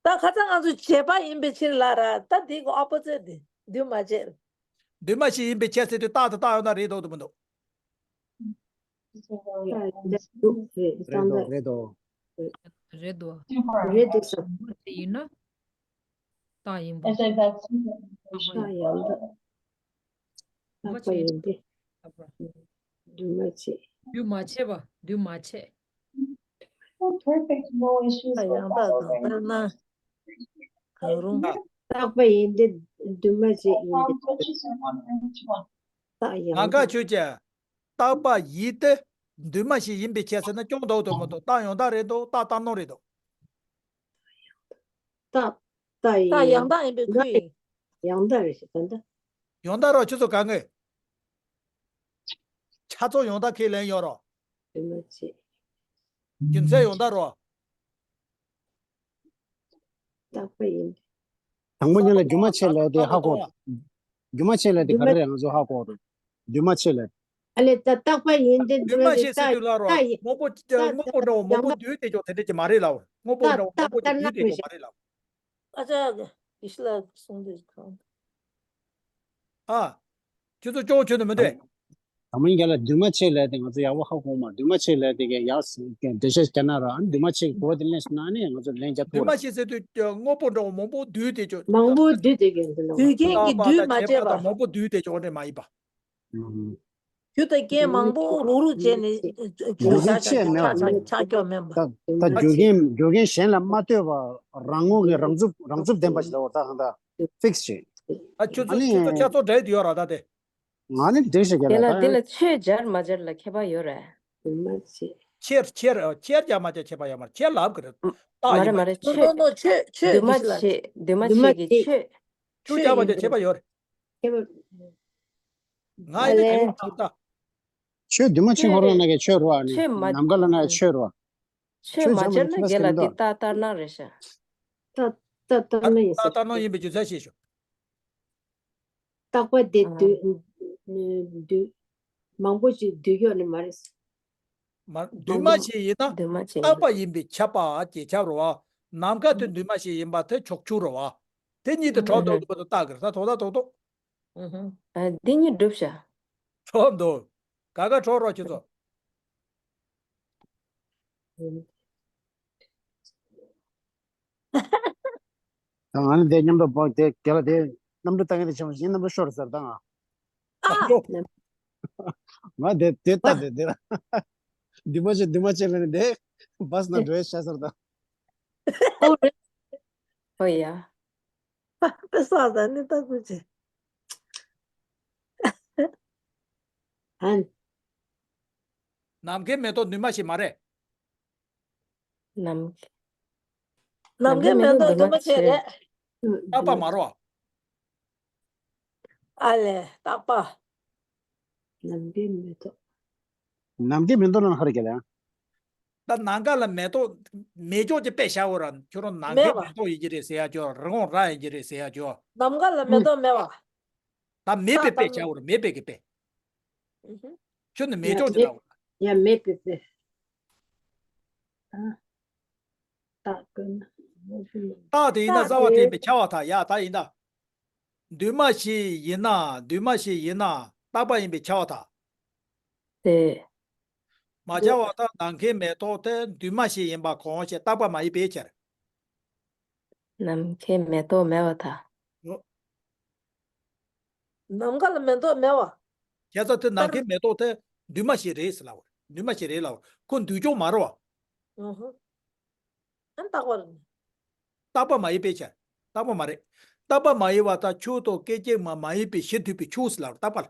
ད་ཁ་སང་ང་ཚོ་བྱས་པ་ཡིན་པའི་ཕྱིར་ལ་ར་ད་འདི་གི་ཨོ་པོ་ཛིཊ་འདི་འདུས་མ་བྱས། འདུས་མ་བྱས་ཡིན་པའི་ཕྱིར་ཟེར་དུས་རྟགས་དེ་རྟགས་ཡོད་ན་རེད་འདུག་དང་མི་འདུག་རེད་འདུག་རེད་འདུག་རེད་འདུག་རེད་འདུག་རེད་འདུག་ས། དེ་ཡིན་ན། རྟགས་ཡིན་པ། རྟགས་ཡང་དག་རྟག་པ་ཡིན་ཏེ། འདུས་མ་བྱས། འདུས་མ་བྱས་པ། འདུས་མ་བྱས། Perfect no issues རྟགས་ཡང་དག་དང་དཔེར་ན། གང་རུང་། རྟག་པ་ཡིན་ཏེ་འདུས་མ་བྱས་ཡིན་ཏེ། རྟགས་ཡང་དག་ང་དག་ཆོས་ཅན། རྟག་པ་ཡིན་ཏེ། འདུས་མ་བྱས་ཡིན་པའི་ཕྱིར་ཟེར་ན་སྐྱོན་འདུག་དང་མི་འདུག་རྟགས་ཡང་དག་རེད་འདུག་རྟགས་གཏན་གཏན་རེད་འདུག་རྟགས་རྟགས་ཡང་དག་ཡིན་པའི་ཁུལ་ཡིན། ཡང་དག་རེད་ཞེས་ད་ལྟ། ཡང་དག་རོ་ཁྱོད་ཚོ་ག་ངོས། ཆ་ཚང་ཡང་དག་ཁས་ལེན་ཡོད་རོ། རྒྱུ་མཚན་ཡང་དག་རོ། རྟག་པ་ཡིན། དང་པོ་ཉིད་ལ་རྒྱུ་མ་ཆད་ལབ་དེ་ཧ་གོ། རྒྱུ་མ་ཆད་ལབ་དེ་ག་རེ་རེད་ང་ཚོ་ཧ་གོ་རེད། རྒྱུ་མ་ཆད་ལབ། ཨ་ལས་ད་རྟག་པ་ཡིན་ཏེ་རྒྱུ་མ་ཆད་ཟེར་དུས་ལ་རོ་དངོས་པོ་དངོས་པོ་འདྲ་བོ་མང་པོ་འདུས་དེ་ཅོག་དེ་འདྲ་ཅིག་མ་རེད་ལ། དངོས་པོ་འདྲ་བོ་མང་པོ་ཅིག་འདུས་དེ་ཅོག་མ་རེད་ལ། ཨ་ཅག་ཡེ་ཤེས་ལགས་གསུངས་དུས་གང་། ཨ། ཁྱོད་ཚོ་སྐྱོ་བོ་ཁྱོད་ནི་མི་འདུག་དམ་པ་ཡིན་རྒྱ་ལ་འདུས་མ་བྱས་ལས་དེ་ང་ཚོ་ཡག་པོ་ཧ་གོ་མ། འདུས་མ་བྱས་ལས་དེ་གས་ཡག་འགྲེལ་བཤད་བརྒྱབ་ན་ར། ཨ་ནི་འདུས་མ་བྱས་གོ་བ་དེ་ལེན་སོང་ན་ནི་ང་ཚོ་ལན་རྒྱག་ཐུབ་ར། འདུས་མ་བྱས་ཟེར་དུས་དངོས་པོ་འདྲ་བོ་མང་པོ་འདུས་ཏེ་ཅོ། མང་པོ་འདུས་ཏེ་གས་འདུ་ལོ། འདུས་མཁན་གྱི་འདུས་མ་བྱས་པ། མང་པོ་འདུས་ཏེ་ཅོ་འདྲ་མ་ཡིན་པ། རྒྱུ་དང་རྐྱེན་མང་པོ་རུག་རུག་བྱས་ནས་རྒྱུ་ཆགས་ཆགས་ཆགས་ཆགས་ཆགས་ཆགས་ཀྱོག་མེད་པ། ད་ད་རྒྱུ་རྐྱེན་རྒྱུ་རྐྱེན་གཞན་ལ་མ་ལྟོས་པ་རང་ངོས་ཀྱི་རང་ཚུགས་རང་ཚུགས་ལྡན་པ་ཞིག་ལ་འོ་ད་གང་ད་ཕིག་སི་བྱེད། ཨ་ཁྱོད་ཚོ་ཁྱོད་ཚོ་ཆ་ཚོགས་འདྲེས་དུ་ཡོད་ར་ད་དེ། ང་ནི་འདྲེས་ཤེས་ཀྱི་དེ་ལ་ལ་དེ་ད། ལ་ཆོས་སྦྱར་མ་སྦྱར་ལ་ཁྱད་པར་ཡོད་རེད། ཆེར་ཆེར་ཆེར་སྦྱར་མ་སྦྱར་ཁྱད་པར་ཡོད་མ་རེད། ཆེར་ལབ་གི་རེད། རྟགས་མ་རེད་ཡིན་མ་པ། རེད། ཆོས་ནོ་ནོ་ཆོས་ཆོས་འདུས་མ་འདི་ཤི་ལ་བྱེད་འདུས་མ་འདུས་མ་བྱེད་ཀྱི་བྱེད། ཆོས། ཆོས་སྦྱར་མ་སྦྱར་ཁྱད་པར་ཡོད་རེད། ཁྱད་པར། ང་ཡིན་ན་ཨ་ལས། ཁྱད་པར་ཡོད་ད། ཆོས་འདུས་མ་བྱས་ཁོ་རང་ནང་གི་ཆོས་རོ་ཨ་ནི། ཆོས་མ་ནམ་མཁའ་ལ་ན་ཆོས་རོ། ཆོས་ཆོས་མ་སྦྱར་མ་སྦྱར་ན་ཁྱད་པར་རྒན་ལ་འདི་ད་ལྟར་སྣང་རེད་ཤག་ད་ད་ལྟར་སྣང་ཡིན་ད་ས། ལྟར་སྣང་ཡིན་པའི་རྒྱུ་མཚན་ཤེས་ཤོག་རྟག་པ་དེ་ཨ། འདུས་འདུས་མང་པོ་ཞིག་འདུས་ཡོད་ནི་མ་རེད། མ་འདུས་མ་བྱས་ཡིན་ན་འདུས་མ་བྱས་ཡིན་རྟག་པ་ཡིན་པས་ཁྱབ་པ་ཅེས་ཁྱབ་རོ། ནམ་མཁའ་དེ་འདུས་མ་བྱས་ཡིན་པ་དེ་ཕྱོགས་ཆོས་རོ། དེ་གཉིས་དེ་གྲོགས་ཐོག་ཏུ་བུ་དུ་བཏགས་གིར་ད་ཐོག་ད་ཐོག་ཐོག་ཨ་འདི་གཉིས་སྒྲུབ་བྱ། ཐོག་འདུག་ག་ག་གྲོགས་རོགས་ཁྱོད་ཚོ། ད་ང་ནི་དེ་མཉམ་དུ་བག་དེ་རྒྱ་ལ་དེ་གནམ་གྲུ་བཏང་ཡིན་དེ་ཆེན་པོ་ཞིག་གནམ་གྲུ་ཤོར་ཟེར་ད་ང་། ཨ། ང་དེ་དེ་ལྟ་དེ་དེ་ལ་འདུས་མ་བྱས་འདུས་མ་བྱས་ལ་ནི་དེ་བས་ན་འགྲོ་ཡས་བྱ་ཟེར་ད། ཨོ་ཡ། དཔེ་བསགས་ད་ནི་ལྟ་དགོས་ཆེ། ཨན། ནམ་མཁའི་མེ་ཏོག་འདུས་མ་བྱས་མ་རེད། ནམ། ནམ་མཁའི་མེ་ཏོག་འདུས་མ་བྱས་རེད། རྟག་པ་མ་རེད་བ། ཨ་ལས་རྟག་པ། ནམ་མཁའི་མེ་ཏོག་ནམ་མཁའི་མེ་ཏོག་ལ་ཧར་གྱི་ལ། ད་ནམ་མཁའ་ལ་མེ་ཏོག་མེད་ཅོག་ཅིག་དཔེ་བཞག་འོ་ར། ཁྱོད་རང་ནམ་མཁའི་མེད་པ། མེ་ཏོག་ཡིན་གྱི་རེད་ཟེར་ཡ་ཅོ། རི་བོང་རྭ་ཡིན་གྱི་རེད་ཟེར་ཡ་ཅོ། ནམ་མཁའ་ལ་མེ་ཏོག་མེད་པ། ད་མེད་པའི་དཔེ་བཞག་འོ་ར། མེད་པའི་གི་དཔེ། ཨུ་ཧུ། ཁྱོད་ནི་མེད་ཡ་ཅོག་ཅིག་མེད། ལ་འོ་ར། ཡ་མེད་པའི་དཔེ། ཨ། རྟགས་དེ་ཡིན་ན་རྟགས་རྩ་བ་དེ་ཡིན་པས་ཁྱབ་པར་ཐལ། ཡ་ད་ཡིན་ད། འདུས་མ་བྱས་ཡིན་ན། འདུས་མ་བྱས་ཡིན་ན་རྟག་པ་ཡིན་པས་ཁྱབ་པར་ཐལ། དེ། མ་ཁྱབ་པར་ཐལ། ནམ་མཁའི་མེ་ཏོག་དེ་འདུས་མ་བྱས་ཡིན་པ་གང་ཞིག་རྟག་པ་མ་ཡིན་པས་ཁྱབ། ནམ་མཁའི་མེ་ཏོག་མེད་པར་ཐལ། ཡོ། ནམ་མཁའ་ལ་མེ་ཏོག་མེད་པ། ཁྱེད་ཚོ་དེ་ནམ་མཁའི་མེ་ཏོག་དེ་འདུས་མ་བྱས་རེད་ཟེར་ལབ་པ་རེད། འདུས་མ་བྱས་རེད་ལབ་པ་རེད། ཁོ་འདུས་ཅོག་མ་རེད་བ། ཨུ་ཧུ། ཨ་རྟག་པ་རེད། རྟག་པ་མ་ཡིན་པས་ཁྱབ། རྟག་པ་མ་རེད། རྟག་པ་མ་ཡིན་པ་དང་ཆོས་ཐོག་སྐད་ཅིག་མ་མ་ཡིན་པའི་གཞི་མཐུན་པའི་ཆོས་ཟེར་ལབ་པ་རེད། རྟག་པ་ལ།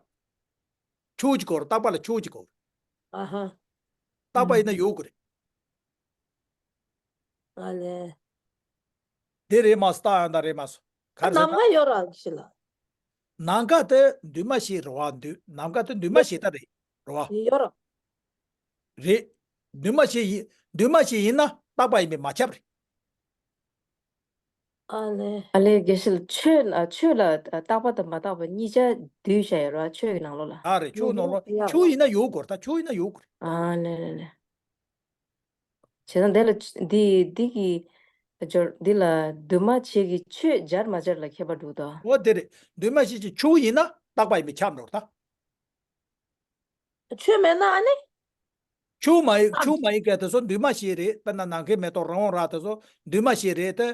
ཆོས་ཀྱི་སྐོར། རྟག་པ་ལ་ཆོས་ཀྱི་སྐོར། ཨ་ཧ། རྟག་པ་ཡིན་ན་ཡོད་དགོས་རེད། ཨ་ལས། དེ་རེད་མ་སོང་། རྟགས་ཡང་དག་རེད་མ་སོང་། ག་རེ་ཟེར་ན། ནམ་མཁའ་ཡོད་ར་ཞིག་ལ། ནམ་མཁའ་དེ་འདུས་མ་བྱས་རེད་བ། འདུས། ནམ་མཁའ་དེ་འདུས་མ་བྱས་ད་རེད་རེད་བ། ཡོད་ར། རེད། འདུས་མ་བྱས་ཡིན། འདུས་མ་བྱས་ཡིན་ན་རྟག་པ་ཡིན་པས་མ་ཁྱབ་རེད། ཨ་ལས། ཨ་ལས་དགེ་བཤེས་ལགས། ཆོས་ལ་ཆོས་ལ་རྟག་པ་དང་མ་རྟག་པ་གཉིས་ཆ་བསྡུས་བཞག་ཡོད་ར། ཆོས་ཀྱི་ནང་ལོགས་ལ། ཨ་རེད། ཆོས་ནང་ལོགས་ཡོད་ཡ། ཆོས་ཡིན་ན་ཡོད་དགོས་རེད། ད་ཆོས་ཡིན་ན་ཡོད་དགོས་རེད། ཨ་ལས་ལས་ལས། བྱས་ཙང་འདི་ལ་འདི་འདི་གི་སྦྱོར་འདི་ལ་འདུས་མ་བྱས་ཀྱི་ཆོས་སྦྱར་མ་སྦྱར་ལ་ཁྱད་པར་འདུག་ད། འོ་དེ་རེད། འདུས་མ་བྱས་ཀྱི་ཆོས་ཡིན་ན་རྟག་པ་ཡིན་པས་ཁྱབ་འགྲོ་ད། ཆོས་མེད་ན་ཨ་ནི། ཆོས་མ་ཡིན། ཨ། ཆོས་མ་ཡིན་མཁན་དེ་ཚོ་འདུས་མ་བྱས་རེད། དཔེར་ན་ནམ་མཁའི་མེ་ཏོག་རི་བོང་རྭ་དེ་ཚོ་འདུས་མ་བྱས་རེད་དེ།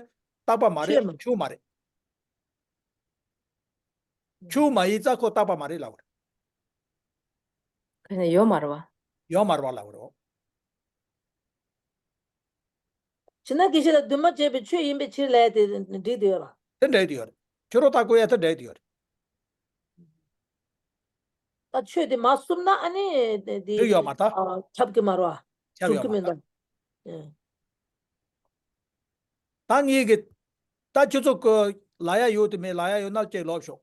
རྟག་པ་མ་རེད། ཆོས་མ། ཆོས་མ་རེད། ཆོས་མ་ཡིན་ཙང་ཁོ་རྟག་པ་མ་རེད་ལབ་པ་རེད། ཁོ་ཡོད་མ་རེད་བ། ཡོད་མ་རེད་བ་ལབ་པ་རེད། བྱས་ན་དགེ་བཤེས་ལགས་འདུས་མ་བྱས་པའི་ཆོས་ཡིན་པའི་ཕྱིར་ལབ་ཡ་དེ་འགྲིག་དེ་ཡོད་ར། དེ་འགྲིག་དེ་ཡོད་རེད། ཁྱོད་རང་ལྟ་དགོས་ཡ་དེ་འགྲིག་དེ་ཡོད་རེད། ད་ཆོས་དེ་མར་བསུབ་ན་ཨ་ནི་དེ་དེ་འགྲིག་ཡོད་མ་རེད་ད། ཨ་ཁྱབ་ཀྱི་མ་རེད་བ། ཁྱབ་གྲུབ་ཡོད་ཀྱི་མ་མི་རེད་ད། འདུག་ཨེ། ད་ངེད་ཀྱི། ད་ཁྱོད་ཚོ་གི་ལབ་ཡ་ཡོད་དེ་མེད། ལབ་ཡ་ཡོད་ན་ཅིག་ལབ་ཤོག་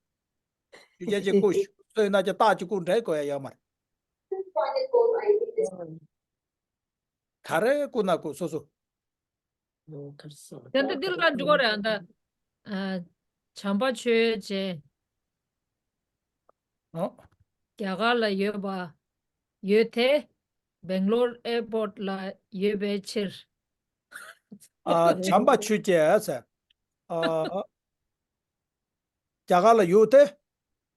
ཅིག་ཅིག་ཅིག་བསྐུར་ཤོག་སུ་ཡིན་ན་ཅིག་རྟགས་ཅིག་བསྐུར། འགྲིག་དགོས་ཡ་ཡོད་མ་རེད། ག་རེ་བསྐུར་ན་བསྐུར་སོ་སོ། ཨོ་གར་སོང་། དེ་འདྲ་འདི་ལ་འགྲོ་རེད་ཨ། ད་ཨ་བྱམས་པ་ཆོས་རྗེ། ཨོ། རྒྱ་གར་ལ་ཡོད་པ་ཡོད་དེ། སྦེང་ལོར་ཨེར་པོར་ལ་ཡོད་པའི་ཕྱིར། ཨ་བྱམས་པ་ཆོས་རྗེ་ཟེར། ཨ་རྒྱ་གར་ལ་ཡོད་དེ།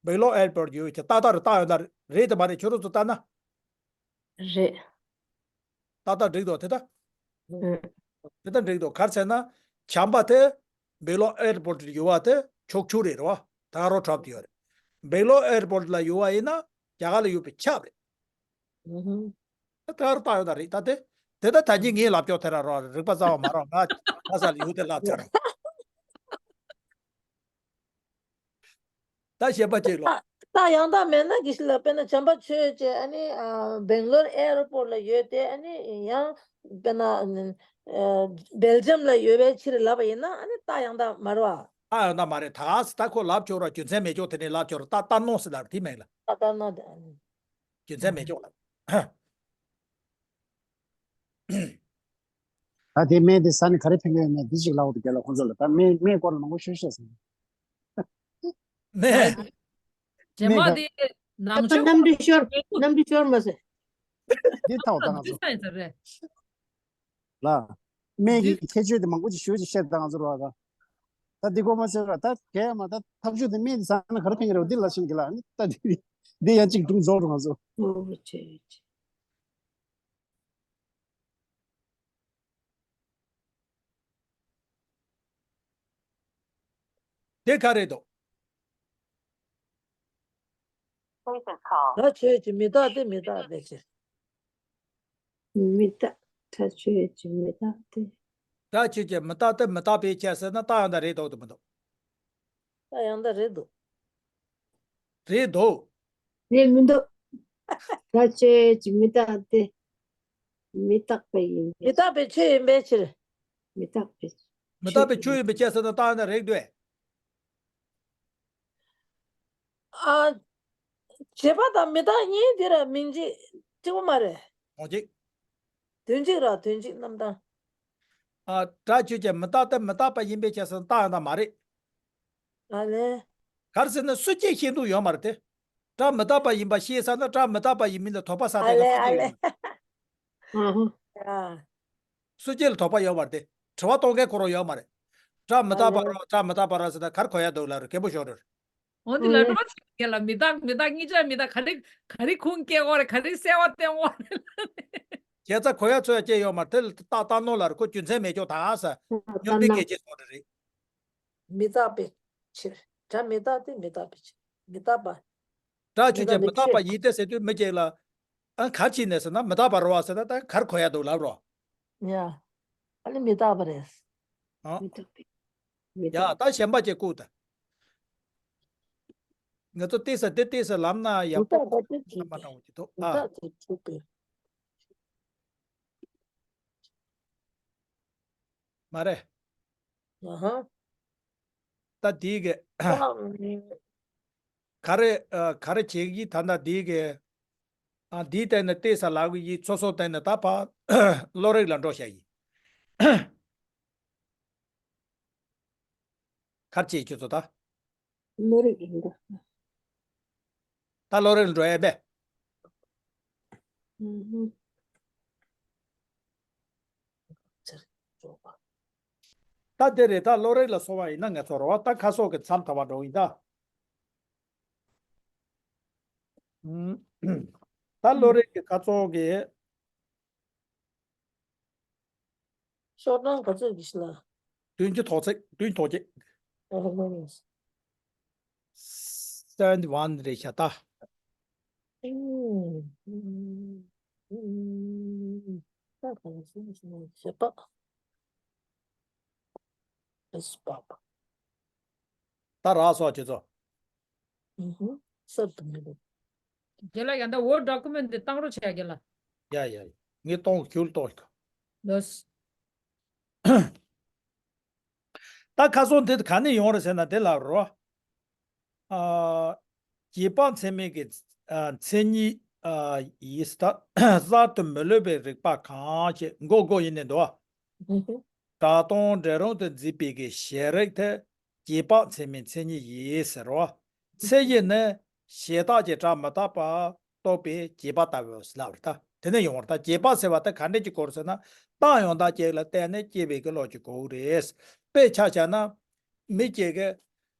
སྦེང་ལོར་ཨེར་པོར་ཊི་ཡོད་ཀྱི་ཏག་ཏག་རེད། ཏག་ཡོད་ན་རེད་དེ་མ་རེད། ཁྱོད་རང་ཚོ་ལྟ་ན། རེད། ཏག་ཏག་འགྲིག་འདུག་དེ་ད། ཨུ། དེ་ད་འགྲིག་འདུག་ག་རེ་ཟེར་ན། བྱམས་པ་དེ་སྦེང་ལོར་ཨེར་པོར་ཊི་ཡོད་པ་དེ་ཕྱོགས་ཆོས་རེད་རོ། ད་རོ་ཁྲོབ་དེ་ཡོད་རེད། སྦེང་ལོར་ཨེར་པོར་ཊི་ལ་ཡོད་པ་ཡིན་ན་རྒྱ་གར་ལ་ཡོད་པའི་ཁྱབ་རེད། ཨུ་ཧུ། ད་ལྟ་ཡོད་ད་རེད་ད་དེ། དེ་ད་ད་གིན་ངའི་ལབ་ཀྱོག་དེ་ར་རོ། རིག་པ་གསར་བ་མ་རོ། ང་ལྷ་ས་ལ་ཡོད་དེ་ལབ་ཚར། ད་གཞན་པ་ཅིག་ལོ། ད་ད་ཡང་དག་མེད་ན་གི་ཤི་ལ། དཔེར་ན་བྱམས་པ་ཆོས་ཅན་ཨ་ནི་ཨ་སྦེང་ལོར་ཨེར་པོར་ཊི་ལ་ཡོད་དེ། ཨ་ནི་ཡང་དཔེར་ན་ཨ་སྦེལ་ཇམ་ལ་ཡོད་པའི་ཕྱིར་ལབ་པ་ཡིན་ན། ཨ་ནི་ད་ཡང་དག་མ་རེད་བ། ད་ཡང་དག་མ་རེད། ད་ག་ས་ད་ཁོ་ལབ་ཆོག་ར། རྒྱུ་མཚན་མེད་ཆོག་དེ་ནས་ལབ་ཆོག་ར། ད་ལྟ་ནོ་སི་ལབ་དེ་མེད་ལ། ད་ལྟ་ནོ་དེ་ཨ་ནི། རྒྱུ་མཚན་མེད་ཆོག་ལ། ད་དེ་སྨན་དེ་ཟ་ནས་ག་རེ་ཕན་གྱི་ཡོད་མེད་འདི་ཅིག་ལབ་འོ། དེ་རྒན་ལགས་ཁོང་ཚོ་ལ་ད་སྨན་སྨན་སྐོར་ལ་མང་པོ་ཤོད་ཤེས་སོང་། ནས། རྗེས་མ་དེ་ནང་ཆོས་གནམ་གྲུ་ཤོར། གནམ་གྲུ་ཤོར་མ་ཟེར། འདི་ཐའོ་ད་ང་ཚོ། འདི་ས་ཡིན་ས་རེད། ལ། སྨན་གྱི་ཁྱད་ཆོས་དེ་མང་པོ་ཅིག་ཞུ་ཅིག་བཤད་ད་ང་ཚོ་རོགས་ད། ད་འདི་གོ་མ་ཟེར་ར། ད་གས་མ་ད་ཐབས་ཇུས་དེ་སྨན་དེ་ཟ་ན་ག་རེ་ཕན་གྱི་རེད་འདི་ལ་ཤིན་གི་ལ། ནི་ད་འདི་འདི་ཡང་ཅིག་སྒྲུང་རྫོགས་རོགས་ང་ཚོ། ཨོ་ཆེ་ཆེ། དེ་ག་རེད་དོ། Please call. ད་ཆོས་ཀྱི་མི་རྟག་སྟེ་མི་རྟག་པའི་ཕྱིར། མི་རྟག་ད་ཆོས་ཀྱི་མི་རྟག་སྟེ། ད་ཆོས་ཀྱི་མི་རྟག་སྟེ་མི་རྟག་པའི་ཕྱིར་ཟེར་ན་ད་ཡང་དག་རེད་འདུག་དེ་མི་འདུག་ད་ཡང་དག་རེད་འདུག་རེད་འདུག་རེད་མི་འདུག་ད་ཆོས་ཀྱི་མི་རྟག་སྟེ། མི་རྟག་པ་ཡིན་པའི་མི་རྟག་པའི་ཆོས་ཡིན་པའི་ཕྱིར། མི་རྟག་པའི་མི་རྟག་པའི་ཆོས་ཡིན་པའི་ཕྱིར་ཟེར་ན་ད་ཡང་དག་རེད་འདུག་ཨ། བྱས་པ་དང་མི་རྟག་གཉིས་དེ་ར་མིང་གཅིག་གཅིག་པོ་མ་རེད། འོ་ཅིག་དོན་གཅིག་ར་དོན་གཅིག་རྣམ་གྲངས། ཨ། སྒྲ་ཆོས་ཅན་མི་རྟག་སྟེ་མི་རྟག་པ་ཡིན་པའི་ཕྱིར་ཟེར་ན་ད་ཡང་དག་མ་རེད། ཨ་ལས། ག་རེ་ཟེར་ན་སུ་སྐྱེ་ཤེས་འདུག་ཡོད་མ་རེད་དེ། སྒྲ་མི་རྟག་པ་ཡིན་པ་ཤེས་ས་ན་སྒྲ་མི་རྟག་པ་ཡིན་མིན་ལ་དོགས་པ་ཟ་ཨ་བསྡད་ན་ལས་སུ་ཨ་སྐྱེ་ལས། ཡོད་མ་རེད། ཨ་ཧ། ཨ། སུ་སྐྱེ་ལ་དོགས་པ་ཡོད་མ་རེད་དེ། དྲི་བ་གཏོང་མཁན་ཁོ་རང་ཡོད་མ་རེད། སྒྲ་མི་རྟག་པ་རོ་སྒྲ་མི་རྟག་པ་རོ་ཟེར་ན་ག་རེ་གོ་ཡ་འདུག་ལབ་རེད། རྒན་པོ་ཞོར་རེད། འོ་འདི་ལ་རོ་ཆེ་གེ་ལ་མི་རྟག་མི་རྟག་གཉིས་ཆ་མི་རྟག་ག་རེ་ག་རེ་ཁུངས་སྐྱེལ་དགོས་རེད། ག་རེ་གསལ་བ་བསྟན་དགོས་རེད། ཁྱེད་ཚ་གོ་ཡ་ཚོ་ཡ་སྐྱེ་ཡོད་མ་རེད། དེ་ལ་རྟག་རྟག་ནོ་ལ་རེད། ཁོ་རྒྱུ་མཚན་མེད་ཀྱོག་ད་ས་སྙོམས་པའི་སྐད་ཅིག་སོགས་རེད། མི་རྟག་པའི་ཕྱིར། སྒྲ་མི་རྟག་སྟེ་མི་རྟག་པའི་ཕྱིར། མི་རྟག་པ། སྒྲ་ཆོས་ཅན་མི་མི་རྟག་པའི་རྟག་པ་ཡིན་ཏེ་ཟེར་དུས་མི་སྐྱེ་ལ། ཨ་ག་ཅི་ནས་ཟེར་ན་མི་རྟག་པ་རོ་བ་ཟེར་ན་ད་ག་རེ་གོ་ཡ་འདུག་ལབ་རོ། ཡ། ཨ་ནི་མི་རྟག་པ་རེད། ཨ། མི་རྟག་པའི་མི་ཡ་རྟག་ད་གཞན་པ་ཅིག་བཀུག་ད། ང་ཚོ་ཏོག་ཙམ་འདི་ཏོག་ཙམ་ལབ་ན་ཡག་མི་པོ་རྟག་པ་དེ་ཚང་མ་དྲང་བོ་ཅིག་འདུག་མི་ཨ། རྟག་དེ་གྲུབ་པའི། མ་རེད། ཨ་ཧ། ད་དེའི་གི་ག་རེ་ཨ་ག་རེ་བྱེད་ཀྱི་ད་ལྟ་དེའི་གི་ཨ་དེའི་སྟེང་ནས་ཏོག་ཙམ་ལབ་གི་ཡིན། སོ་སོ་སྟེང་ནས་ད་ཕར་བློ་རིག་ལ་འགྲོ་བྱ་ཡིན། ག་རེ་བྱེད་ཁྱོད་ཚོ་ད། བློ་རིག་ཡིན་ད། ད་བློ་རིག་ལ་འགྲོ་ཡ་པས། ཨུ་ཧུ། ད་དེ་རེད། ད་བློ་རིག་ལ་སོང་བ་ཡིན་ན་ངས་ཚོར་བ་ད་ཁ་སོགས་ཀྱི་མཚམས་ཐོབ་པ་འགྲོ་ཡིན་ད། ཨུམ། ད་བློ་རིག་གི་ཁ་སོགས་ཀྱི། ཤོག་གྲངས་ག་ཚོད་ཀྱི་ཤི་ལ། བདུན་ཅུ་དོན་གཅིག་བདུན་དོན་གཅིག་ཨ་ཧ། seventy one རེད་ཤག་ད། ཨུམ། ཨུམ། ད་ག་ཚོད་ཤི་ལ་ཞེས་པ། ཨེས་པ། ད་རག་སོང་ཁྱེད་ཚོ། ཨུ་ཧུ། གསར་དུ་མི་འདུག་རྒན་ལགས་ཡང་ད་Word document འདི་བཏང་རོགས་བྱས་རྒན་ལགས། ཡ་ཡ་ཡ། ངས་གཏོང་ཁྱོད་གཏོང་ཤིག་ལོས། ད་ཁ་སང་དེ་ག་ནས་ཡོང་རེད་ཟེར་ན་དེ་ལ་རོ། ཨ། རྗེས་དཔག་ཚད་མའི་གི་ཨ་མཚན་ཉིད་ཨ་ཡིས་ད་གསར་དུ་མི་སློབ་པའི་རིགས་པ་གང་ཞེས་མགོ་མགོ་ཡིན་ནས་འདུག་ཨ། སྒྲ་གདངས་འདྲ་རུང་དུ་འཛིན་པའི་གི་གཞལ་རིགས་དེ་རྗེས་དཔག་ཚད་མའི་མཚན་ཉིད་ཡིན་ཟེར་རོ། ཚད་ཡིན་ནི་གཞལ་བདག་གི་སྒྲ་མི་རྟག་པ་རྟོགས་པའི་རྗེས་དཔག་ལྟ་བུ་ལབ་རེད་ད། དེ་ནས་ཡོང་བ་རེད་ད། རྗེས་དཔག་ཟེར་བ་ད་ག་འདྲས་ཀྱི་སྐོར་ཟེར་ན། རྟགས་ཡང་དག་ཅིག་ལ་བརྟེན་ནས་སྐྱེ་བའི་གི་བློ་ཅིག་གོ་གི་རེད། དཔེ་ཆ་བཞག་ན། མི་གཅིག་གིས་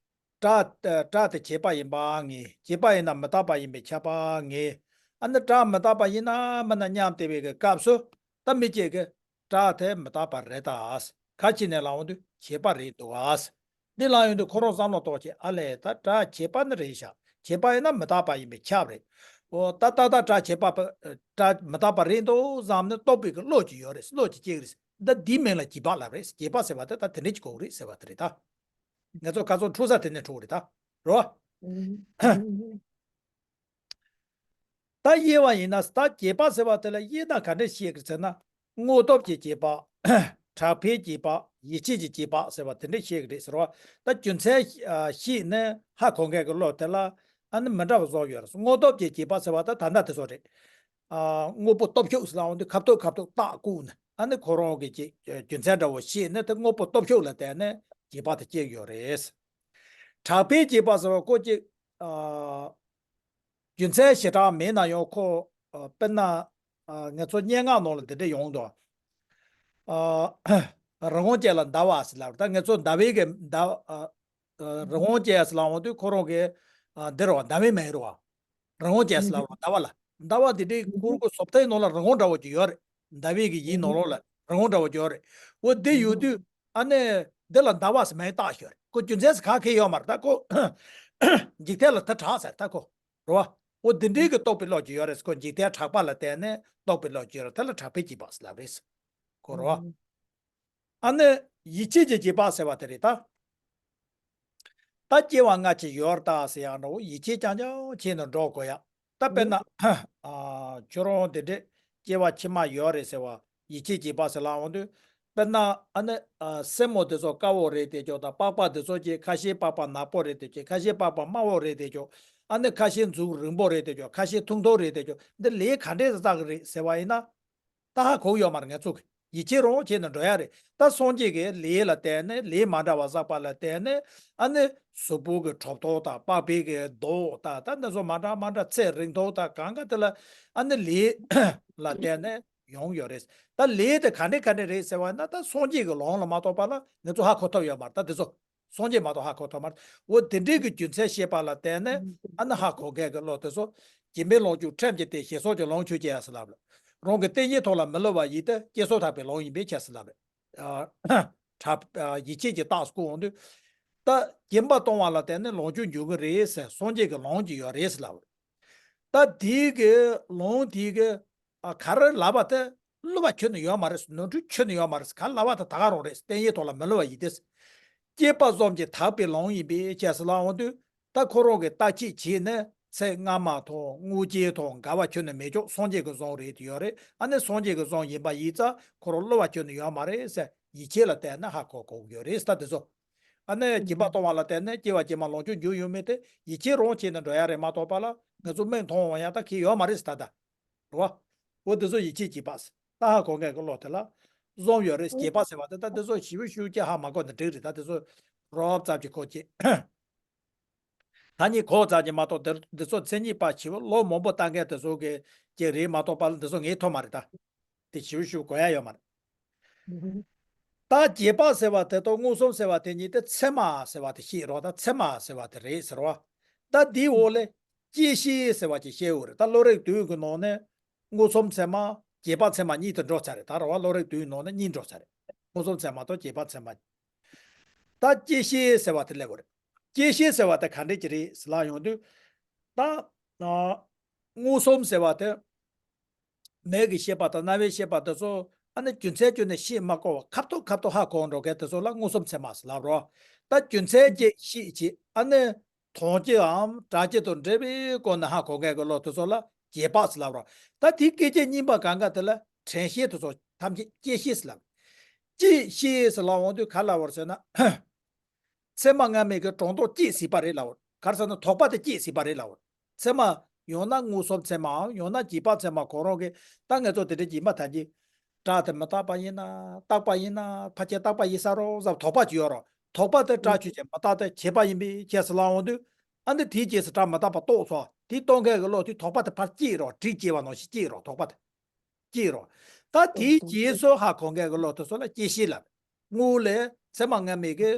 སྒྲ་སྒྲ་དེ་བྱས་པ་ཡིན་པ་ངེས། བྱས་པ་ཡིན་ན་མི་རྟག་པ་ཡིན་པས་ཁྱབ་པ་ངེས། ཨ་ནི་སྒྲ་མི་རྟག་པ་ཡིན་ན་མིན་ན་སྙམ་བལྟས་པའི་གི་སྐབས་སུ་ད་མི་སྐྱེ་གི། སྒྲ་དེ་མི་རྟག་པ་རེད་ད། ག་ཅི་ནས་ལབ་འོང་དུས་བྱས་པ་རེད་འདུག་ཨ། འདི་ལབ་ཡོང་དུས་ཁོ་རང་བསམ་བློ་གཏོང་བྱས། ཨ་ལས། ད་སྒྲ་བྱས་པ་ནི་རེད་ཤག་བྱས་པ་ཡིན་ན་མི་རྟག་པ་ཡིན་པས་ཁྱབ་རེད། འོ་ད་ད་ད་སྒྲ་བྱས་པ་པ་སྒྲ་མི་རྟག་པ་རེད་འདུག་བསམ་ནས་རྟོགས་པའི་གི་བློ་ཅིག་ཡོད་རེད། བློ་ཅིག་སྐྱེ་གི་རེད། ད་འདིའི་མིང་ལ་རྗེས་དཔག་ལབ་རེད། རྗེས་དཔག་ཟེར་བ་དེ་ད་དེ་འདྲས་ཅིག་གོ་གི་རེད་ཟེར་བ་དེ་རེད་ད། ང་ཚོ་ཁ་སང་འཁྲུལ་ས་དེ་ནས་འཁྲུལ་གི་རེད་ད། རེད་བ། ད་དབྱེ་བ་ཡིན་ན། ད་རྗེས་དཔག་ཟེར་བ་དེ་ལ་དབྱེ་ན་ག་འདྲས་བཤད་ཀྱི་ཟེར་ན། དངོས་སྟོབས་ཀྱི་རྗེས་དཔག་གྲགས་པའི་རྗེས་དཔག་ཡིད་ཆེས་ཀྱི་རྗེས་དཔག་ཟེར་བ་དེ་འདྲས་བཤད་ཀྱི་རེད་ཟེར་བ། ད་རྒྱུ་མཚན་ཤེས་ནས་ཧ་གོ་མཁན་གྱི་བློ་དེ་ལ་ཨ་ནི་མི་འདྲ་བ་བཟོ་ཡོད་རེད། དངོས་སྟོབས་ཀྱི་རྗེས་དཔག་ཟེར་བ་ད་ད་ལྟ་དེ་ཚོ་རེད། དངོས་པོ་སྟོབས་ཤུགས་ཟེར་ལབ་འོང་དུས་ཁ་ཐུག་ཁ་ཐུག་རྟགས་བཀུག་ནས་ཨ་ནི་ཁོ་རང་གི་རྒྱུ་མཚན་འདྲ་བོ་ཤེས་ནས་དེ་དངོས་པོ་སྟོབས་ཤུགས་ལ་བརྟེན་ནས་རྗེས་དཔག་དེ་སྐྱེ་ཡོད་རེད། གྲགས་པའི་རྗེས་དཔག་ཟེར་བ་ཁོ་ཅིག་རྒྱུ་མཚན་ཞེ་དྲག་མེད་ན་ཡང་ཁོ། དཔེར་ན། ང་ཚོ་སྙན་ངག་ནང་ལ་འདི་འདྲ་ཡོང་འདུག་རི་བོང་ཅན་ལ་ཟླ་བ་ཟེར་ལབ། ད་ང་ཚོ་ཟླ་བའི་གི་ཟླ། རི་བོང་ཅན་ཟེར་ལབ་འོང་དུས་ཁོ་རང་གི། འདི་རེད་བ། ཟླ་བའི་མིང་རེད་བ། རི་བོང་ཅན་ཟེར་ལབ་རེད་བ། ཟླ་བ་ལ། ཟླ་བ་འདི་འདྲའི་ཁོ་རང་གི་བཟོ་ལྟའི་ནང་ལ་རི་བོང་འདྲ་བོ་ཅིག་ཡོད་རེད། ཟླ་བའི་གི་ཡིན་ནང་ལོགས་ལ་རི་བོང་འདྲ་བོ་ཅིག་ཡོད་རེད། འོ་འདི་ཡོད་དུས། ཨ་ནི། འདི་ལ་ཟླ་བ་ཟེར་མིང་བཏགས་ཤོར་རེད། ཁོ་རྒྱུ་མཚན་ཟེར་ག་གེ་ཡོད་མ་རེད་ད་ཁོ། འཇིག་རྟེན་ལ་དེ་གྲགས་ཟེར་ད་ཁོ། རེད་བ། འོ་འདི་འདྲའི་གི་རྟོགས་པའི་བློ་ཅིག་ཡོད་རེད། ཁོ་འཇིག་རྟེན་གྲགས་པ་ལ་བརྟེན་ནས་རྟོགས་པའི་བློ་ཅིག་ཡོད་རེད། དེ་ལ་གྲགས་པའི་རྗེས་དཔག་ཟེར་ལབ་རེད། ཁོ་རེད་བ། ཨ་ནི། ཡིད་ཆེས་ཀྱི་རྗེས་དཔག་ཟེར་བ་དེ་རེད་ད། ད་སྐྱེ་བ་སྔ་ཕྱི་ཡོད་རེད་ད་ཟེར་ཡག་འདྲ་བོ་ཡིད་ཆེས་རྐྱང་རྐྱང་བྱས་ནས་འགྲོ་དགོས་ཡག་ད་དཔེར་ན། ཨ། ཁྱོད་རང་དེ་འདྲས་སྐྱེ་བ་ཕྱི་མ་ཡོད་རེད་ཟེར་བ་ཡིད་ཆེས་རྗེས་དཔག་ཟེར་ལབ་འོང་དུས། དཔེར་ན་ཨ་ནི། ཨ། སེན་མོ་དེ་ཚོ་དཀར་བོ་རེད་དེ་ཅོག་དང་པགས་པ་དེ་ཚོ་ཀྱི་ཁ་ཤས་པགས་པ་ནག་པོ་རེད་དེ་ཅོག་ཁ་ཤས་པགས་པ་དམར་བོ་རེད་དེ་ཅོག་ཨ་ནི་ཁ་ཤས་མཛུབ་རིང་པོ་རེད་དེ་ཅོག་ཁ་ཤས་ཐུང་ཐུང་རེད་དེ་ཅོག་འདི་ལས་ག་འདྲས་བསགས་ཀྱི་རེད་ཟེར་བ་ཡིན་ན། ད་ཧ་གོ་ཡོད་མ་རེད་ང་ཚོ་གི། ཡིད་ཆེས་རང་བྱས་ནས་འགྲོ་ཡ་རེད། ད་སངས་རྒྱས་ཀྱི་ལས་ལ་བརྟེན་ནས་ལས་མ་འདྲ་བ་བསགས་པ་ལ་བརྟེན་ནས་ཨ་ནི་གཟུགས་པོ་གི་གྲུབ་ཐོབ་དང་པགས་པའི་གི་མདོག་དང་ད་འདི་ཚོ་མ་འདྲ་མ་འདྲ་ཚད་རིང་ཐུང་དང་གང་ག་དེ་ལ་ཨ་ནི་ལས་ལ་བརྟེན་ནས་ཡོང་ཡོད་རེད། ད་ལས་དེ་ག་འདྲས་ག་འདྲས་རེད་ཟེར་བ་ན་ད་སངས་རྒྱས་ཀྱི་ལམ་ལ་མ་གཏོགས་པ་ལ་ང་ཚོ་ཧ་གོ་ཐུབ་ཡོད་མ་རེད་ད་འདི་ཚོ། སངས་རྒྱས་མ་གཏོགས་ཧ་གོ་ཐུབ་མ་རེད། འོ་དེ་འདྲའི་གི་རྒྱུ་མཚན་ཤེས་པ་ལ་བརྟེན་ནས་ཨ་ནི་ཧ་གོ་མཁན་གི་བློ་དེ་ཚོ། སྦྱིན་པའི་ལོངས་སྤྱོད་ཁྲིམས་ཀྱི་སྡེ་ཞེས་སོགས་ཀྱི་ལོངས་སྤྱོད་ཅེས་ཟེར་ལབ་རེད། རང་གི་བསྟན་བྱའི་ཐོག་ལ་མི་སླུ་བ་ཡིན་ཏེ་སྐྱེ་སོགས་དག་པའི་ལོངས་ཡིན་པའི་ཕྱིར་ཟེར་ལབ་རེད། ཨ། གྲགས། ཨ། ཡིད་ཆེས་ཀྱི་རྟགས་སུ་བཀོད་འོང་དུས། ད་སྦྱིན་པ་གཏོང་བ་ལ་བརྟེན་ནས་ལོངས་སྤྱོད་འབྱུང་གི་རེད་ཟེར་སངས་རྒྱས་ཀྱི་ལོངས་ཀྱི་ཡོད་རེད་ཟེར་ལབ་རེད། ད་དེའི་གི་ལོངས་དེའི་གི། ཨ། ག་རེ་ལབ་པ་དེ་སླུ་བ་ཁྱོན་ནས་ཡོད་མ་རེད། ནོར་འཁྲུལ་ཁྱོན་ནས་ཡོད་མ་རེད། ག་ལབ་པ་དེ་ད་ག་རང་རེད། བསྟན་བྱའི་ཐོག་ལ་མི་སླུ་བ་ཡིན་ཏེ། སྐྱེས་པ་གསུམ་གྱི་དག་པའི་ལོངས་ཡིན་པའི་ཕྱིར་ཟེར་ལབ་འོང་དུས། ད་ཁོ་རང་གི་བརྟག་དཔྱད་བྱས་ནས་ཚེ་སྔ་མ་དང་སྔོན་ཆད་དང་འགལ་བ་ཁྱོན་ནས་མེད་ཅོག་སངས་རྒྱས་ཀྱི་གསུང་རེད་དེ་ཡོད་རེད། ཨ་ནི་སངས་རྒྱས་ཀྱི་གསུང་ཡིན་པ་ཡིན་ཙང་ཁོ་རང་སླུ་བ་ཁྱོན་ནས་ཡོད་མ་རེད་ཟེར་ཡིད་ཆེས་ལ་བརྟེན་ནས་ཧ་གོ་དགོས་ཀྱི་ཡོད་རེད་ད་དེ་ཚོ། ཨ་ནི་སྦྱིན་པ་གཏོང་བ་ལ་བརྟེན་ནས་སྐྱེ་བ་རྗེས་མ་ལོངས་སྤྱོད་འབྱུང་ཡོང་མིན་དེ་ཡིད་ཆེས་རང་བྱས་ནས་འགྲོ་ཡ་རེད་མ་གཏོགས་པ་ལ་ང་ཚོ་མིག་མཐོང་བ་ཡང་ད་གི་ཡོད་མ་རེད་ད་ད། རེད་བ། འོ་དེ་ཚོ་ཡིད་ཆེས་རྗེས་དཔག་ཟེར། ད་ཧ་གོ་མཁན་གྱི་བློ་དེ་ལ་གསུམ་ཡོད་རེད། རྗེས་དཔག་ཟེར་བ་དེ་ད་དེ་ཚོ་ཞིབ་ཞིབ་ཅིག་ཧ་མ་གོ་ན་འགྲིག་རེད། ད་དེ་ཚོ་རོབ་ཙམ་ཅིག་གོ་ཅིག་ད་ནི་གོ་ཙམ་གྱིས་མ་གཏོགས་འདི་འདི་ཚོ་མཚན་ཉིད་པ་ཞིབ་ལོ་མང་པོ་ལྟ་མཁན་དེ་ཚོ་གི་ཅིག་རེད་མ་གཏོགས་པ་ལ་འདི་ཚོ་ངས་ཐོབ་མ་རེད་ད། དེ་ཞིབ་ཞིབ་གོ་ཡ་ཡོད་མ་རེད། ད་རྗེས་དཔག་ཟེར་བ་དེ་དང་མངོན་སུམ་ཟེར་བ་དེ་གཉིས་དེ་ཚད་མ་ཟེར་བ་དེ་ཤེས་རོགས། ད་ཚད་མ་ཟེར་བ་དེ་རེད་ཟེར་བ། ད་འདིའི་འོག་ལས་བཅད་ཤེས་ཟེར་བ་ཅིག་བཤད་ཡོད་རེད། ད་བློ་རིག་བདུན་གྱི་ནང་ནས་མངོན་སུམ་ཚད་མ་རྗེས་དཔག་ཚད་མ་གཉིས་དེ་འགྲོ་ཚར་རེད། ད་རེད་བ། བློ་རིག་བདུན་ནང་ནས་གཉིས་འགྲོ་ཚར་རེད། མངོན་སུམ་ཚད་མ་དང་རྗེས་དཔག་ཚད་མ། ད་བཅད་ཤེས་ཟེར་བ་དེ་སླེབས་པ་རེད། བཅད་ཤེས་ཟེར་བ་དེ་ག་འདྲས་ཅིག་རེད་ཟེར་ལབ་ཡོང་དུས། ད། ཨ། མངོན་སུམ་ཟེར་བ་དེ། མིག་གི་ཤེས་པ་དང་རྣ་བའི་ཤེས་པ་དེ་ཚོ་ཨ་ནི་རྒྱུ་མཚན་བརྗོད་ནས་ཤེས་མ་དགོས་པ་ཁ་ཐུག་ཁ་ཐུག་ཧ་གོ་འགྲོ་མཁན་དེ་ཚོ་ལ་མངོན་སུམ་ཚད་མ་ཟེར་ལབ་རོགས། ད་རྒྱུ་མཚན་ཅིག་ཤེས་བྱས་ཨ་ནི་མཐོང་རྒྱུའམ་གྲགས་རྒྱུ་དང་འབྲེལ་བའི་སྒོ་ནས་ཧ་གོ་མཁན་གྱི་བློ་དེ་ཚོ་ལ་རྗེས་དཔག་ཟེར་ལབ་རོགས། ད་དེའི་སྐད་ཅིག་གཉིས་པ་གང་ག་དེ་ལ་དྲན་ཤེས་དེ་ཚོ་ཐམས་ཅད་བཅད་ཤེས་ཟེར་ལབ། བཅད་ཤེས་ཟེར་ལབ་འོང་དུས་ག་ལབ་པ་རེད་ཟེར་ན། ཚད་མ་སྔ་མའི་གི་སྒྲོ་འདོགས་བཅད་སྲིད་པ་རེད་ལབ། ག་རེ་ཟེར་ན་དོགས་པ་དེ་བཅད་སྲིད་པ་རེད་ལབ། ཚད་མ་ཡང་ན་མངོན་སུམ་ཚད་མའམ་ཡང་ན་རྗེས་དཔག་ཚད་མ་ཁོ་རང་གི་ད་ང་ཚོ་དེ་འདྲ་ཡིན་པ་ཐམས་ཅད་སྒྲ་དེ་མི་རྟག་པ་ཡིན་ན་རྟག་པ་ཡིན་ན་ཕལ་ཆེར་རྟག་པ་ཡིན་ས་རེད་བསམ་དོགས་པ་ཅིག་ཡོད་རེད། དོགས་པ་དེ་སྒྲ་ཆོས་ཅན་མི་རྟག་སྟེ་བྱས་པ་ཡིན་པའི་ཕྱིར་ཟེར་ལབ་འོང་དུས། ཨ་ནི་དེའི་རྗེས་སུ་སྒྲ་མི་རྟག་པ་རྟོགས་སོང་། དེ་རྟོགས་མཁན་གྱི་བློ་དེ་དོགས་པ་དེ་ཕར་བཅད་རོགས། དྲི་བཅད་པ་ནང་བཞིན་བཅད་རོགས། དོགས་པ་དེ། བཅད་རོགས། ད་དེའི་རྗེས་སུ་ཧ་གོ་མཁན་གྱི་བློ་དེ་ཚོ་ལ་བཅད་ཤེས་ལབ། སྔོན་ལ་ཚད་མ་སྔ་མའི་གི་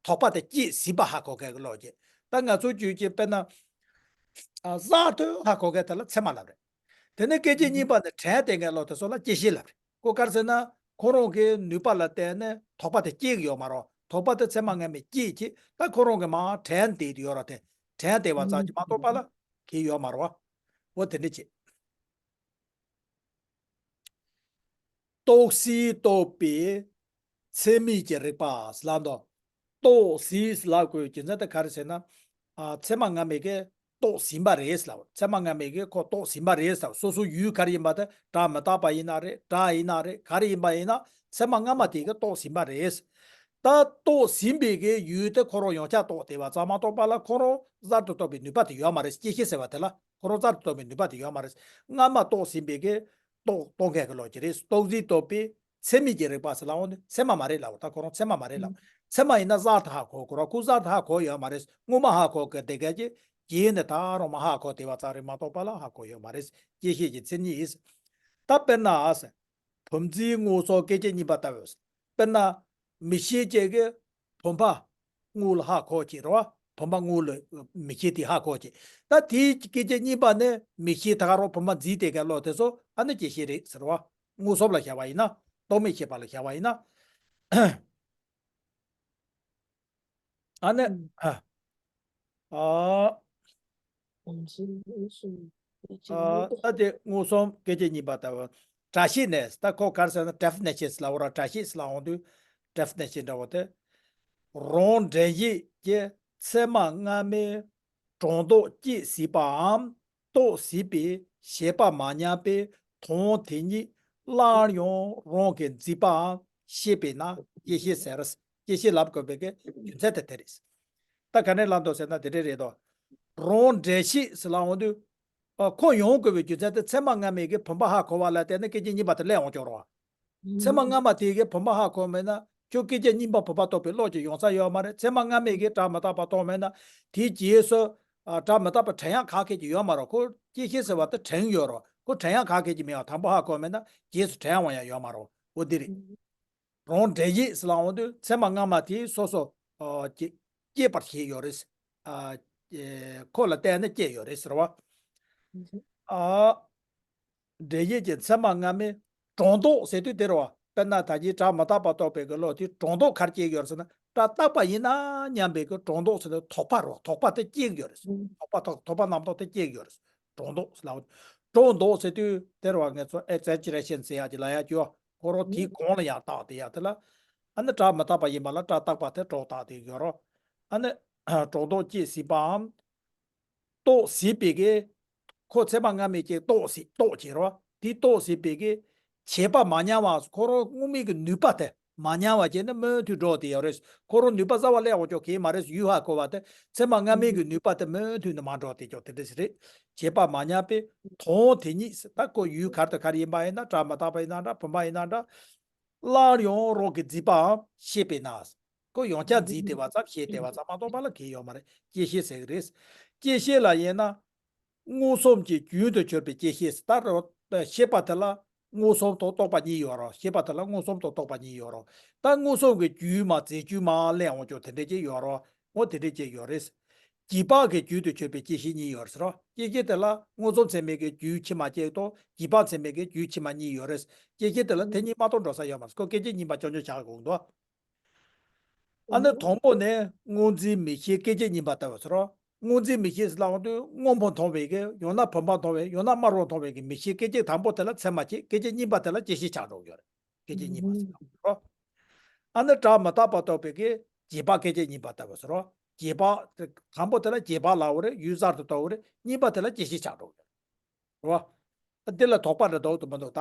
དོགས་པ་དེ་སྐྱེས་ཟིན་པ་ཧ་གོ་མཁན་གྱི་བློ་སྐྱེ། ད་ང་ཚོ་རྒྱུད་ཀྱི་དཔེར་ན། ཨ། གསར་དུ་ཧ་གོ་མཁན་དེ་ལ་ཚད་མ་ལབ་རེད། དེ་ནས་སྐད་ཅིག་གཉིས་པ་ནི་དྲན་བསྡད་མཁན་བློ་དེ་ཚོ་ལ་སྐྱེད་ཤེས་ལབ་རེད། ཁོ་ག་རེ་ཟེར་ན། ཁོ་རང་གི་ནུས་པ་ལ་བརྟེན་ནས་དོགས་པ་དེ་སྐྱེ་གི་ཡོད་མ་རེད། དོགས་པ་དེ་ཚད་མ་སྔ་མས་སྐྱེས་ཀྱི། ད་ཁོ་རང་གི་མར་དྲན་བསྡད་དེ་ཡོད་རེད་དེ། དྲན་བསྡད་པ་ཙམ་གྱིས་མ་གཏོགས་པ་ལ་གི་ཡོད་མ་རེད་བ། འོ་དེ་འདྲ་བྱེད། རྟོགས་ཟིན་རྟོགས་པའི་ཚད་མིན་གྱི་རིག་པ་ཟེར་ལབ་འདུག་རྟོགས་ཟིན་ཟེར་ལབ་དགོས་རྒྱུ་མཚན་དེ་ག་རེ་ཟེར་ན། ཨ། ཚད་མ་སྔ་མས་ཀྱི་རྟོགས་ཟིན་པ་རེད་ཟེར་ལབ། ཚད་མ་སྔ་མས་ཀྱི་ཁོ་རྟོགས་ཟིན་པ་རེད་ཟེར་ལབ། སོ་སོ་ཡུལ་ག་རེ་ཡིན་པ་དེ། སྒྲ་མི་རྟག་པ་ཡིན་ན་རེད། སྒྲ་ཡིན་ན་རེད། ག་རེ་ཡིན་པ་ཡིན་ན་ཚད་མ་སྔ་མ་དེ་གིས་རྟོགས་ཟིན་པ་རེད། ད་རྟོགས་ཟིན་པའི་གི་ཡུལ་དེ་ཁོ་རང་ཡང་བསྐྱར་རྟོགས་བསྡད་པ་ཙམ་མ་གཏོགས་པ་ལ་ཁོ་རང་གསར་དུ་རྟོགས་པའི་ནུས་པ་དེ་ཡོད་མ་རེད། སྐྱེད་ཤེས་ཟེར་བ་དེ་ལ་ཁོ་རང་གསར་དུ་རྟོགས་པའི་ནུས་པ་དེ་ཡོད་མ་རེད། སྔ་མ་རྟོགས་ཟིན་པའི་གི་རྟོགས་རྟོགས་མཁན་གྱི་བློ་སྐྱེ་རེད། རྟོགས་ཟིན་རྟོགས་པའི་ཚད་མིན་གྱི་རིག་པ་ཟེར་ལབ་འོང་དུས་ཚད་མ་མ་རེད་ལབ། ད་ཁོ་རང་ཚད་མ་མ་རེད་ལབ། ཚད་མ་ཡིན་ན་གསར་དུ་ཧ་གོ་དགོས་རེད། ཁོ་གསར་དུ་ཧ་གོ་ཡོད་མ་རེད། སྔོན་མ་ཧ་གོ་གི་བསྡད་མཁན་གྱི་རྗེས་ནས་ད་རུང་མར་ཧ་གོ་བསྡད་པ་ཙམ་རེད་མ་གཏོགས་པ་ལ་ཧ་གོ་ཡོད་མ་རེད། སྐྱེད་ཤེས་ཀྱི་མཚན་ཉིད་ཡིན། ད་དཔེར་ན། ཨ། བུམ་འཛིན་མངོན་སུམ་སྐད་ཅིག་གཉིས་པ་ལྟ་བུ། དཔེར་ན། མིག་ཤེས་ཅན་གྱིས་བུམ་པ་དངོས་ལ་ཧ་གོ་བྱེད་རེད་བ། བུམ་པ་དངོས་ལ་མིག་ཤེས་དེས་ཧ་གོ་བྱེད། ད་དེའི་སྐད་ཅིག་གཉིས་པ་ནི་མིག་ཤེས་ད་ག་རང་བུམ་པ་འཛིན་བསྡད་མཁན་བློ་དེ་ཚོ་ཨ་ནི་སྐྱེད་ཤེས་རེད་ཟེར་བ། མངོན་སུམ་ལ་བཞག་པ་ཡིན་ན། རྟོག་མེད་ཤེས་པ་ལ་བཞག་པ་ཡིན་ན། ཨ་ནི། ཨ། ཨ། ཨ། ད་དེ་མངོན་སུམ་སྐད་ཅིག་གཉིས་པ་ལྟ་བུ། སྒྲ་ཤེས་ནས། ད་ཁོ་ག་རེ་ཟེར་ན་definition ལབ་པ་རེད། སྒྲ་ཤེས་ལབ་འོང་དུས་definition འདྲ་བོ་དེ། རང་འབྲས་གཞི་གི་ཚད་མ་སྔ་མའི་སྒྲོ་འདོགས་སྐྱེས་ཟིན་པའམ་རྟོགས་ཟིན་པའི་ཤེས་པ་མ་ཉམས་པའི་དོན་དེ་ཉིད་སླར་ཡང་རང་གིས་འཛིན་པའམ་ཤེས་པས་ན་སྐྱེད་ཤེས་ཟེར། སྐྱེད་ཤེས་ལབ་དགོས་པའི་གི་རྒྱུ་མཚན་དེ་དེ་རེད། ད་ག་ནས་ལབ་འདུག་ཟེར་ན་དེ་འདྲ་རེད་དོ། རང་འབྲས་གཞི་ཟེར་ལབ་འོང་དུས། ཨ། ཁོ་ཡོང་དགོས་པའི་རྒྱུ་མཚན་དེ་ཚད་མ་སྔ་མའི་གི་བུམ་པ་ཧ་གོ་བ་ལ་བརྟེན་ནས་སྐད་ཅིག་གཉིས་པ་དེ་སླེབས་འོང་ཆོག་རོགས། ཚད་མ་སྔ་མ་དེ་གི་བུམ་པ་ཧ་གོ་མེད་ན་ཁྱོད་སྐད་ཅིག་གཉིས་པ་བུམ་པ་རྟོགས་པའི་བློ་ཅིག་ཡོང་ས་ཡོད་མ་རེད། ཚད་མ་སྔ་མའི་གི་སྒྲ་མི་རྟག་པ་རྟོགས་མེད་ན་དེའི་རྗེས་སུ། ཨ། སྒྲ་མི་རྟག་པ་དྲན་ཡག་ག་གེ་ཅིག་ཡོད་མ་རེད། ཁོ་སྐྱེད་ཤེས་ཟེར་བ་དེ་དྲན་ཡོད་རོགས། ཁོ་དྲན་ཡག་ག་གེ་ཅིག་མེད་པ་དང་པོ་ཧ་གོ་མེད་ན་རྗེས་སུ་དྲན་འོང་ཡག་ཡོད་མ་རེད། འོ་འདི་རེད། རང་འབྲས་གཞི་ཟེར་ལབ་འོང་དུས་ཚད་མ་སྔ་མ་དེ་སོ་སོ། ཨ། སྐྱེ་སྐྱེས་པར་བྱས་ཡོད་རེད། ཨ། ཨེ། ཁོ་ལ་བརྟེན་ནས་སྐྱེས་ཡོད་རེད་ཟེར་བ། ཨ། འབྲས་གཞི་གི་ཚད་མ་སྔ་མའི་སྒྲོ་འདོགས་ཟེར་དུས་དེ་རེད་བ། དཔེར་ན་ད་གིན་སྒྲ་མི་རྟག་པ་རྟོགས་པའི་གི་བློ་དེ་སྒྲོ་འདོགས་ག་རེ་སྐྱེས་ཡོད་རེད་ཟེར་ན། སྒྲ་རྟག་པ་ཡིན་ན་སྙམ་པའི་གི་སྒྲོ་འདོགས་ཟེར་དུས་དོགས་པ་རེད་བ། དོགས་པ་དེ་སྐྱེས་ཡོད་རེད། དོགས་པ་དང་དོགས་པ་རྣམ་རྟོག་དེ་སྐྱེས་ཡོད་རེད། སྒྲོ་འདོགས་ཟེར་ལབ། སྒྲོ་འདོགས་ཟེར་དུས་དེ་རེད་བ། ངས་ཚོ་exaggeration ཟེར་ཡག་ཅིག་ལབ་ཡག་ཅིག་ཡོད། ཁོ་རང་དེའི་གོང་ལ་ཡར་བཏགས་བསྡད་ཡག་དེ་ལ། ཨ་ནི་སྒྲ་མི་རྟག་པ་ཡིན་པ་ལ་སྒྲ་རྟག་པ་དེ་སྒྲོ་བཏགས་བསྡད་ཡོད་རེད། ཨ་ནི་སྒྲོ་འདོགས་སྐྱེས་ཟིན་པའམ། རྟོགས་ཟིན་པའི་གི། ཁོ་ཚད་མ་སྔ་མའི་གི་རྟོགས་ཟིན་རྟོགས་བྱེད་རོ། དེ་རྟོགས་ཟིན་པའི་གི། བྱེད་པ་མ་ཉམས་པ། ཁོ་རང་སྔོན་མའི་གི་ནུས་པ་དེ་མ་ཉམས་པ་བྱས་ནས་མུ་མཐུད་འགྲོ་བསྡད་ཡོད་རེད། ཁོ་རང་ནུས་པ་གསར་པ་སླེབས་འོང་ཆོག་གི་མ་རེད། ཡུལ་ཧ་གོ་བ་དེ་ཚད་མ་སྔ་མའི་གི་ནུས་པ་དེ་མུ་མཐུད་ནས་མར་འགྲོ་བསྡད་ཆོག་དེ་འདྲ་ཞིག་རེད། བྱེད་པ་མ་ཉམས་པའི་དོན་དེ་ཉིད། ད་ཁོ་ཡུལ་ག་རེ་དང་ག་རེ་ཡིན་པ་ཡིན་ན། སྒྲ་མི་རྟག་པ་ཡིན་ན་འདྲ། བུམ་པ་ཡིན་ན་འདྲ། སླར་ཡང་རང་གིས་འཛིན་པའམ་ཤེས་པས་ན། ཁོ་ཡང་བསྐྱར་འཛིན་བསྡད་པ་ཙམ་ཤེས་བསྡད་པ་ཙམ་མ་གཏོགས་པ་ལ་གལ་ཡོད་མ་རེད། སྐྱེད་ཤེས་ཟེར་གི་རེད། སྐྱེད་ཤེས་ལ་དབྱེ་ན། མངོན་སུམ་གྱི་རྒྱུན་དུ་གྱུར་པའི་སྐྱེད་ཤེས། ད་རུང་ཤེས་པ་དེ་ལ་མངོན་སུམ་དང་རྟོག་པ་གཉིས་ཡོད་རེད། ཤེས་པ་དེ་ལ་མངོན་སུམ་དང་རྟོག་པ་གཉིས་ཡོད་རེད། ད་མངོན་སུམ་གྱི་རྒྱུན་མ་རྫས་རྒྱུན་མ་སླེབས་འོང་ཆོག་དེ་འདྲ་ཅིག་ཡོད་རེད། འོ་དེ་འདྲ་ཅིག་ཡོད་རེད། རྗེས་དཔག་གི་རྒྱུན་དུ་གྱུར་པའི་སྐྱེད་ཤེས་གཉིས་ཡོད་རེད་ཟེར་རོ། སྐྱེད་ཤེས་དེ་ལ་མངོན་སུམ་ཚད་མའི་གི་རྒྱུན་ཕྱི་མ་གཅིག་དང་རྗེས་དཔག་ཚད་མའི་གི་རྒྱུན་ཕྱི་མ་གཉིས་ཡོད་རེད། སྐྱེད་ཤེས་དེ་ལ་དེ་གཉིས་མ་གཏོགས་འགྲོ་ས་ཡོད་མ་རེད། ཁོ་སྐད་ཅིག་གཉིས་པ་ཆུང་ཆུང་ཆགས་དགོས་འདུག་ཨ་ནི་དང་པོ་ནས་སྔོ་འཛིན་མིག་ཤེས་སྐད་ཅིག་གཉིས་པ་ལྟ་བུ་ཟེར་རོ། སྔོ་འཛིན་མིག་ཤེས་ལབ་དུས་སྔོན་པོ་མཐོང་བའི་གི། ཡང་ན་བུམ་པ་མཐོང་བའི། ཡང་ན་དམར་པོ་མཐོང་བའི་གི་མིག་ཤེས་སྐད་ཅིག་དང་པོ་དེ་ལ་ཚད་མ་གཅིག་སྐད་ཅིག་གཉིས་པ་དེ་ལ་སྐྱེད་ཤེས་ཆགས་འགྲོ་གི་ཡོད་རེད། སྐད་ཅིག་གཉིས་པ་ཟེར་རོ། ཨ་ནི་སྒྲ་མི་རྟག་པ་རྟོགས་པའི་གི་རྗེས་དཔག་སྐད་ཅིག་གཉིས་པ་ལྟ་བུ་ཟེར་རོ། རྗེས་དཔག་དང་པོ་དེ་ལ་རྗེས་དཔག་ལབ་པ་རེད། ཡུལ་གསར་དུ་རྟོགས་པ་རེད། གཉིས་པ་དེ་ལ་སྐྱེད་ཤེས་ཆགས་འགྲོ་གི་ཡོད་རེད། རེད་བ། འདི་ལ་དོགས་པ་འདྲ་འདུག་འདུག་མི་འདུག་ད།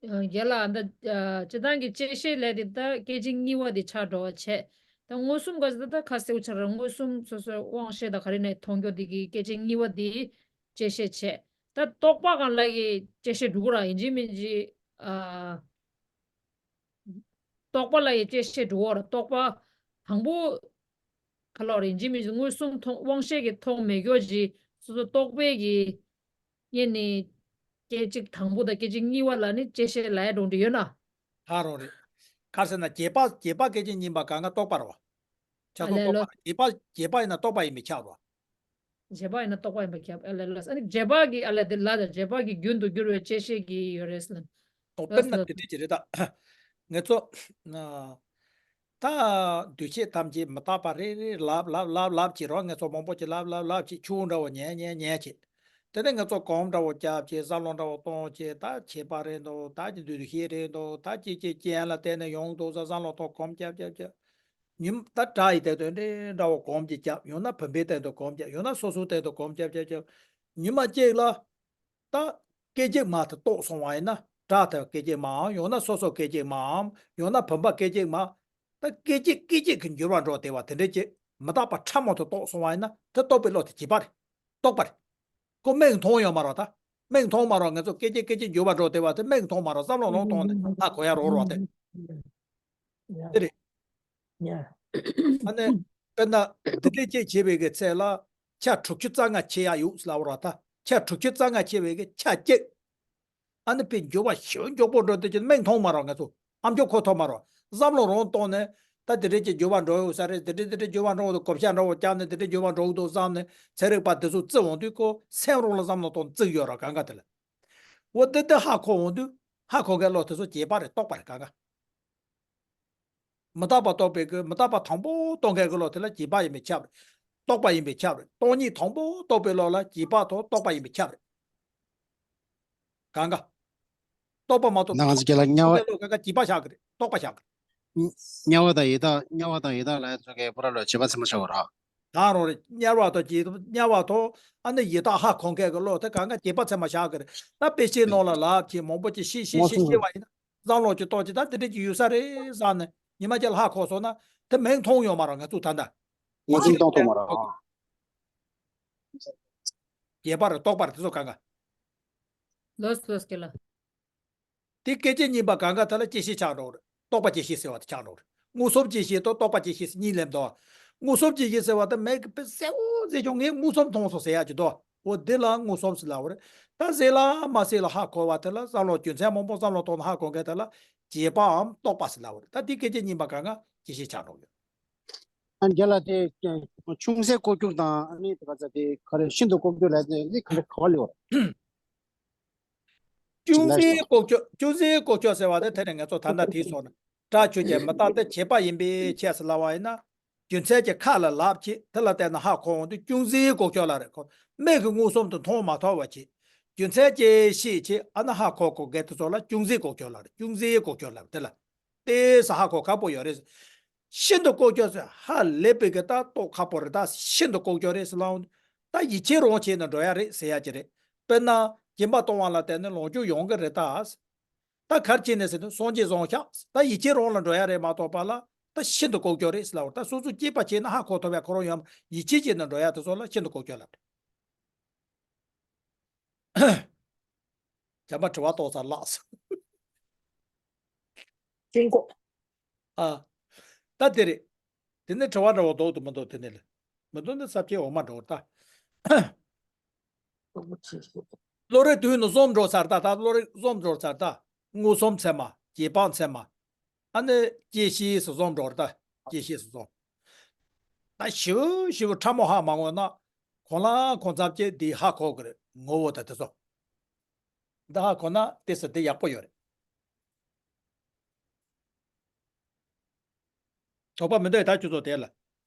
ཨ། རྒན་ལགས། ད། ཨ། སྤྱིར་བཏང་གི་སྐྱེད་ཤེས་ལབ་དེ་ད་སྐད་ཅིག་གཉིས་པ་དེ་ཆགས་འགྲོ་བ་བྱས། ད་མངོན་སུམ་ག་ཟེར་ད་ཁ་གསལ་པོ་ཆགས་ར། མངོན་སུམ་སོ་སོའི་དབང་ཤེས་དང་ག་རེ་ནས་མཐོང་རྒྱུ་དེ་གི་སྐད་ཅིག་གཉིས་པ་དེ་སྐྱེད་ཤེས་བྱས། ད་རྟོག་པ་སྒང་ལ་གི་སྐྱེད་ཤེས་འགྲོ་གི་ར། ཡིན་གཅིག་མིན་གཅིག་ཨ། རྟོག་པ་ལ་ཡི་སྐྱེད་ཤེས་འགྲོ་བར། རྟོག་པ་དང་པོ་ག་ལོག་རེད། ཡིན་གཅིག་མིན་གཅིག་མངོན་སུམ་མཐོང་། དབང་ཤེས་ཀྱིས་མཐོང་མེད་རྒྱུ་ཅིག་སོ་སོ་རྟོག་པའི་གི་ཡེ་ནི་སྐད་ཅིག་དང་པོ་དང་སྐད་ཅིག་གཉིས་པ་ལ་ནི་སྐྱེད་ཤེས་ལབ་ཡ་འགྲོ་འདི་ཡོད་ན། ཧ་རོ་རེད། ག་རེ་ཟེར་ན་རྗེས་དཔག་རྗེས་དཔག་སྐད་ཅིག་གཉིས་པ་གང་ག་རྟོག་པ་རེད་བ། ཆ་ཨ་རྟོག་ལས་རྟོག་ལོ། པ་རེད། རྗེས་དཔག་རྗེས་དཔག་ཡིན་ན་རྟོག་པ་ཡིན་པས་ཁྱབ་རེད་བ། རྗེས་དཔག་ཡིན་ན་རྟོག་པ་ཡིན་པས་ཁྱབ། ཨ་ལས་ལོ། ཨ་ནི་རྗེས་དཔག་གི་ཨ་ལས་དེ་ལ་དང་རྗེས་དཔག་གི་རྒྱུན་དུ་འགྱུར་བའི་བཅད་ཤེས་ཀྱི་ཡོད་རེད་ཟེར་ན། ཨོ་ལོ་དཔེར་ན་ལོ། དེ་འདྲ་ཅིག་རེད་ད། ངེད་ཚོ་ན། ད་འདུས་བྱས་ཐམས་ཅད་མི་རྟག་པ་རེད་རེད་ལབ་ལབ་ལབ་ལབ་བྱེད་རོགས། ངེད་ཚོ་མང་པོ་ཅིག་ལབ་ལབ་ལབ་བྱེད། ཆུ་བོ་འདྲ་བོ་ཉལ་ཉལ་ཉལ་བྱེད། དེ་ནས་ང་ཚོ་གོམ་འདྲ་བོ་རྒྱབ་བྱས། བསམ་བློ་འདྲ་བོ་གཏོང་བྱས། ད་བྱས་པ་རེད་འདུག་ད་ཅི་འདུས་བྱས་རེད་འདུག་ད་ཅི་ཅི་རྐྱེན་ལ་བརྟེན་ནས་ཡོང་འདུག་ཟེར་བསམ་བློ་གཏོང་། གོམ་རྒྱབ་རྒྱབ་རྒྱབ། ཉིན་ད་སྒྲ་ཡི་སྟེང་དུ་འདྲེ་འདྲ་བོ་གོམ་གྱིས་རྒྱབ། ཡང་ན་བུམ་པའི་སྟེང་དུ་གོམ་རྒྱབ། ཡང་ན་སོ་སོའི་སྟེང་དུ་གོམ་རྒྱབ་རྒྱབ་རྒྱབ། ཉི་མ་གཅིག་ལ་ད་སྐད་ཅིག་མ་དེ་རྟོགས་སོང་བ་ཡིན་ན། སྒྲ་དེ་སྐད་ཅིག་མའམ། ཡང་ན་སོ་སོ་སྐད་ཅིག་མའམ། ཡང་ན་བུམ་པ་སྐད་ཅིག་མ། ད་སྐད་ཅིག་སྐད་ཅིག་གིས་འགྱུར་བ་འགྲོ་བསྡད་པ་དེ་འདྲ་ཅིག་མི་རྟག་པ་ཕྲ་མོ་དེ་རྟོགས་སོང་བ་ཡིན་ན། དེ་རྟོགས་པའི་བློ་དེ་བྱེད་པ་རེད། རྟོག་པ་རེད། ཁོ་མིག་མཐོང་ཡོད་མ་རེད་ད། མིག་མཐོང་མ་རེད། ང་ཚོ་སྐད་ཅིག་སྐད་ཅིག་འགྱུར་བ་འགྲོ་བསྡད་པ་དེ་མིག་མཐོང་མ་རེད། བསམ་བློ་ལོག་གཏོང་ནས་ཧ་གོ་ཡ་རོགས་རོགས་དེ། དེ་རེད། ཨ་ནི་དཔེར་ན་འདི་འདྲས་ཅིག་བྱེད་པའི་གི་ཚེ་ལ་ཆ་དྲུག་ཅུ་རྩ་ལྔ་ཕྱེ་ཡ་ཡོད་ལབ་ར་ད། ཆ་དྲུག་ཅུ་རྩ་ལྔ་ཕྱེ་བའི་གི་ཆ་གཅིག་ཨ་ནི་དཔེ་འགྱུར་བ་ཞེ་པོ་མགྱོགས་པོ་འགྲོ་དུས་ཀྱི་མིག་མཐོང་མ་རེད། ང་ཚོ་ཨ་མཆོག་ཁོ་ཐོབ་མ་རེད། བསམ་བློ་རང་གཏོང་ནས་ད་འདི་འདྲས་ཅིག་འགྱུར་བ་འགྲོ་ཡོད་ས་རེད། འདི་འདྲས་འདི་འདྲས་འགྱུར་བ་འགྲོ་འོང་དུ་གོ་བཤད་འདྲ་བོ་བརྒྱབ་ནས་འདི་འདྲས་འགྱུར་བ་འགྲོ་གི་འདུག་བསམ་ནས་ཚན་རིག་པ་དེ་ཚོ་བརྩི་འོང་དུས་ཁོ་སེམས་རང་ལ་བསམ་བློ་གཏོང་བརྩི་གི་ཡོད་རེད། གང་ག་དེ་ལ། འོ་དེ་དེ་ཧ་གོ་འོང་དུས་ཧ་གོ་མཁན་བློ་དེ་ཚོ་རྗེས་དཔག་རེད། རྟོག་པ་རེད། གང་ག་མི་རྟག་པ་རྟོགས་པའི་གི་མི་རྟག་པ་དང་པོ་རྟོགས་མཁན་གི་བློ་དེ་ལ་རྗེས་དཔག་ཡིན་པས་ཁྱབ་རེད། རྟོག་པ་ཡིན་པས་ཁྱབ་རེད། སྟོང་ཉིད་དང་པོ་རྟོགས་པའི་བློ་ལ་རྗེས་དཔག་དང་རྟོག་པ་ཡིན་པས་ཁྱབ་རེད། གང་ག་རྟོག་པ་མ་གཏོགས་ནང་ཚིག་ལ་དམྱལ་བ། རྟོགས་པའི་བློ་གང་ག་རྗེས་དཔག་བཞག་གི་རེད། རྟོག་པ་བཞག་གི་རེད། དམྱལ་བ་དང་ཡི་དྭགས། དམྱལ་བ་དང་ཡི་དྭགས་ལ་ཚོ་གའི་པོ་ར་ལོ་བྱེད་པ་ཚད་མ་བྱ་བ་ར། གང་རུང་རེད། དམྱལ་བ་དང་བྱེད་དམྱལ་བ་དང་ཨ་ནི་ཡི་དྭགས་ཧ་གོ་མཁན་གི་བློ་དེ་གང་ག་རྗེས་དཔག་ཚད་མ་བཞག་གི་རེད། ད་དཔེ་ཆའི་ནང་ལ་ལབ་ཀྱི་མང་པོ་ཅིག་ཤེས་ཤེས་ཤེས་ཤེས་པ་ཡིན་ན། བསམ་བློ་ཅིག་གཏོང་ཅིག་ད་དེ་འདྲ་ཅིག་ཡོད་ས་རེད་བསམ་ནས་ཉི་མ་ཅིག་ལ་ཧ་གོ་སོང་ན་དེ་མིག་མཐོང་ཡོད་མ་རེད། ང་ཚོ་ད་ལྟ་ངོ་ཚུལ་མཐོང་ཐུབ་མ་རེད་ཨ། རྗེས་དཔག་རེད། རྟོག་པ་རེད། དེ་ཚོ་གང་ག་ལོས་ལོས་ཀྱི་ལ། དེ་སྐད་ཅིག་གཉིས་པ་གང་ག་དེ་ལ་བཅད་ཤེས་ཆགས་འགྲོ་རེད། རྟོག་པ་བཅད་ཤེས་ཟེར་བ་དེ་ཆགས་འགྲོ་རེད། མངོན་སུམ་བཅད་ཤེས་དང་རྟོག་པ་བཅད་ཤེས་གཉིས་ལབ་འདུག་མངོན་སུམ་བཅད་ཤེས་ཟེར་བ་དེ་མིག་གིས་དཔེ་གསལ་པོ་མཛད་བྱུང་། ངས་མངོན་སུམ་མཐོང་སོང་ཟེར་ཡག་ཅིག་འདུག་འོ་འདི་ལ་མངོན་སུམ་ཟེར་ལབ་པ་རེད། ད་གཟིགས་ལ་མ་གཟིགས་ལ་ཧ་གོ་བ་དེ་ལ་བསམ་བློ་རྒྱུ་མཚན་མང་པོ་བསམ་བློ་གཏོང་ནས་ཧ་གོ་མཁན་དེ་ལ་རྗེས་དཔག་གམ་རྟོག་པ་ཟེར་ལབ་པ་རེད། ད་འདི་སྐད་ཅིག་གཉིས་པ་གང་ག་བཅད་ཤེས་ཆགས་འགྲོ་གི་ཡོད། ཨ་རྒན་ལགས། དེ་ཅུང་ཟད་ལྐོག་གྱུར་དང་ཨ་ནི་དེ་ག་ཚ་དེ་ག་རེ་ཤིན་ཏུ་ལྐོག་གྱུར་ལབ་དེ་འདི་ག་འདྲ་ག་བ་ལེ་བ། ཅུང་ཟད་ལྐོག་གྱུར། ཅུང་ཟད་ལྐོག་གྱུར་ཟེར་བ་དེ་དེ་ནས་ང་ཚོ་ད་ལྟ་དེའི་སོགས་ནས་སྒྲ་ཆོས་ཅན། མི་རྟག་སྟེ་བྱས་པ་ཡིན་པས་ཁྱབ་ཟེར་ལབ་པ་ཡིན་ན། རྒྱུ་མཚན་གྱི་ཁ་ལ་ལབ་བྱས་དེ་ལ་བལྟས་ན་ཧ་གོ་འོང་དུས་ཅུང་ཟད་ལྐོག་གྱུར་ལབ་རེད། ཁོ་མིག་གིས་མངོན་སུམ་དུ་མཐོང་མ་ཐུབ་པ་བྱས། རྒྱུ་མཚན་གྱིས་ཤེས་བྱས་ཨ་ནི་ཧ་གོ་གོ་གལ་དེ་ཚོ་ལ་ཅུང་ཟད་ལྐོག་གྱུར་ལབ་རེད། ཅུང་ཟད་ལྐོག་གྱུར་ལབ་དེ་ལ། ཏོག་ཙམ་ཧ་གོ་ཁག་པོ་ཡོད་རེད། ཤིན་ཏུ་ལྐོག་གྱུར་ཟེར་ཧ་ལས་པའི་གི་ད་རྟོགས་ཁག་པོ་རེད། ད་ཤིན་ཏུ་ལྐོག་གྱུར་རེད་ཟེར་ལབ། ད་ཡིད་ཆེས་རང་བྱས་ནས་འགྲོ་ཡ་རེད་ཟེར་ཡ་ཅིག་རེད། དཔེར་ན་སྦྱིན་པ་གཏོང་བ་ལ་བརྟེན་ནས་ལོངས་སྤྱོད་ཡོང་གི་རེད་ད། ད་ག་རེ་བྱས་ནས་ཟེར་ན་སངས་རྒྱས་བཟང་ཤག་ད་ཡིད་ཆེས་རང་ལ་འགྲོ་ཡ་རེད་མ་གཏོགས་པ་ལ་ད་ཤིན་ཏུ་ལྐོག་གྱུར་རེད་ཟེར་ལབ། ད་སོ་སོ་དཔྱད་པ་བྱས་ན་ཧ་གོ་ཐུབ་ཡ་ཁོ་རང་ཡོད་མ། ཡིད་ཆེས་བྱས་ནས་འགྲོ་ཡ་དེ་ཚོ་ལ་ཤིན་ཏུ་ལྐོག་གྱུར་ལབ་རེད། བྱམས་པ་དྲི་བ་ཏོག་ཙམ་བརླག་སོང་། ཅིང་ཀོ། ཨ། ད་དེ་རེད། དེ་ནས་དྲི་བ་འདྲ་བོ་འདུག་འདུག་མི་འདུག་དེ་ནས་ལ། མི་འདུག་ན་ས་བཅད་འོག་མ་འགྲོ་བར་ལྟ། བློ་རིག་དུས་ནི་གསུམ་འགྲོ་ཚར་ད། ད་བློ་རིག་གསུམ་འགྲོ་ཚར་ད། མངོན་སུམ་ཚད་མ། རྗེས་དཔག་ཚད་མ། ཨ་ནི་བཅད་ཤེས་སུ་གསུམ་འགྲོ་བར་ལྟ། བཅད་ཤེས་སུ་གསུམ། ད་ཞེ་པོ་ཞེ་པོ་ཕྲ་མོ་ཧ་མ་གོ་ན། གང་ལ་གང་འཚམ་ཅིག་འདི་ཧ་གོ་གི་རེད། ངོ་བོ་དང་དེ་ཚོ། འདི་ཧ་གོ་ན་ཏོག་ཙམ་འདི་ཡག་པོ་ཡོད་རེད། དོགས་པ་མི་འདུག་ད་ཁྱོད་ཚོ་དེ་ལ།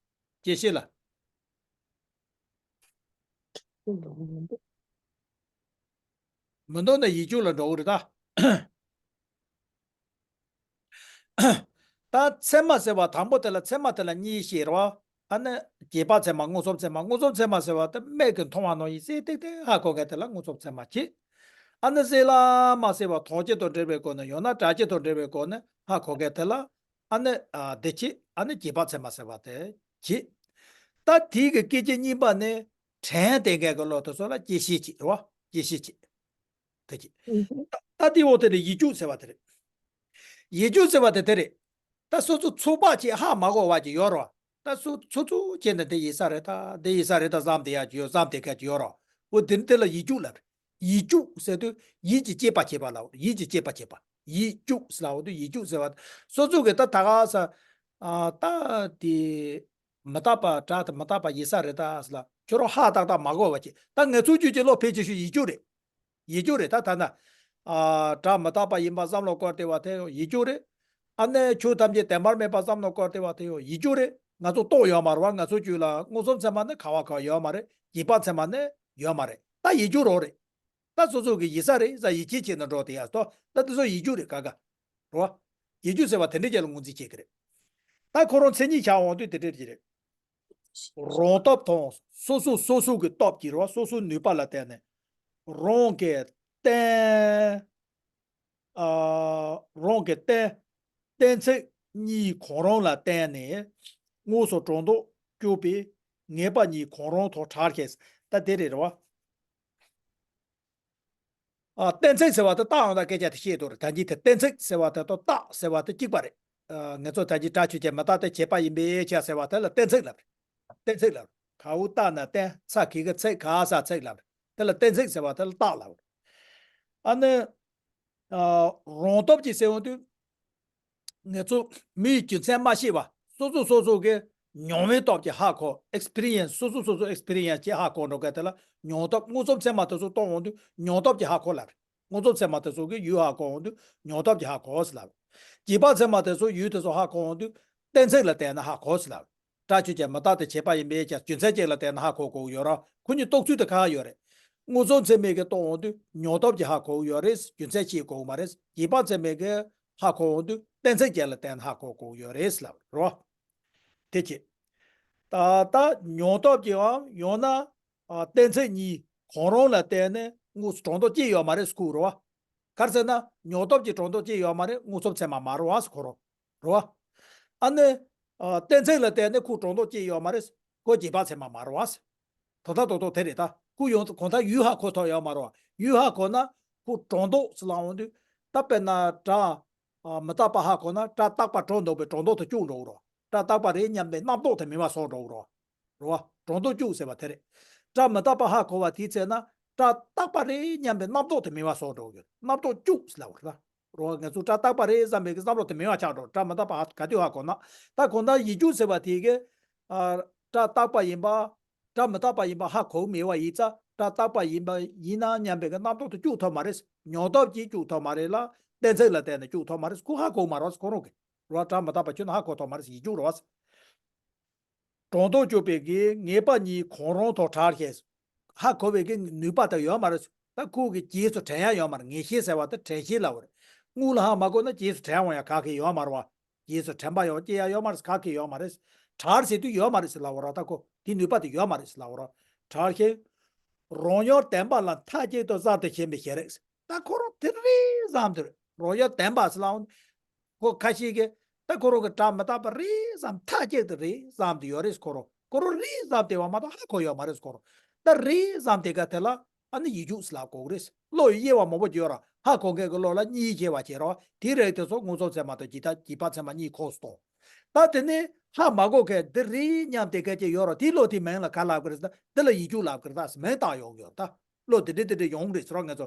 བཅད་ཤེས་ལ། མི་འདུག་ན་ཡིད་འཇུག་ལ་འགྲོ་གི་རེད་ད། ད་ཚད་མ་ཟེར་བ་དང་པོ་དེ་ལ་ཚད་མ་དེ་ལ་གཉིས་བཤད་རེད་བ། ཨ་ནི་རྗེས་དཔག་ཚད་མ། མངོན་སུམ་ཚད་མ། མངོན་སུམ་ཚད་མ་ཟེར་བ་དེ་མིག་གིས་མཐོང་བ་ནང་བཞིན་གསལ་ཏིག་ཏིག་ཧ་གོ་མཁན་དེ་ལ་མངོན་སུམ་ཚད་མ་བྱེད། ཨ་ནི་གཟིགས་ལ་མ་གཟིགས་པ་མཐོང་བྱེད་དང་འབྲེལ་བའི་སྒོ་ནས། ཡང་ན་གྲགས་བྱེད་དང་འབྲེལ་བའི་སྒོ་ནས་ཧ་གོ་མཁན་དེ་ལ་ཨ་ནི་ཨ་དེ་བྱེད། ཨ་ནི་རྗེས་དཔག་ཚད་མ་ཟེར་བ་དེ་བྱེད། ད་དེའི་གི་སྐད་ཅིག་གཉིས་པ་ནི་དྲན་བསྡད་མཁན་གི་བློ་དེ་ཚོ་ལ་བཅད་ཤེས་བྱེད་རེད་བ། བཅད་ཤེས་བྱེད། དེ་གཅིག་ཨུ་ཧུ། ད་ད་དེའི་འོག་དེ་ནས་ཡིད་འཇུག་ཟེར་བ་དེ་རེད། ཡིད་འཇུག་ཟེར་བ་དེ་དེ་རེད། ད་སོ་སོ་ཚོད་དཔག་བྱས་ཧ་མ་གོ་བ་ཅིག་ཡོད་རེད་བ། ད་སོ་ཚོད་ཚོད་བྱས་ནས་འདི་ཡིན་ས་རེད་ད། འདི་ཡིན་ས་རེད་ད་བསམ་བསྡད་ཡ་ཅིག་ཡོད། བསམ་བསྡད་མཁན་ཅིག་ཡོད་རེད་བ། འོ་དེ་ནི་དེ་ལ་ཡིད་འཇུག་ལབ་རེད། ཡིད་འཇུག་ཟེར་དུས་ཡིད་ཀྱི་དཔྱད་པ་བྱེད་པ་ལ། ཡིད་ཀྱི་དཔྱད་པ་བྱེད་པ། ཡིད་གཅུགས་ཟེར་ལབ་འོང་དུས་ཡིད་གཅུགས་ཟེར་བ། སོ་སོ་གི་ད་ད་ག་ས། ཨ་ད་དེ་མི་རྟག་པ་སྒྲ་དེ་མི་རྟག་པ་ཡིན་ས་རེད་ད་ཟེར་ལ། ཁྱོད་རང་ཧ་ཏག་ཏག་མ་གོ་བ་ཅིག་ད་ངེད་ཚོ་རྒྱུད་ཀྱི་བློ་ཕལ་ཆེ་ཤོས་ཡིད་གཅུགས་རེད། ཡིད་གཅུགས་རེད་ད་ད་ན། ཨ་སྒྲ་མི་རྟག་པ་ཡིན་པ་བསམ་བློ་བསྐོར་བསྡད་པ་དེ་ཡང་ཡིད་གཅུགས་རེད། ཨ་ནི་ཆོས་ཐམས་ཅད་བདེན་པར་མེད་པ་བསམ་བློ་བསྐོར་བསྡད་པ་དེ་ཡང་ཡིད་གཅུགས་རེད། ང་ཚོ་རྟོགས་ཡོད་མ་རེད་བ། ང་ཚོ་རྒྱུད་ལ་མངོན་སུམ་ཚད་མ་ནི་ག་བ་ག་ཡོད་མ་རེད། རྗེས་དཔག་ཚད་མ་ནི་ཡོད་མ་རེད། ད་ཡིད་གཅུགས་རོགས་རེད། ད་སོ་སོ་གི་ཡིད་ས་རེད་ས་ཡིད་ཆེས་བྱས་ནས་འགྲོ་དེ་ཡ་ཏོ། ད་དེ་ཚོ་ཡིད་གཅུགས་རེད་ག་ག་རོ། ཡིད་གཅུགས་ཟེར་བ་དེ་འདྲ་ཅིག་ལ་ངོས་འཛིན་བྱེད་ཀྱི་རེད། ད་ཁོ་རང་མཚན་ཉིད་བྱ་འོང་དུས་དེ་འདྲ་ཅིག་རེད། རང་སྟོབས་དང་སོ་སོ་སོ་སོ་གི་སྟོབས་ཀྱིས་རོ། སོ་སོའི་ནུས་པ་ལ་བརྟེན་ནས་རང་གི་རྟེན། ཨ་རང་གི་རྟེན། གཏན་ཚིགས་གཉིས་གང་རུང་ལ་བརྟེན་ནས་དངོས་སུ་སྒྲོ་འདོགས་གཅོད་པའི་ངེས་པ་གཉིས་གང་རུང་དང་བྲལ་ཞེས། ད་དེ་རེད་རེད་བ། ཨ་གཏན་ཚིགས་ཟེར་བ་དེ་བཏགས་ཡོང་ད་སྐད་ཆ་དེ་བཤད་དོ་རེད། ད་གིན་དེ་གཏན་ཚིགས་ཟེར་བ་དེ་དང་བཏགས་ཟེར་བ་དེ་གཅིག་པ་རེད། ཨ་ངེད་ཚོ་ད་གིན་སྒྲ་ཆོས་ཅན་མི་རྟག་སྟེ་བྱས་པ་ཡིན་པས་ཁྱབ་ཟེར་བ་དེ་ལ་གཏན་ཚིགས་ལབ་རེད། གཏན་ཚིགས་ལབ་རེད། ག་འུ་བཏགས་ན་གཏན་ཚ་གི་གི་ཚིགས་ག་ས་ཚིགས་ལབ་རེད། དེ་ལ་གཏན་ཚིགས་ཟེར་བ་དེ་ལ་བཏགས་ལབ་རེད། ཨ་ནི། ཨ་རང་སྟོབས་ཀྱིས་ཟེར་འོང་དུས། ངེད་ཚོ་མིའི་རྒྱུ་མཚན་མ་ཤེས་པ། སོ་སོ་སོ་སོ་གི་མྱོང་བའི་སྟོབས་ཀྱིས་ཧ་གོ་ཨེགས་པི་རི་ཡན་སི། སོ་སོ་སོ་སོ་ཨེགས་པི་རི་ཡན་སི་ཅིག་ཧ་གོ་འགྲོ་གི་དེ་ལ་མྱོང་སྟོབས། མངོན་སུམ་ཚད་མ་དེ་ཚོ་རྟོགས་འོང་དུས་མྱོང་སྟོབས་ཀྱིས་ཧ་གོ་ལབ་རེད། མངོན་སུམ་ཚད་མ་དེ་ཚོ་གི་ཡུལ་ཧ་གོ་འོང་དུས་མྱོང་སྟོབས་ཀྱིས་ཧ་གོ་ཟེར་ལབ་རེད། རྗེས་དཔག་ཚད་མ་དེ་ཚོ་ཡུལ་དེ་ཚོ་ཧ་གོ་འོང་དུས་གཏན་ཚིགས་ལ་བརྟེན་ནས་ཧ་གོ་ཟེར་ལབ་རེད། སྒྲ་ཆོས་ཅན་མི་རྟག་སྟེ་བྱས་པ་ཡིན་པས་ཀྱང་རྒྱུ་མཚན་གཅིག་ལ་བརྟེན་ནས་ཧ་གོ་དགོས་ཡོད་ར། ཁོ་གཉིས་རྟོགས་ཚུལ་དེ་གང་ཡོད་རེད། མངོན་སུམ་ཚད་མས་ཀྱིས་རྟོགས་འོང་དུས་མྱོང་སྟོབས་ཀྱིས་ཧ་གོ་གི་ཡོད་རེད། རྒྱུ་མཚན་ཤེས་དགོས་མ་རེད། རྗེས་དཔག་ཚད་མས་ཀྱིས་ཧ་གོ་འོང་དུས་གཏན་ཚིགས་གཅིག་ལ་བརྟེན་ནས་ཧ་གོ་དགོས་ཡོད་རེད་ལབ་རོ། དེ་ཅི། ད་ལྟ་མྱོང་སྟོབས་ཀྱིས་འམ་ཡང་ན་ཨ་གཏན་ཚིགས་གཉིས་གང་རུང་ལ་བརྟེན་ནས་དངོས་སུ་སྒྲོ་འདོགས་གཅོད་ཡོད་མ་རེད་ཟེར་གོ་རོ། ག་རེ་ཟེར་ན་མྱོང་སྟོབས་ཀྱིས་སྒྲོ་འདོགས་གཅོད་ཡོད་མ་རེད། མངོན་སུམ་ཚད་མ་མ་རེད་བ་ཟེར་གོ་རོ། རེད་བ། ཨ་ནི། ཨ་གཏན་ཚིགས་ལ་བརྟེན་ནས་ཁོས་སྒྲོ་འདོགས་གཅོད་ཡོད་མ་རེད། ཁོ་རྗེས་དཔག་ཚད་མ་མ་རེད་བ། དོན་དག་རྡོག་རྡོག་དེ་རེད་ད། ཁོས་ཡོང་གང་ལྟར་ཡུལ་ཧ་གོ་ཐུབ་ཡོད་མ་རེད་བ། ཡུལ་ཧ་གོ་ན་ཁོ་སྒྲོ་འདོགས་ཟེར་ལབ་འོང་དུས་ད་དཔེར་ན་སྒྲ། ཨ་མི་རྟག་པ་ཧ་གོ་ན་སྒྲ་རྟག་པ་སྒྲོ་འདོགས་པའི་སྒྲོ་འདོགས་དེ་གཅོད་འགྲོ་གི་རེད། སྒྲ་རྟག་པ་རེད་སྙམ་པའི་རྣམ་རྟོག་དེ་མེད་པ་བཟོ་འགྲོ་གི་རེད། རེད་བ། སྒྲོ་འདོགས་གཅོད་ཟེར་བ་དེ་རེད། སྒྲ་མི་རྟག་པ་ཧ་གོ་བ་དེའི་ཚེ་ན་སྒྲ་རྟག་པ་རེད་སྙམ་པའི་རྣམ་རྟོག་དེ་མེད་པ་བཟོ་འགྲོ་གི་ཡོད། རྣམ་རྟོག་གཅོད་ཟེར་ལབ་པ་རེད་ད། རེད་བ། ང་ཚོ་སྒྲ་རྟག་པ་རེད་བསམ་པའི་གི་བསམ་བློ་དེ་མེད་པ་ཆགས་འགྲོ། སྒྲ་མི་རྟག་པ་ཧ་ག་དུས་ཧ་གོ་ན། ད་གང་ལྟར་ཡིད་གཅུག་ཟེར་བ་དེ་གི། ཨ་སྒྲ་རྟག་པ་ཡིན་པ། སྒྲ་མི་རྟག་པ་ཡིན་པ་ཧ་གོ་གི་མེད་པ་ཡིན་ཙང་སྒྲ་རྟག་པ་ཡིན་པ་ཡིན་ན་སྙམ་པའི་གི་རྣམ་རྟོག་དེ་གཅོད་ཐུབ་མ་རེད། མྱོང་སྟོབས་ཀྱིས་གཅོད་ཐུབ་མ་རེད་ལ། གཏན་ཚིགས་ལ་བརྟེན་ནས་གཅོད་ཐུབ་མ་རེད། ཁོ་ཧ་གོ་མ་རེད་ཁོ་རང་གི། རེད་བ། སྒྲ་མི་རྟག་པ་ཁྱོན་ནས་ཧ་གོ་ཐུབ་མ་རེད། ཡིད་གཅུག་རེད་བ། སྒྲོ་འདོགས་གཅོད་པའི་གི་ངེས་པ་གཉིས་གང་རུང་དང་བྲལ་ཞེས། ཧ་གོ་བའི་གི་ནུས་པ་དེ་ཡོད་མ་རེད། ད་ཁོ་གི་རྗེས་སུ་དྲན་ཡ་ཡོད་མ་རེད། ངེས་ཤེས་ཟེར་བ་དེ་དྲན་ཤེས་ལབ་པ་རེད། དངོས་ལ་ཧ་མ་གོ་ན་རྗེས་སུ་དྲན་འོང་ཡ་ག་གེ་ཡོད་མ་རེད་བ། རྗེས་སུ་དྲན་པ་ཡང་སྐྱེ་ཡ་ཡོད་མ་རེད། ག་གེ་ཡོད་མ་རེད། བྲལ་ཟེར་དུས་ཡོད་མ་རེད་ཟེར་ལབ་པ་རེད། ད་ཁོ་དེ་ནུས་པ་དེ་ཡོད་མ་རེད་ཟེར་ལབ་པ་རེད། བྲལ་ཞེས། རང་ཡུལ་བདེན་པ་ལ་མཐའ་གཅིག་ཏུ་བསམ་དུ་ཞེན་པའི་ཞེ་རེད། ད་ཁོ་རང་དེ་རེད་བསམ་དུ་རེད། རང་ཡུལ་བདེན་པ་ཟེར་ལབ་འོང་། ཁོ་ཁ་ཤས་ཀྱིས་ད་ཁོ་རང་གི་སྒྲ་མི་རྟག་པ་རེད་བསམ། མཐའ་གཅིག་ཏུ་རེད་བསམ་དུ་ཡོད་རེད། ཁོ་རང་ཁོ་རང་རེད་བསམ་བསྡད་པ་མ་གཏོགས་ཧ་གོ་ཡོད་མ་རེད། ཁོ་རང་ད་རེད་བསམ་བསྡད་ག་དེ་ལ་ཨ་ནི་ཡིད་གཅུག་ཟེར་ལབ་དགོས་ཀྱི་རེད། བློ་ཡི་དབྱེ་བ་མང་པོ་ཡོད་ར། ཧ་གོ་མཁན་གྱི་བློ་ལ་གཉིས་ཕྱེ་བ་བྱེད་རོགས། དེའི་རིགས་དེ་ཚོ་མངོན་སུམ་ཚད་མ་དང་རྗེས་དཔག་ཚད་མ་གཉིས་ཁོངས་སུ་གཏོགས། ད་དེ་ནས་ཧ་མ་གོ་མཁན་འདི་རེད་སྙམ་བསྡད་མཁན་ཅིག་ཡོད་ར། དེའི་བློ་དེའི་མིང་ལ་ག་ལབ་ཀྱི་རེད་ཟེར་ན་འདི་ལ་ཡིད་གཅུག་ལབ་ཀྱི་རེད། ད་མིང་བཏགས་ཡོང་གི་ཡོད་ད། བློ་དེ་འདྲ་དེ་འདྲ་ཡོང་གི་རེད་ཟེར་བ་ང་ཚོ།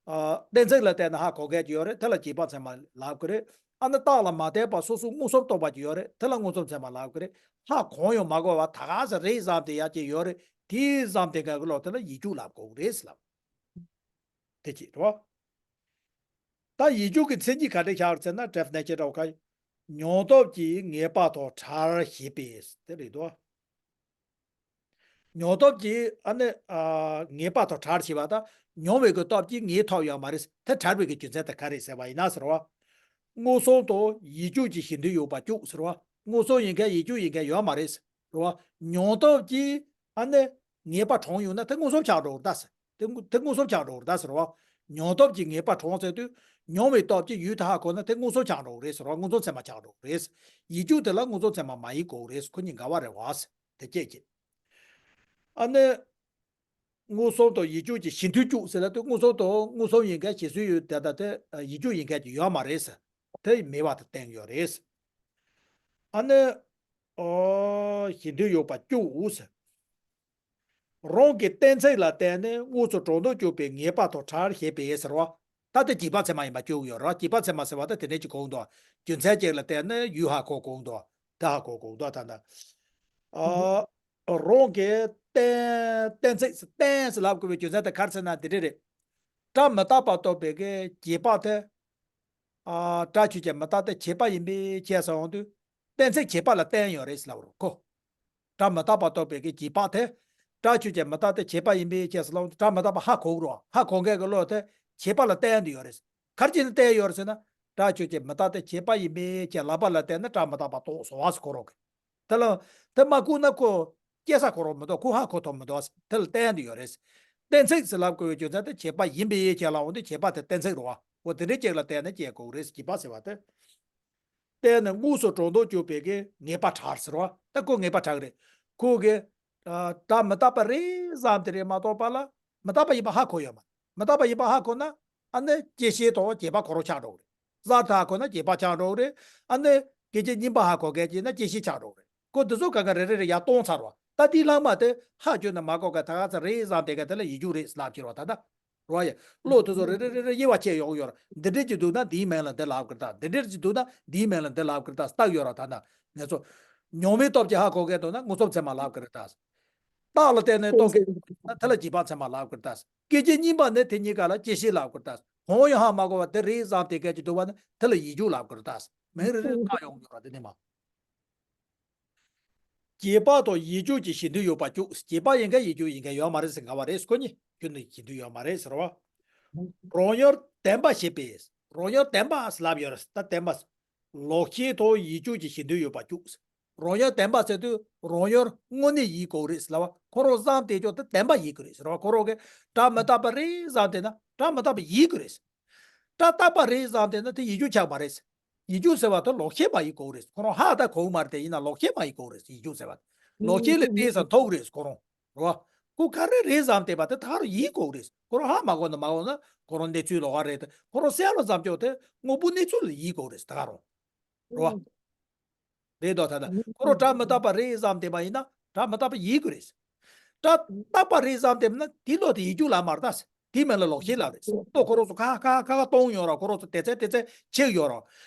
ཨ་གཏན་ཚིགས་ལ་བརྟེན་ནས་ཧ་གོ་མཁན་ཅིག་ཡོད་རེད། དེ་ལ་རྗེས་དཔག་ཚད་མ་ལབ་ཀྱི་རེད། ཨ་ནི་རྟགས་ལ་མ་བརྟེན་པར་སོ་སོ་མངོན་སུམ་རྟོགས་པ་ཅིག་ཡོད་རེད། དེ་ལ་མངོན་སུམ་ཚད་མ་ལབ་ཀྱི་རེད། ཧ་གོ་ཡང་མ་གོ་བ་ད་ག་ས་རེད་བསམ་བསྡད་ཡ་ཅིག་ཡོད་རེད། དེ་བསམ་བསྡད་མཁན་གྱི་བློ་དེ་ལ་ཡིད་གཅུག་ལབ་དགོས་ཀྱི་རེད་ཟེར་ལབ། དེ་ཅིག་རེད་བ། ད་ཡིད་གཅུག་གི་མཚན་ཉིད་ག་འདྲ་ཆགས་ཟེར་ན་definition འདྲ་བོ་ག་མྱོང་སྟོབས་ཀྱིས་ངེས་པ་དང་བྲལ་ཞེས་པས་དེ་རེད་དོ། མྱོང་སྟོབས་ཀྱིས་ཨ་ནི་ཨ་ངེས་པ་དང་བྲལ་ཞེས་པ་དང་མྱོང་བའི་གི་སྟོབས་ཀྱིས་ངེས་ཐུབ་ཡོད་མ་རེད། དེ་བྲལ་བའི་གི་རྒྱུ་མཚན་དེ་ག་རེད་ཟེར་བ་ཡིན་ན་ཟེར་བ། མངོན་སུམ་དང་ཡིད་གཅུག་གི་གཞི་མཐུན་ཡོད་པ་གཅིག་ཟེར་བ། མངོན་སུམ་ཡིན་མཁན་ཡིད་གཅུག་ཡིན་མཁན་ཡོད་མ་རེད། རེད་བ། མྱོང་སྟོབས་ཀྱིས་ཨ་ནི་ངེས་པ་གྲངས་ཡོད་ན་དེ་མངོན་སུམ་ཆགས་འགྲོ་གི་རེད་ད་ཟེར། དེ་དངོས་དེ་མངོན་སུམ་ཆགས་འགྲོ་གི་རེད་ད་ཟེར་བ། མྱོང་སྟོབས་ཀྱིས་ངེས་པ་གྲངས་ཟེར་དུས་མྱོང་བའི་སྟོབས་ཀྱིས་ཡུལ་དེ་ཧ་གོ་ན་དེ་མངོན་སུམ་ཆགས་འགྲོ་གི་རེད་ཟེར་བ། མངོན་སུམ་ཚད་མ་ཆགས་འགྲོ་གི་རེད། ཡིད་གཅུག་དེ་ལ་མངོན་སུམ་ཚད་མ་མ་ཡིན་དགོས་གི་རེད། ཁོ་གཉིས་འགལ་བ་རེད་བ་ཟེར་དེ་སྐད་ཀྱིས། ཨ་ནི། མངོན་སུམ་དང་ཡིད་གཅུག་གི་གཞི་མཐུན་གཅིག་ཟེར་ལབ་དུས་མངོན་སུམ་དང་མངོན་སུམ་ཡིན་མཁན་གཞི་མཐུན་ཡོད་དེ་ད་དེ་ཡིད་གཅུག་ཡིན་མཁན་གྱི་ཡོད་མ་རེད་ཟེར། དེ་མེད་པ་དེ་བསྟན་ཡོད་རེད། ཨ་ནི། ཨོ་གཞི་མཐུན་ཡོད་པ་གཅིག་ཟེར། རང་གི་གཏན་ཚིགས་ལ་བརྟེན་ནས་དངོས་སུ་སྒྲོ་འདོགས་གཅོད་པའི་ངེས་པ་དང་བྲལ་ཞེས་པས་ཟེར་བ། ད་དེ་རྗེས་དཔག་ཚད་མ་ཡིན་པ་བཅུག་ཡོད་རེད། རྗེས་དཔག་ཚད་མ་ཟེར་བ་ད་དེ་འདྲ་ཅིག་གོ་གི་འདུག་རྒྱུ་མཚན་གཅིག་ལ་བརྟེན་ནས་ཡུལ་ཧ་གོ་དགོས་འདུག་དེ་ཧ་གོ་དགོས་འདུག་ད་ལྟ། ཨ། རང་གི་གཏན་གཏན་ཚིགས་གཏན་ཟེར་ལབ་དགོས་པའི་རྒྱུ་མཚན་དེ་ག་རེ་ཟེར་ན་འདི་འདྲ་རེད། སྒྲ་མི་རྟག་པ་རྟོགས་པའི་གི་རྗེས་དཔག་དེ། ཨ། སྒྲ་ཆོས་ཅན་མི་རྟག་སྟེ་བྱས་པ་ཡིན་པས་ཁྱད་ཟེར་འོང་དུས། གཏན་ཚིགས་བྱས་པ་ལ་བརྟེན་ཡོད་རེད་ཟེར་ལབ་རེད་ཁོ། སྒྲ་མི་རྟག་པ་རྟོགས་པའི་གི་རྗེས་དཔག་དེ། སྒྲ་ཆོས་ཅན་མི་རྟག་སྟེ་བྱས་པ་ཡིན་པས་ཁྱད་ཟེར་ལབ་འོང་དུས་སྒྲ་མི་རྟག་པ་ཧ་གོ་གི་རེད། ཧ་གོ་མཁན་གྱི་བློ་དེ་བྱས་པ་ལ་བརྟེན་དུ་ཡོད་རེད། ག་རེ་བྱས་ནས་བརྟེན་ཡོད་རེད་ཟེར་ན། སྒྲ་ཆོས་ཅན་མི་རྟག་སྟེ་བྱས་པ་ཡིན་པས་ཁྱད་ལབ་པ་ལ་བརྟེན་ནས་སྒྲ་མི་རྟག་པ་རྟོགས་སོང་བ་ཟེར་ཁོ་རང་གི། དེ་ལ་དེ་མ་བཀུག་ན་ཁོ་སྐྱེ་ས་ཁོ་རང་མི་འདུག་ཁོ་ཧ་གོ་ཐུབ་མི་འདུག་དེ་ལ་བརྟེན་དུ་ཡོད་རེད། གཏན་ཚིགས་ཟེར་ལབ་དགོས་པའི་རྒྱུ་མཚན་དེ་བྱས་པ་ཡིན་པས་ཁྱད་ལབ་འོང་དུས་བྱས་པ་དེ་གཏན་ཚིགས་རེད་བ། འོ་དེ་འདྲའི་ཅིག་ལ་བརྟེན་ནས་སྐྱེ་དགོས་རེད། རྗེས་དཔག་ཟེར་བ་དེ། བརྟེན་ནས་དངོས་སུ་གྲོགས་འདོགས་གཅོད་པའི་གི་ངེས་པ་བྲལ་ཟེར་བ་ད་ཁོ་ངེས་པ་བྲལ་གི་རེད། ཁོ་གི། ཨ། སྒྲ་མི་རྟག་པ་རེད་བསམ་དེ་རེད་མ་གཏོགས་པ་ལ་མི་རྟག་པ་ཡིན་པ་ཧ་གོ་ཡོད་མ་རེད། མི་རྟག་པ་ཡིན་པ་ཧ་གོ་ན་ཨ་ནི་སྐྱེད་ཤེས་དང་རྗེས་དཔག་ཁོ་རང་ཆགས་འགྲོ་གི་རེད། གསར་དུ་ཧ་གོ་ན་རྗེས་དཔག་ཆགས་འགྲོ་གི་རེད། ཨ་ནི་སྐད་ཅིག་གཉིས་པ་ཧ་གོ་མཁན་གྱི་ན་སྐྱེད་ཤེས་ཆགས་འགྲོ་གི་རེད། ཁོ་འདི་ཚོ་ག་ག་རེ་རེ་རེ་ཡར་གཏོང་ཚར་བ་ད་དེའི་ལྷག་མ་དེ་ཧ་གོ་ན་མ་གོ་མཁན་ད་ག་ཚོད་རེད་བསམ་དེ་ག་དེ་ལ་ཡིད་འགྱུར་རེད་ལབ་ཀྱི་རེད་བ་ད་ལྟ། རོ་ཡ། བློ་དེ་ཚོ་རེ་རེ་རེ་རེ་དབྱེ་བ་ཕྱེ་ཡོང་ཡོད་ར། འདི་འདྲས་ཅིག་འདུག་ན་འདིའི་མིང་ལ་འདི་ལབ་ཀྱི་རེད་ད། འདི་འདྲས་ཅིག་འདུག་ན་འདིའི་མིང་ལ་འདི་ལབ་ཀྱི་རེད་ད་བཏགས་ཡོད་ར། ད་ན་ང་ཚོ་མྱོང་བའི་སྟོབས་ཀྱིས་ཧ་གོ་མཁན་འདུག་ན་དངོས་སྟོབས་ཚད་མ་ལབ་ཀྱི་རེད་ད། རྟགས་ལ་བརྟེན་ནས་རྟོགས་མཁན་ན་དེ་ལ་རྗེས་དཔག་ཚད་མ་ལབ་ཀྱི་རེད་ད། སྐད་ཅིག་གཉིས་པ་ནི་དེ་གཉིས་ཀ་ལ་སྐྱེད་ཤེས་ལབ་ཀྱི་རེད་ད། གང་ཡང་ཧ་མ་གོ་བ་དེ་རེད་བསམ་དེ་སྐད་ཅིག་འདུག་བ་ནི་དེ་ལ་ཡིད་འགྱུར་ལབ་ཀྱི་རེད་ད། མིང་རེ་རེ་བཏགས་ཡོང་གི་ཡོད་ར། དེ་ནས་མ། རྗེས་དཔག་དང་ཡིད་འགྱུར་གྱི་གཞི་མཐུན་ཡོད་པ་བཅུ། རྗེས་དཔག་ཡིན་མཁན་ཡིད་འགྱུར་ཡིན་མཁན་ཡོད་མ་རེད་ཟེར་ག་བ་རེད། ཁོ་གཉིས་ཁྱོན་ནས་གཞི་མཐུན་ཡོད་མ་རེད་ཟེར་བ། རང་ཡུལ་བདེན་པ་ཞེས་པས། རང་ཡུལ་བདེན་པ་ལབ་ཡོད་རེད་ད། བདེན་པ། ལོག་ཤེས་དང་ཡིད་འགྱུར་གྱི་གཞི་མཐུན་ཡོད་པ་བཅུ། རང་ཡུལ་བདེན་པ་ཟེར་དུས་རང་ཡུལ་དངོས་གནས་ཡིན་དགོས་རེད་ཟེར་ལབ་པ། ཁོ་རང་བསམ་བསྡད་ཀྱོག་དེ་བདེན་པ་ཡིན་དགོས་རེད་ཟེར་བ། ཁོ་རང་གིས་སྒྲ་མི་རྟག་པ་རེད་བསམ་བསྡད་ན་སྒྲ་མི་རྟག་པ་ཡིན་དགོས་རེད། སྒྲ་རྟག་པ་རེད་བསམ་བསྡད་ན་དེ་ཡིད་འགྱུར་ཆགས་མ་རེད། ཡིད་འགྱུར་ཟེར་བ་དེ་ལོག་ཤེས་མ་ཡིན་དགོས་རེད། ཁོ་རང་ཧ་ད་གོ་གི་མ་རེད་དེ། ཡིན་ན་ལོག་ཤེས་མ་ཡིན་དགོས་རེད། ཡིད་འགྱུར་ཟེར་བ་དེ། ལོག་ཤེས་ལས་ཏོག་ཙམ་མཐོ་གི་རེད་ཁོ་རང་། རེད་བ། ཁོ་ག་རེ་རེད་བསམ་བསྡད་པ་དེ་ད་ག་རང་ཡིན་དགོས་རེད། ཁོ་རང་ཧ་མ་གོ་ན་མ་གོ་ན་ཁོ་རང་གནས་ཚུལ་ལོགས་ཀ་རེད་དེ། ཁོ་རང་གསལ་བ་བསམ་ཀྱོག་དེ་དངོས་པོ་གནས་ཚུལ་ལ་ཡིན་དགོས་རེད་ད་ག་རང་། རེད་བ། རེད་དོ། ད་ལྟ་ཁོ་རང་སྒྲ་མི་རྟག་པ་རེད་བསམ་བསྡད་པ་ཡིན་ན་སྒྲ་མི་རྟག་པ་ཡིན་དགོས་རེད། སྒྲ་རྟག་པ་རེད་བསམ་བསྡད་ན་དེའི་བློ་དེ་ཡིད་འགྱུར་ལབ་མ་རེད་ད། དེའི་མིང་ལ་ལོག་ཤེས་ལབ་རེད། ལྟོ་ཁོ་རང་ཚོ་ཁ་ཁ་ཁ་ཁ་གཏོང་ཡོང་ར། ཁོ་རང་ཚོ་དེ་ཚད་དེ་ཚད་ཆེ་ཡོང་ར།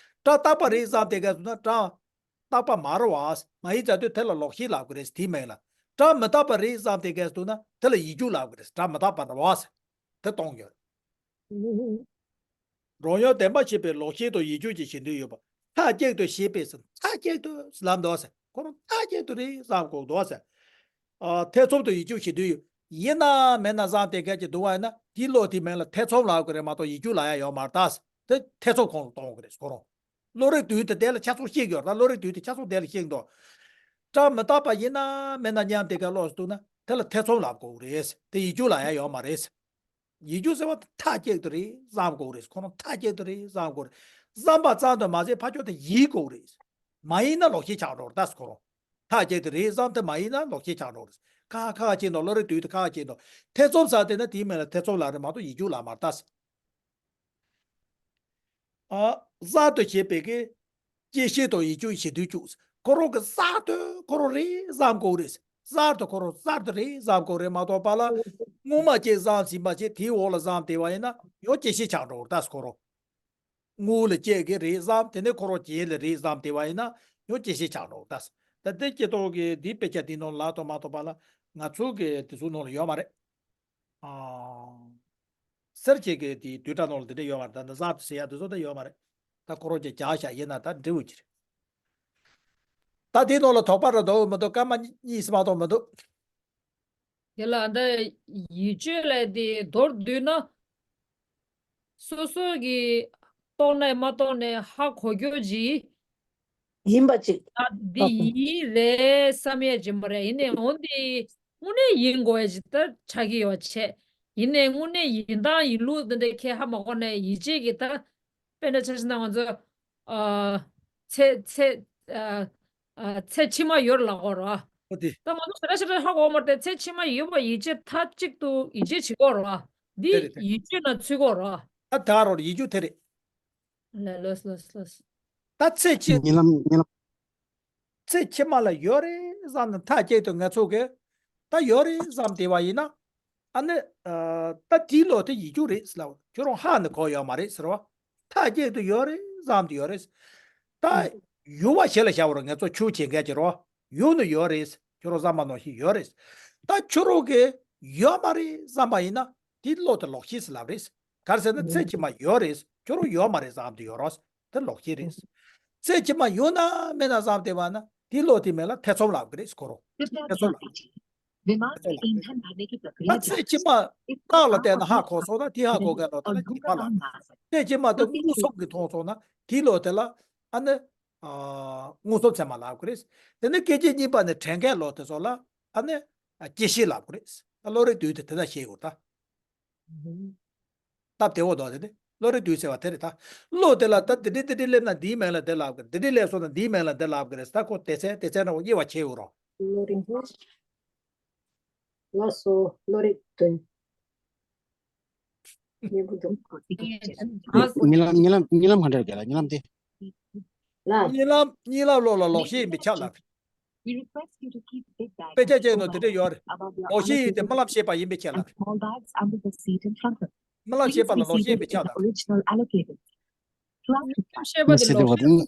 སྒྲ་རྟག་པ་རེད་བསམ་བསྡད་མཁན་ཚོ་ན་སྒྲ་རྟག་པ་མ་རེད་བ། མ་ཡིན་ཙང་དུས་དེ་ལ་ལོག་ཤེས་ལབ་དགོས་རེད། དེའི་མིང་ལ། སྒྲ་མི་རྟག་པ་རེད་བསམ་བསྡད་མཁན་ཚོ་ན་དེ་ལ་ཡིད་འགྱུར་ལབ་དགོས་རེད། སྒྲ་མི་རྟག་པ་རེད་བ། དེ་གཏོང་ཡོད། རང་ཡུལ་བདེན་པ་ཞེས་པའི་ལོག་ཤེས་དང་ཡིད་འགྱུར་གྱི་གཞི་མཐུན་ཡོད་པ། མཐའ་གཅིག་ཏུ་ཞེས་པས་སུ། མཐའ་གཅིག་ཏུ་ལབ་འདུག་ཟེར། ཁོ་རང་མཐའ་གཅིག་ཏུ་རེད་བསམ་དགོས་འདུག་ཟེར། ཨ། ཐེ་ཚོམ་དང་ཡིད་འགྱུར་གཞི་མཐུན་ཡོད། ཡིན་ན་མིན་ན་བསམ་བསྡད་མཁན་ཅིག་འདུག་བ་ཡིན་ན་དེའི་བློ་དེའི་མིང་ལ་ཐེ་ཚོམ་ལབ་དགོས་རེད་མ་གཏོགས་ཡིད་འགྱུར་ལབ་ཡ་ཡོད་མ་རེད་ད་ཟེར། དེ་ཐེ་ཚོམ་ཁོང་དུ་གཏོང་དགོས་རེད་ཁོ་རང་། བློ་རིག་བསྡུས་དེ་དེ་ལ་ཆ་ཚང་ཤེས་ཀྱི་ཡོད་རེད་ད། བློ་རིག་བསྡུས་དེ་ཆ་ཚང་དེ་ལ་ཤེས་འདུག་སྒྲ་མི་རྟག་པ་ཡིན་ན་མིན་ན་སྙམ་བསྡད་མཁན་བློ་ཞིག་འདུག་ན་དེ་ལ་ཐེ་ཚོམ་ལབ་དགོས་རེད། དེ་ཡིད་འགྱུར་ལབ་ཡ་ཡོད་མ་རེད། ཡིད་འགྱུར་ཟེར་བ་དེ་མཐའ་གཅིག་ཏུ་རེད་བསམ་དགོས་རེད། ཁོ་རང་མཐའ་གཅིག་ཏུ་རེད་བསམ་དགོས་རེད། བསམ་པ་ཙམ་དུ་མ་ཟད་ཕར་ཕྱོགས་དེ་ཡིན་དགོས་རེད། མ་ཡིན་ན་ལོག་ཤེས་ཆགས་འགྲོ་རེད་ད་ཁོ་རང་། མཐའ་གཅིག་ཏུ་རེད་བསམ་དེ་མ་ཡིན་ན་ལོག་ཤེས་ཆགས་འགྲོ་རེད། ཁ་ཁ་ཁ་ཅིག་འདུག་བློ་རིག་བསྡུས་དེ་ཁ་ཁ་ཅིག་འདུག་ཐེ་ཚོམ་ཟ་དེ་ན་དེའི་མིང་ལ་ཐེ་ཚོམ་ལབ་རེད་མ་གཏོགས་ཡིད་འགྱུར་ལབ་མ་རེད་ད། ཨ། གསར་དུ་བྱས་པའི་གི་སྐྱེད་ཤེས་དང་ཡིད་འགྱུར་གཞི་མཐུན་བཅུ། ཁོ་རང་གི་གསར་དུ་ཁོ་རང་རེད་བསམ་དགོས་རེད། གསར་དུ་ཁོ་རང་གསར་དུ་རེད་བསམ་དགོས་རེད་མ་གཏོགས་པ་ལ། སྔོན་མ་སྐྱེས་བསམ་ཟིན་པ་བྱས་དེའི་འོག་ལ་བསམ་བསྡད་པ་ཡིན་ན་ཡང་སྐྱེད་ཤེས་ཆགས་འགྲོ་རེད་ད་ཁོ་རང་། སྔོན་ལ་སྐྱེས་ཀྱི་རེད་བསམ་དེ་ནས་ཁོ་རང་རྗེས་ལ་རེད་བསམ་བསྡད་པ་ཡིན་ན་ཡང་སྐྱེད་ཤེས་ཆགས་འགྲོ་རེད་ད། ད་དེ་སྐྱེ་ཐོག་གི་འདིའི་དཔེ་ཆ་འདིའི་ནང་ལ་ལབ་དང་མ་གཏོགས་པ་ལ་ང་ཚོ་གི་དེ་ཚོའི་ནང་ལ་ཡོད་མ་རེད། ཨ། སེར་བྱེས་ཀྱི་དེའི་བསྡུས་གྲྭ་ནང་ལ་དེ་འདྲ་ཡོད་མ་རེད། ད་ནི་གསར་དུ་ཟེར་ཡ་དེ་ཚོ་ད་ཡོད་མ་རེད། ད་ཁོ་རང་གྱིས་རྒྱག་བཞག་ཡིན་ན་ད་འབྲས་བུ་ཅི་རེད། ད་དེའི་ནང་ལ་དོགས་པ་ར་འདུག་མི་འདུག་སྐར་མ་གཉིས་སུ་མ་གཏོགས་མི་འདུག་དེ་ལ་ད་ཡིད་དཔྱོད་ལས་དེ་མདོར་བསྡུས་ན། སོ་སོ་གི་རྟོགས་ནས་མ་རྟོགས་ནས་ཧ་གོ་རྒྱུ་ཅིག་ཡིན་པ་ཅིག་ད་འདི་ཡིན་རེད་བསམ་ཡས་ཅིག་མ་རེད། ཡིན་ནའི་འོ་འདི་དངོས་གནས་ཡིན་དགོས་ཡས་ཅིག་ད་ཆགས་ཀྱི་ཡོད་བྱས། ཡིན་ནའི་དངོས་གནས་ཡིན་སྟངས་ཡིན་ལུགས་འདི་འདྲ་ཁས་ཧ་མ་གོ་ནས་ཡིད་ཆེས་ཀྱི་ད། དཔེར་ན་ཆ་བཞག་ན་ང་ཚོ་ཨ་ཚེ་ཚེ་ཨ་ཨ་ཚེ་ཕྱི་མ་ཡོད་ལབ་ཀྱི་ཡོད་རེད་བ། ཨོ་དེ། ད་ང་ཚོ་ཞེ་དྲག་ཞེ་དྲག་ཧ་གོ་མ་རེད་དེ། ཚེ་ཕྱི་མ་ཡོད་པ་ཡིད་ཆེས་མཐའ་གཅིག་ཏུ་ཡིད་ཆེས་བྱེད་ཀྱི་ཡོད་རེད་བ། དེ་འདི་རེད་དེ། ཡིད་དཔྱོད་ནང་ཚུད་ཀྱི་ཡོད་རེད་བ། ད་ད་རོ་ཡིད་དཔྱོད་དེ་རེད། ལ་ལོས་ལོས་ལོས། ད་ཚེ་ཕྱི་ཉེ་ལམ་ཉེ་ལམ། ཚེ་ཕྱི་མ་ལ་ཡོད་རེད་བསམ་ནས་མཐའ་གཅིག་ཏུ་ང་ཚོ་གིས་ད་ཡོད་རེད་བསམ་བསྡད་པ་ཡིན་ན། ཨ་ནི་ཨ་ད་དེའི་ལོག་དེ་ཡིག་རྒྱུགས་རེད་ཟེར་ལབ། ཁྱོད་རང་ཧ་ནི་གོ་ཡོད་མ་རེད་ཟེར་བ། མཐའ་རྒྱག་ཏུ་ཡོད་རེད་བསམ་དུ་ཡོད་རེད། ད་ཡུ་བ་ཞེ་ལ་བྱ་བ་རེད། ང་ཚོ་ཆུ་བྱེད་མཁན་གྱི་རོ། ཡུ་ནི་ཡོད་རེད། ཁྱོད་རང་བསམ་པ་ནང་བཞིན་ཡོད་རེད། ད་ཁྱོད་རང་གིས་ཡོད་མ་རེད་བསམ་པ་ཡིན་ན་དེའི་ལོག་དེ་ལོག་ཤེས་ཟེར་ལབ་རེད། ག་རེ་ཟེར་ན་ཚེ་ཕྱི་མ་ཡོད་རེད། ཁྱོད་རང་ཡོད་མ་རེད་བསམ་དུ་ཡོད་རོ། དེ་ལོག་ཤེས་རེད། ཚེ་ཕྱི་མ་ཡོད་ན་མེད་ན་བསམ་བསྡད་པ་ན་དེའི་ལོག་དེ་མེད་ལ་ཐེ་ཚོམ་ལབ་གི་རེད་ཁོ་རང་། ཐེ་ཚོམ་ལབ་གི་རེད། ད་ཚེ་ཕྱི་མ་རྟགས་ལ་བལྟས་ན་ཧ་གོ་སོང་ན་དེ་ཧ་གོ་མཁན་ལོག་དེ་ལ་རྗེས་དཔག་ལབ། ཚེ་ཕྱི་མ་དེ་མངོན་སུམ་གྱིས་མཐོང་སོང་ན་དེའི་ལོག་དེ་ལ་ཨ་ནི་མངོན་སུམ་ཚད་མ་ལབ་གི་རེད། དེ་ནས་སྐད་ཅིག་གཉིས་པ་ནས་དྲན་མཁན་ལོག་དེ་ཚོ་ལ་ཨ་ནི་བཅད་ཤེས་ལབ་གི་རེད། ད་བློ་རིག་བསྡུས་ཏེ་དེ་འདྲ་ཤེས་དགོས་ད། སྟབས་བདེ་བོ་འདུག་དེ་ནི་བློ་རིག་བསྡུས་ཟེར་བ་དེ་རེད་ད། བློ་དེ་ལ་ད་འདི་འདྲི་འདི་འདྲི་སླེབས་ན་འདིའི་མིང་ལ་འདི་ལབ་གི་རེད། འདི་འདྲི་སླེབས་སོང་ན་འདིའི་མིང་ལ་འདི་ལབ་གི་རེད། ད་ཁོ་དེ་ཚེ་དེ་ཚེ་ན་དབྱེ་བ་ཕྱེ་འོ་རོགས། བློ་རིག་ལགས་སོ། བློ་རིག་དོན། ཉེ་པོ་འདུག་རྨི་ལམ་རྨི་ལམ་རྨི་ལམ་ག་འདྲ་རེད་ལ་རྨི་ལམ་དེ། ལ། གཉིད་ལམ་གཉིད་ལམ་ལོག་ལ་ལོག་ཤེས་ཡིན་པས་ཁྱབ་ལ། དཔེ་ཆ་ཅན་ནོ་དེ་འདྲ་ཡོད་རེད། ལོག་ཤེས་ཡིན་ཏེ་རྨི་ལམ་ཤེས་པ་ཡིན་པས་ཁྱབ་ལ། རྨི་ལམ་ཤེས་པ་ལ་ལོག་ཤེས་ཡིན་པས་ཁྱབ་ལ། རྨི་ལམ་ཤེས་པ་དེ་ལོག་ཤེས།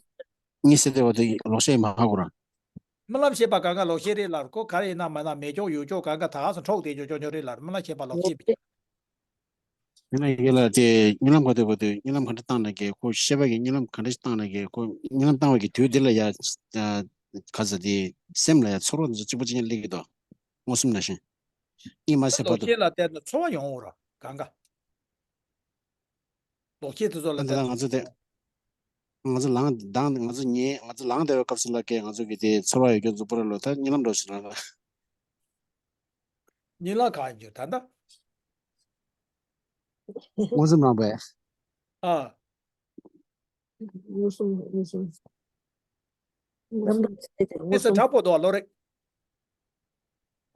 གཉིད་སད་དེ་བ་དེ་ལོག་ཤེས་མ་ཧ་གོ་ར། རྨི་ལམ་ཤེས་པ་གང་ག་ལོག་ཤེས་རེད་ལ། ཁོ་ག་རེ་ཡིན་ན་མ་ན་མེད་ཀྱོག་ཡོད་ཀྱོག་གང་ག་ད་ག་སུ་འཕྲོག་དེ་ཀྱོག་ཀྱོག་ཉོ་རེད་ལ། རྨི་ལམ་ཤེས་པ་ལོག་ཤེས་མི་ཁྱབ། ཡིན་ན་ཡིན་ལ་དེ་གཉིད་ལམ་ག་དུས་བ་དུས་གཉིད་ལམ་ག་འདྲ་བཏང་ན་གི་ཁོ་ཤེས་པ་གི་གཉིད་ལམ་ག་འདྲ་བཏང་ན་གི་ཁོ་གཉིད་ལམ་བཏང་བ་གི་དུས་འདི་ལ་ཡ་ག་ས་དེ་སེམས་ལ་ཡ་ཚོར་བ་འདི་ཚོ་གཅིག་པ་གཅིག་རྐྱང་སླེབས་ཀྱི་འདུག་མངོན་སུམ་ནང་བཞིན། གཉིད་མ་སད་བར་ལོག་དུ། ཤེས་ལ་བལྟས་ན་ཚོར་བ་ཡོང་འོང་ར་གང་ག་ལོག་ཤེས་དེ་ཚོ་ལ་ད་བལྟས་ན། ང་ཚོ་དེ་ང་ཚོ་ལངས་དང་ང་ཚོ་ཉལ་ང་ཚོ་ལངས་བསྡད་པའི་སྐབས་སུ་ལ་ཀའི་ང་ཚོ་གི་དེ་ཚོར་བ་ཡོད་རྒྱུ་འཛུགས་པོ་ར་ལོ་ད་གཉིད་ལམ་འགྲོ་ཞིག་ལ་ལ། གཉིད་ལམ་གང་ཡིན་རྒྱུ་ད་ལྟ། མངོན་སུམ་རང་པས། ཨ། མངོན་སུམ་མངོན་སུམ། རྣམ་རྟོག་ཚད་དེ་མངོན་ཨེ་ས་སུམ། དྲག་པོ་འདུག་བ་ལོ་རེད།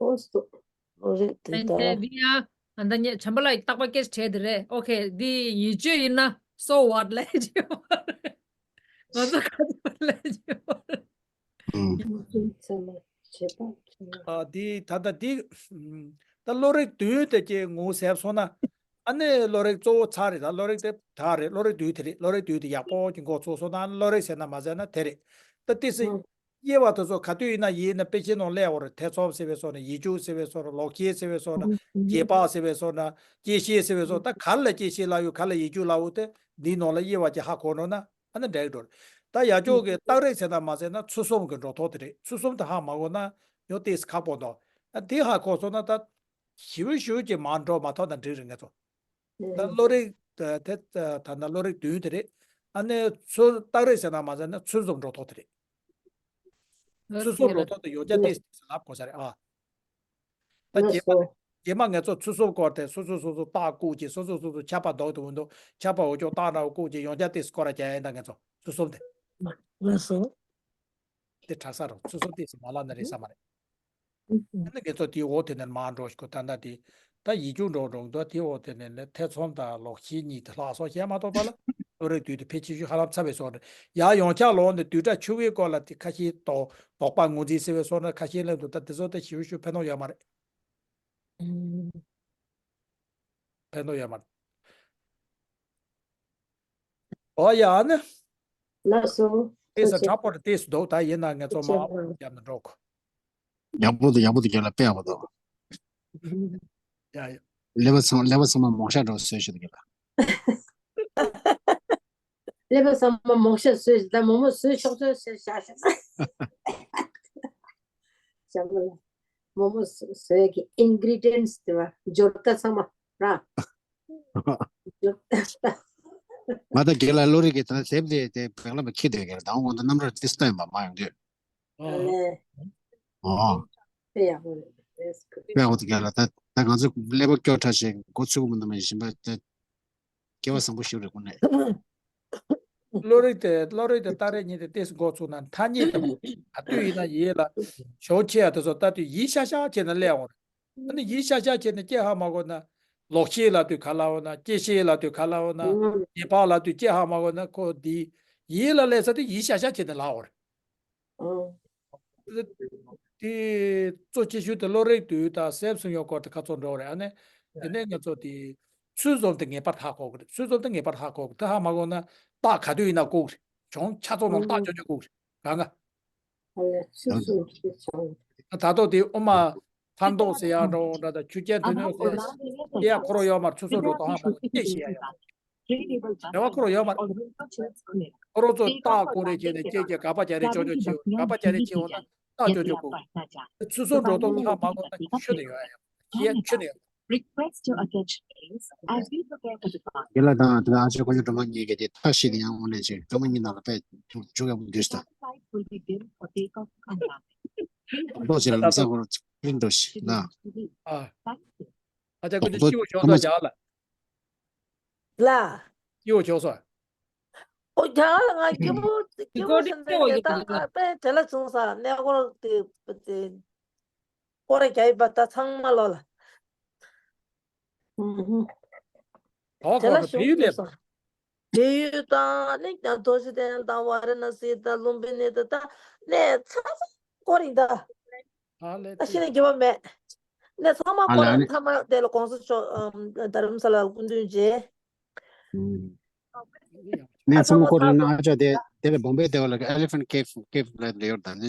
ཨོ་སྟོ། ཨོ་རེད་དེ་ད། ཨེ་འདི་ཡ། ཨ་ད་ངས་བྱམས་པ་ལགས་རྟག་པར་སྐད་ཆ་དྲིས་དེ་རེད། ཨོ་ཁེ་འདི་ཡིད་དཔྱོད་ཡིན་ན་so what ལས་ཀྱི་ཡོད་མ་རེད། ང་ཚོ་ག་ཚོད་ལས་ཀྱི་ཡོད་མ་རེད། ཨུམ། ཚང་མ་བྱེད་པ་ཚང་མ། ཨ་འདི་ད་ལྟ་འདི་ད་བློ་རིག་བསྡུས་དེ་ཀྱི་ངོ་ཟེར་སོང་ན། ཨ་ནི་བློ་རིག་གཙོ་བོ་ཚར་རེད། ད་བློ་རིག་དེ་ད་རེད། བློ་རིག་བསྡུས་དེ་རེད། བློ་རིག་བསྡུས་དེ་ཡག་པོ་ཀྱི་འགོ་ཚུགས་སོང་ན་བློ་རིག་ཟེར་ན་མ་ཟེར་ན་དེ་རེད། ད་ཏི་སི། ཨུམ། དབྱེ་བ་དེ་ཚོ་ག་དུས་ཡིན་ན་ཡིན་ན་དཔེ་ཆའི་ནང་སླེབས་ཡོད་རེད། ཐེ་ཚོམ་ཟེར་བའི་སོགས་ནས་ཡིད་དཔྱོད་ཟེར་བའི་སོགས་ནས་ལོག་ཤེས་ཟེར་བའི་སོགས་ནས་རྗེས་དཔག་ཟེར་བའི་སོགས་ནས་བཅད་ཤེས་ཟེར་བའི་སོགས། ད་ག་ལ་བཅད་ཤེས་ལབ་ཡོད་ག་ལ་ཡིད་དཔྱོད་ལབ་ཡོད་དེ་འདིའི་ནང་ལ་དབྱེ་བ་ཅིག་ཧ་གོ་ནོ་ན་ཨ་ནི་འགྲིག་འགྲོ་རེད། ད་ཡ་ཅོག་གི་རྟགས་རིགས་ཟེར་ན་མ་ཟེར་ན་ཚུལ་གསུམ་གྱི་འགྲོ་ཐོག་དེ་རེད། ཚུལ་གསུམ་དེ་ཧ་མ་གོ་ན་ཡང་ཏོག་ཙམ་ཁག་པོ་འདུག་ཨ་དེ་ཧ་གོ་སོང་ན་ད་ཞེ་པོ་ཞེ་པོ་ཅིག་མར་འགྲོ་མ་ཐུབ་ན་འགྲིག་རེད་ང་ཚོ། ད་བློ་རིག་དེ་ད་ལྟ་བློ་རིག་བདུན་དེ་རེད། ཨ་ནི་ཚུལ་རྟགས་རིགས་ཟེར་ན་མ་ཟེར་ན་ཚུལ་གསུམ་འགྲོ་ཐོག་དེ་རེད། ཚུལ་གསུམ་འགྲོ་ཐོག་དེ་ཡོངས་ཁྱབ་ཏོག་ཙམ་ལབ་དགོས་ས་རེད་ཨ། ད་རྗེས་མ་རྗེས་མ་ངས་ཚོ་ཚུལ་གསུམ་སྐོར་དེ་སོ་སོ་སོ་སོ་རྟགས་བཀོད་ཀྱིས་སོ་སོ་སོ་སོ་ཁྱབ་པ་འདོགས་དེ་འོང་དུས་ཁྱབ་པ་འོག་ཅོག་རྟགས་འདྲ་བོ་བཀོད་ཀྱིས་ཡོངས་ཁྱབ་ཏོག་ཙམ་སྐོར་ར་རྒྱག་ཡ་ཡིན། ད་ངས་ཚོ་ཚུལ་གསུམ་དེ། ལགས་སོ། དེ་དྲག་ས་རུ་ཚུལ་གསུམ་ཏོག་ཙམ་མ་ལབ་ན་རེད་ས་མ་རེད། ཨ་ནི་ངེད་ཚོ་དེའི་འོག་དེ་ནས་མར་འགྲོ་ཞིག་གོ་ད་ལྟ་དེ། ད་ཡིད་དཔྱོད་འགྲོ་འགྲོ་འདུག་དེའི་འོག་དེ་ནས་ནི་ཐེ་ཚོམ་དང་ལོག་ཤེས་གཉིས་དེ་ལྷག་སོང་བཤད་མ་གཏོགས་པ་ལ་བློ་རིག་བསྡུས་དེ་ཕལ་ཆེ་ཤོས་ཧ་ལམ་ཚར་བའི་བཟོ་འདྲ། ཡར་ཡོངས་ཁྱབ་ལོག་ནས་བསྡུས་གྲྭ་ཆུ་བོའི་སྐོར་ལ་དེ་ཁ་ཤས་དོགས་དོགས་པ་ངོས་འཛིན་ཟེར་བའི་བཟོ་འདྲ་ཁ་ཤས་སླེབས་འདུག་ད་དེ་ཚོ་དེ་ཞེ་པོ་ཞེ་པོ་ཕན་ཐོགས་ཡོད་མ་རེད། ཕན་ཐོགས་ཡོད་མ་རེད། ཨོ་ཡ་ཨ་ནི། ལགས་སོ། ཏོག་ཙམ་དྲག་པོ་རེད་ཏོག་ཙམ་འདུག་ད་ཡིན་ན་ངས་ཚོ་མ་ཡག་ན་འགྲོ་གོ། ཡག་པོ་འདུག་ཡག་པོ་འདུག་རྒན་ལགས་དཔེ་ཡག་པོ་འདུག་ཡ་ཡ། ཀླད་པ་ཚང་ཀླད་པ་ཚང་མ་མོག་ཤ་འདྲ་བོ་བཟོས་ཤིག་རྒན་ལགས། ཀླད་པ་ཚང་མ་མོག་ཤ་བཟོས་ཤིག་ད་མོག་མོག་བཟོས་ཤོག་བཟོས་ཤོག་བཟོས་ཤོག་བྱམས་པ་ལགས། མོག་མོག་བཟོས་ཀྱི་ཨིན་གྷི་རི་ཌི་ཡན་སི་དེ་བ་སྦྱོར་རྟགས་ཚང་མ་ར། ང་ད་རྒན་ལགས་བློ་རིག་གི་ད་དེབ་དེ་དེ་བེག་ལ་མ་ཁྱི་དེ་རྒན་ལགས་ད་འོང་ད་རྣམ་ར་ཏིས་ལྟ་ཡིན་པ་མ་ཡོང་དུས། ཨ་ལས། ཨོ། དཔེ་ཡག་པོ་རེད། དཔེ་ཡག་པོ་འདུག་རྒན་ལགས། ད་ད་ང་ཚོ་ཀླད་པ་སྐྱོ་དྲགས་ཤིག་འགོ་ཚུགས་མི་འདུག་མ་ཡིན་བཞིན་པ་དེ་སྐལ་བ་བཟང་པོ་ཞིག་རེད་དགོངས་ནས། བློ་རིག་དེ་བློ་རིག་དེ་རྟགས་རིགས་གཉིས་དེ་ཏིས་འགོ་ཚུགས་ན་མཐའ་གཉིས་དེ་མོ་ག་དུས་ཡིན་ན་ཡིད་ལ་ཞོག་ཆེ་ཡ་དེ་ཚོ་ལྟ་དུས་ཡིད་ཤག་ཤག་བྱས་ན་སླེབས་འོང་། ཨ་ནི་ཡིད་ཤག་ཤག་བྱས་ནས་སྐྱེ་ཧ་མ་གོ་ན། ལོག་ཤེས་ལབ་དུས་ག་ལ་འོ་ན། སྐྱེ་ཤེས་ལབ་དུས་ག་ལ་འོ་ན། ཨང་། རྗེས་དཔག་ལབ་དུས་སྐྱེ་ཧ་མ་གོ་ན་ཁོ་འདི་ཡིད་ལ་སླེབས་ཚར་དུས་ཡིད་ཤག་ཤག་བྱས་ནས་ལབ་འོང་། ཨང་། དེ་གཙོ་ཆེ་ཤོས་དེ་བློ་རིག་བསྡུས་དང་སེམས་གསུམ་ཡོད་སྐོར་དེ་ཁ་ཚོན་འགྲོ་བ་རེད། ཨ་ནི་ དེ་ནས་ང་ཚོ་དེ་ཚུལ་བཟོ་དེ་ངེས་པར་ཧ་གོ་གི་རེད། ཚུལ་བཟོ་དེ་ངེས་པར་ཧ་གོ་གི། དེ་ཧ་མ་གོ་ན་རྟགས་ག་དུས་ཡིན་ན་བཀོག་རེད། གྱོང་ཆ་ཚང་ནང་རྟགས་ཅོ་ཅོ་བཀོག་རེད། ག་ང་། ད་ལྟོ་དེ་དབུ་མ་ཕན་འདོགས་ཟེར་ཡག་འདྲ་བོ་འདྲ་དང་ཆོས་ཅན་དོན་སྣོད་ཟེར་ཡག་ཁོ་རང་ཡོད་མ་རེད། ཚུལ་བཟོ་འགྲོ་སྟངས་ཧ་མ་གོ་ན་སྐད་བཤད་ཡག་ཡོད་མ་རེད། རེ་བ་ཁོ་རང་ཡོད་མ་རེད། ཁོ་རང་ཚོ་རྟགས་བཀོག་རེས་བྱས་ནས་སྐད་ཀྱི་དགག་པ་རྒྱག་རེས་ཅོ་ཅོ་བྱེད། དགག་པ་རྒྱག་རེས་བྱེད་འོང་ན་རྟགས་ཅོ་ཅོ་བཀོག་ཚུལ་བཟོ་འགྲོ་སྟངས་ཧ་མ་གོ་ན་ཆོས་དེ་ཡོད་ཡ་ཡོད་མ་རེད། ཆོས་ནི་ཡོད། Request your attention, please, as we prepare for the call. དེ་ལ་དང་དེ་ལ་ཨ་ཅེ་དཀོན་མཆོག་སྒྲོལ་མ་གཉིས་ཀྱིས་དེ་ཐག་ཤེས་ཏེ་ཡང་འོང་ལས་ཅིག་སྒྲོལ་མ་གཉིས་ནང་ལ་པས་འཇུག་ཡག་པོ་འདུས་ས། Flight will begin for takeoff and landing. ལོ་ཅིག་ལ་ལམ་སང་ཁོ་རང་སྤྲིན་འགྲོ་ཞིག་ན། ཨ། ཨ་ཅག་ཁོ་ཚོ་སྐྱིད་པོ་བྱུང་སོང་རྒྱ་ལ། ལ། སྐྱིད་པོ་བྱུང་སོང་། ཨོ་རྒྱ་ལ་ང་སྐྱིད་པོ་སྐྱིད་པོ་ཟེར་ནས་ད་ང་དཔེ་བྲེལ་ལ་བྱུང་ས་གནས་སྐོར་དེ་དེ་སྐོར་ར་རྒྱ་ཡིན་པ་ད་ཚང་མ་ལོ་ལ། ཨོ་དེ་ལ་ཁོ་བལ་ཡུལ་ལས། བལ་ཡུལ་དང་ནི་ཀྱང་རྡོ་རྗེ་གདན་དང་ཝཱ་ར་ཎ་སི་དང་ལུམ་བི་ནི་དང་ད་གནས་ཚང་ཚང་སྐོར་ཡིན་ད། ཨ་ལས་ད་ཤི་ནས་རྒྱུ་བ་མེད། གནས་ཚང་མ་ཨ་སྐོར་ལ་ནི་མཐའ་མ་དེ་ལ་གོང་ས་མཆོག་ཨམ་རྡ་རམ་ས་ལ་སྐུ་མདུན་རྗེ། གནས་ཚང་མ་སྐོར་ཡིན་ན་ཨ་ཅག་དེ་དེ་ལ་བོམ་བེ་དེ་བ་ལ་Elephant Cave Cave ལ་ཡོད་ད་ནི།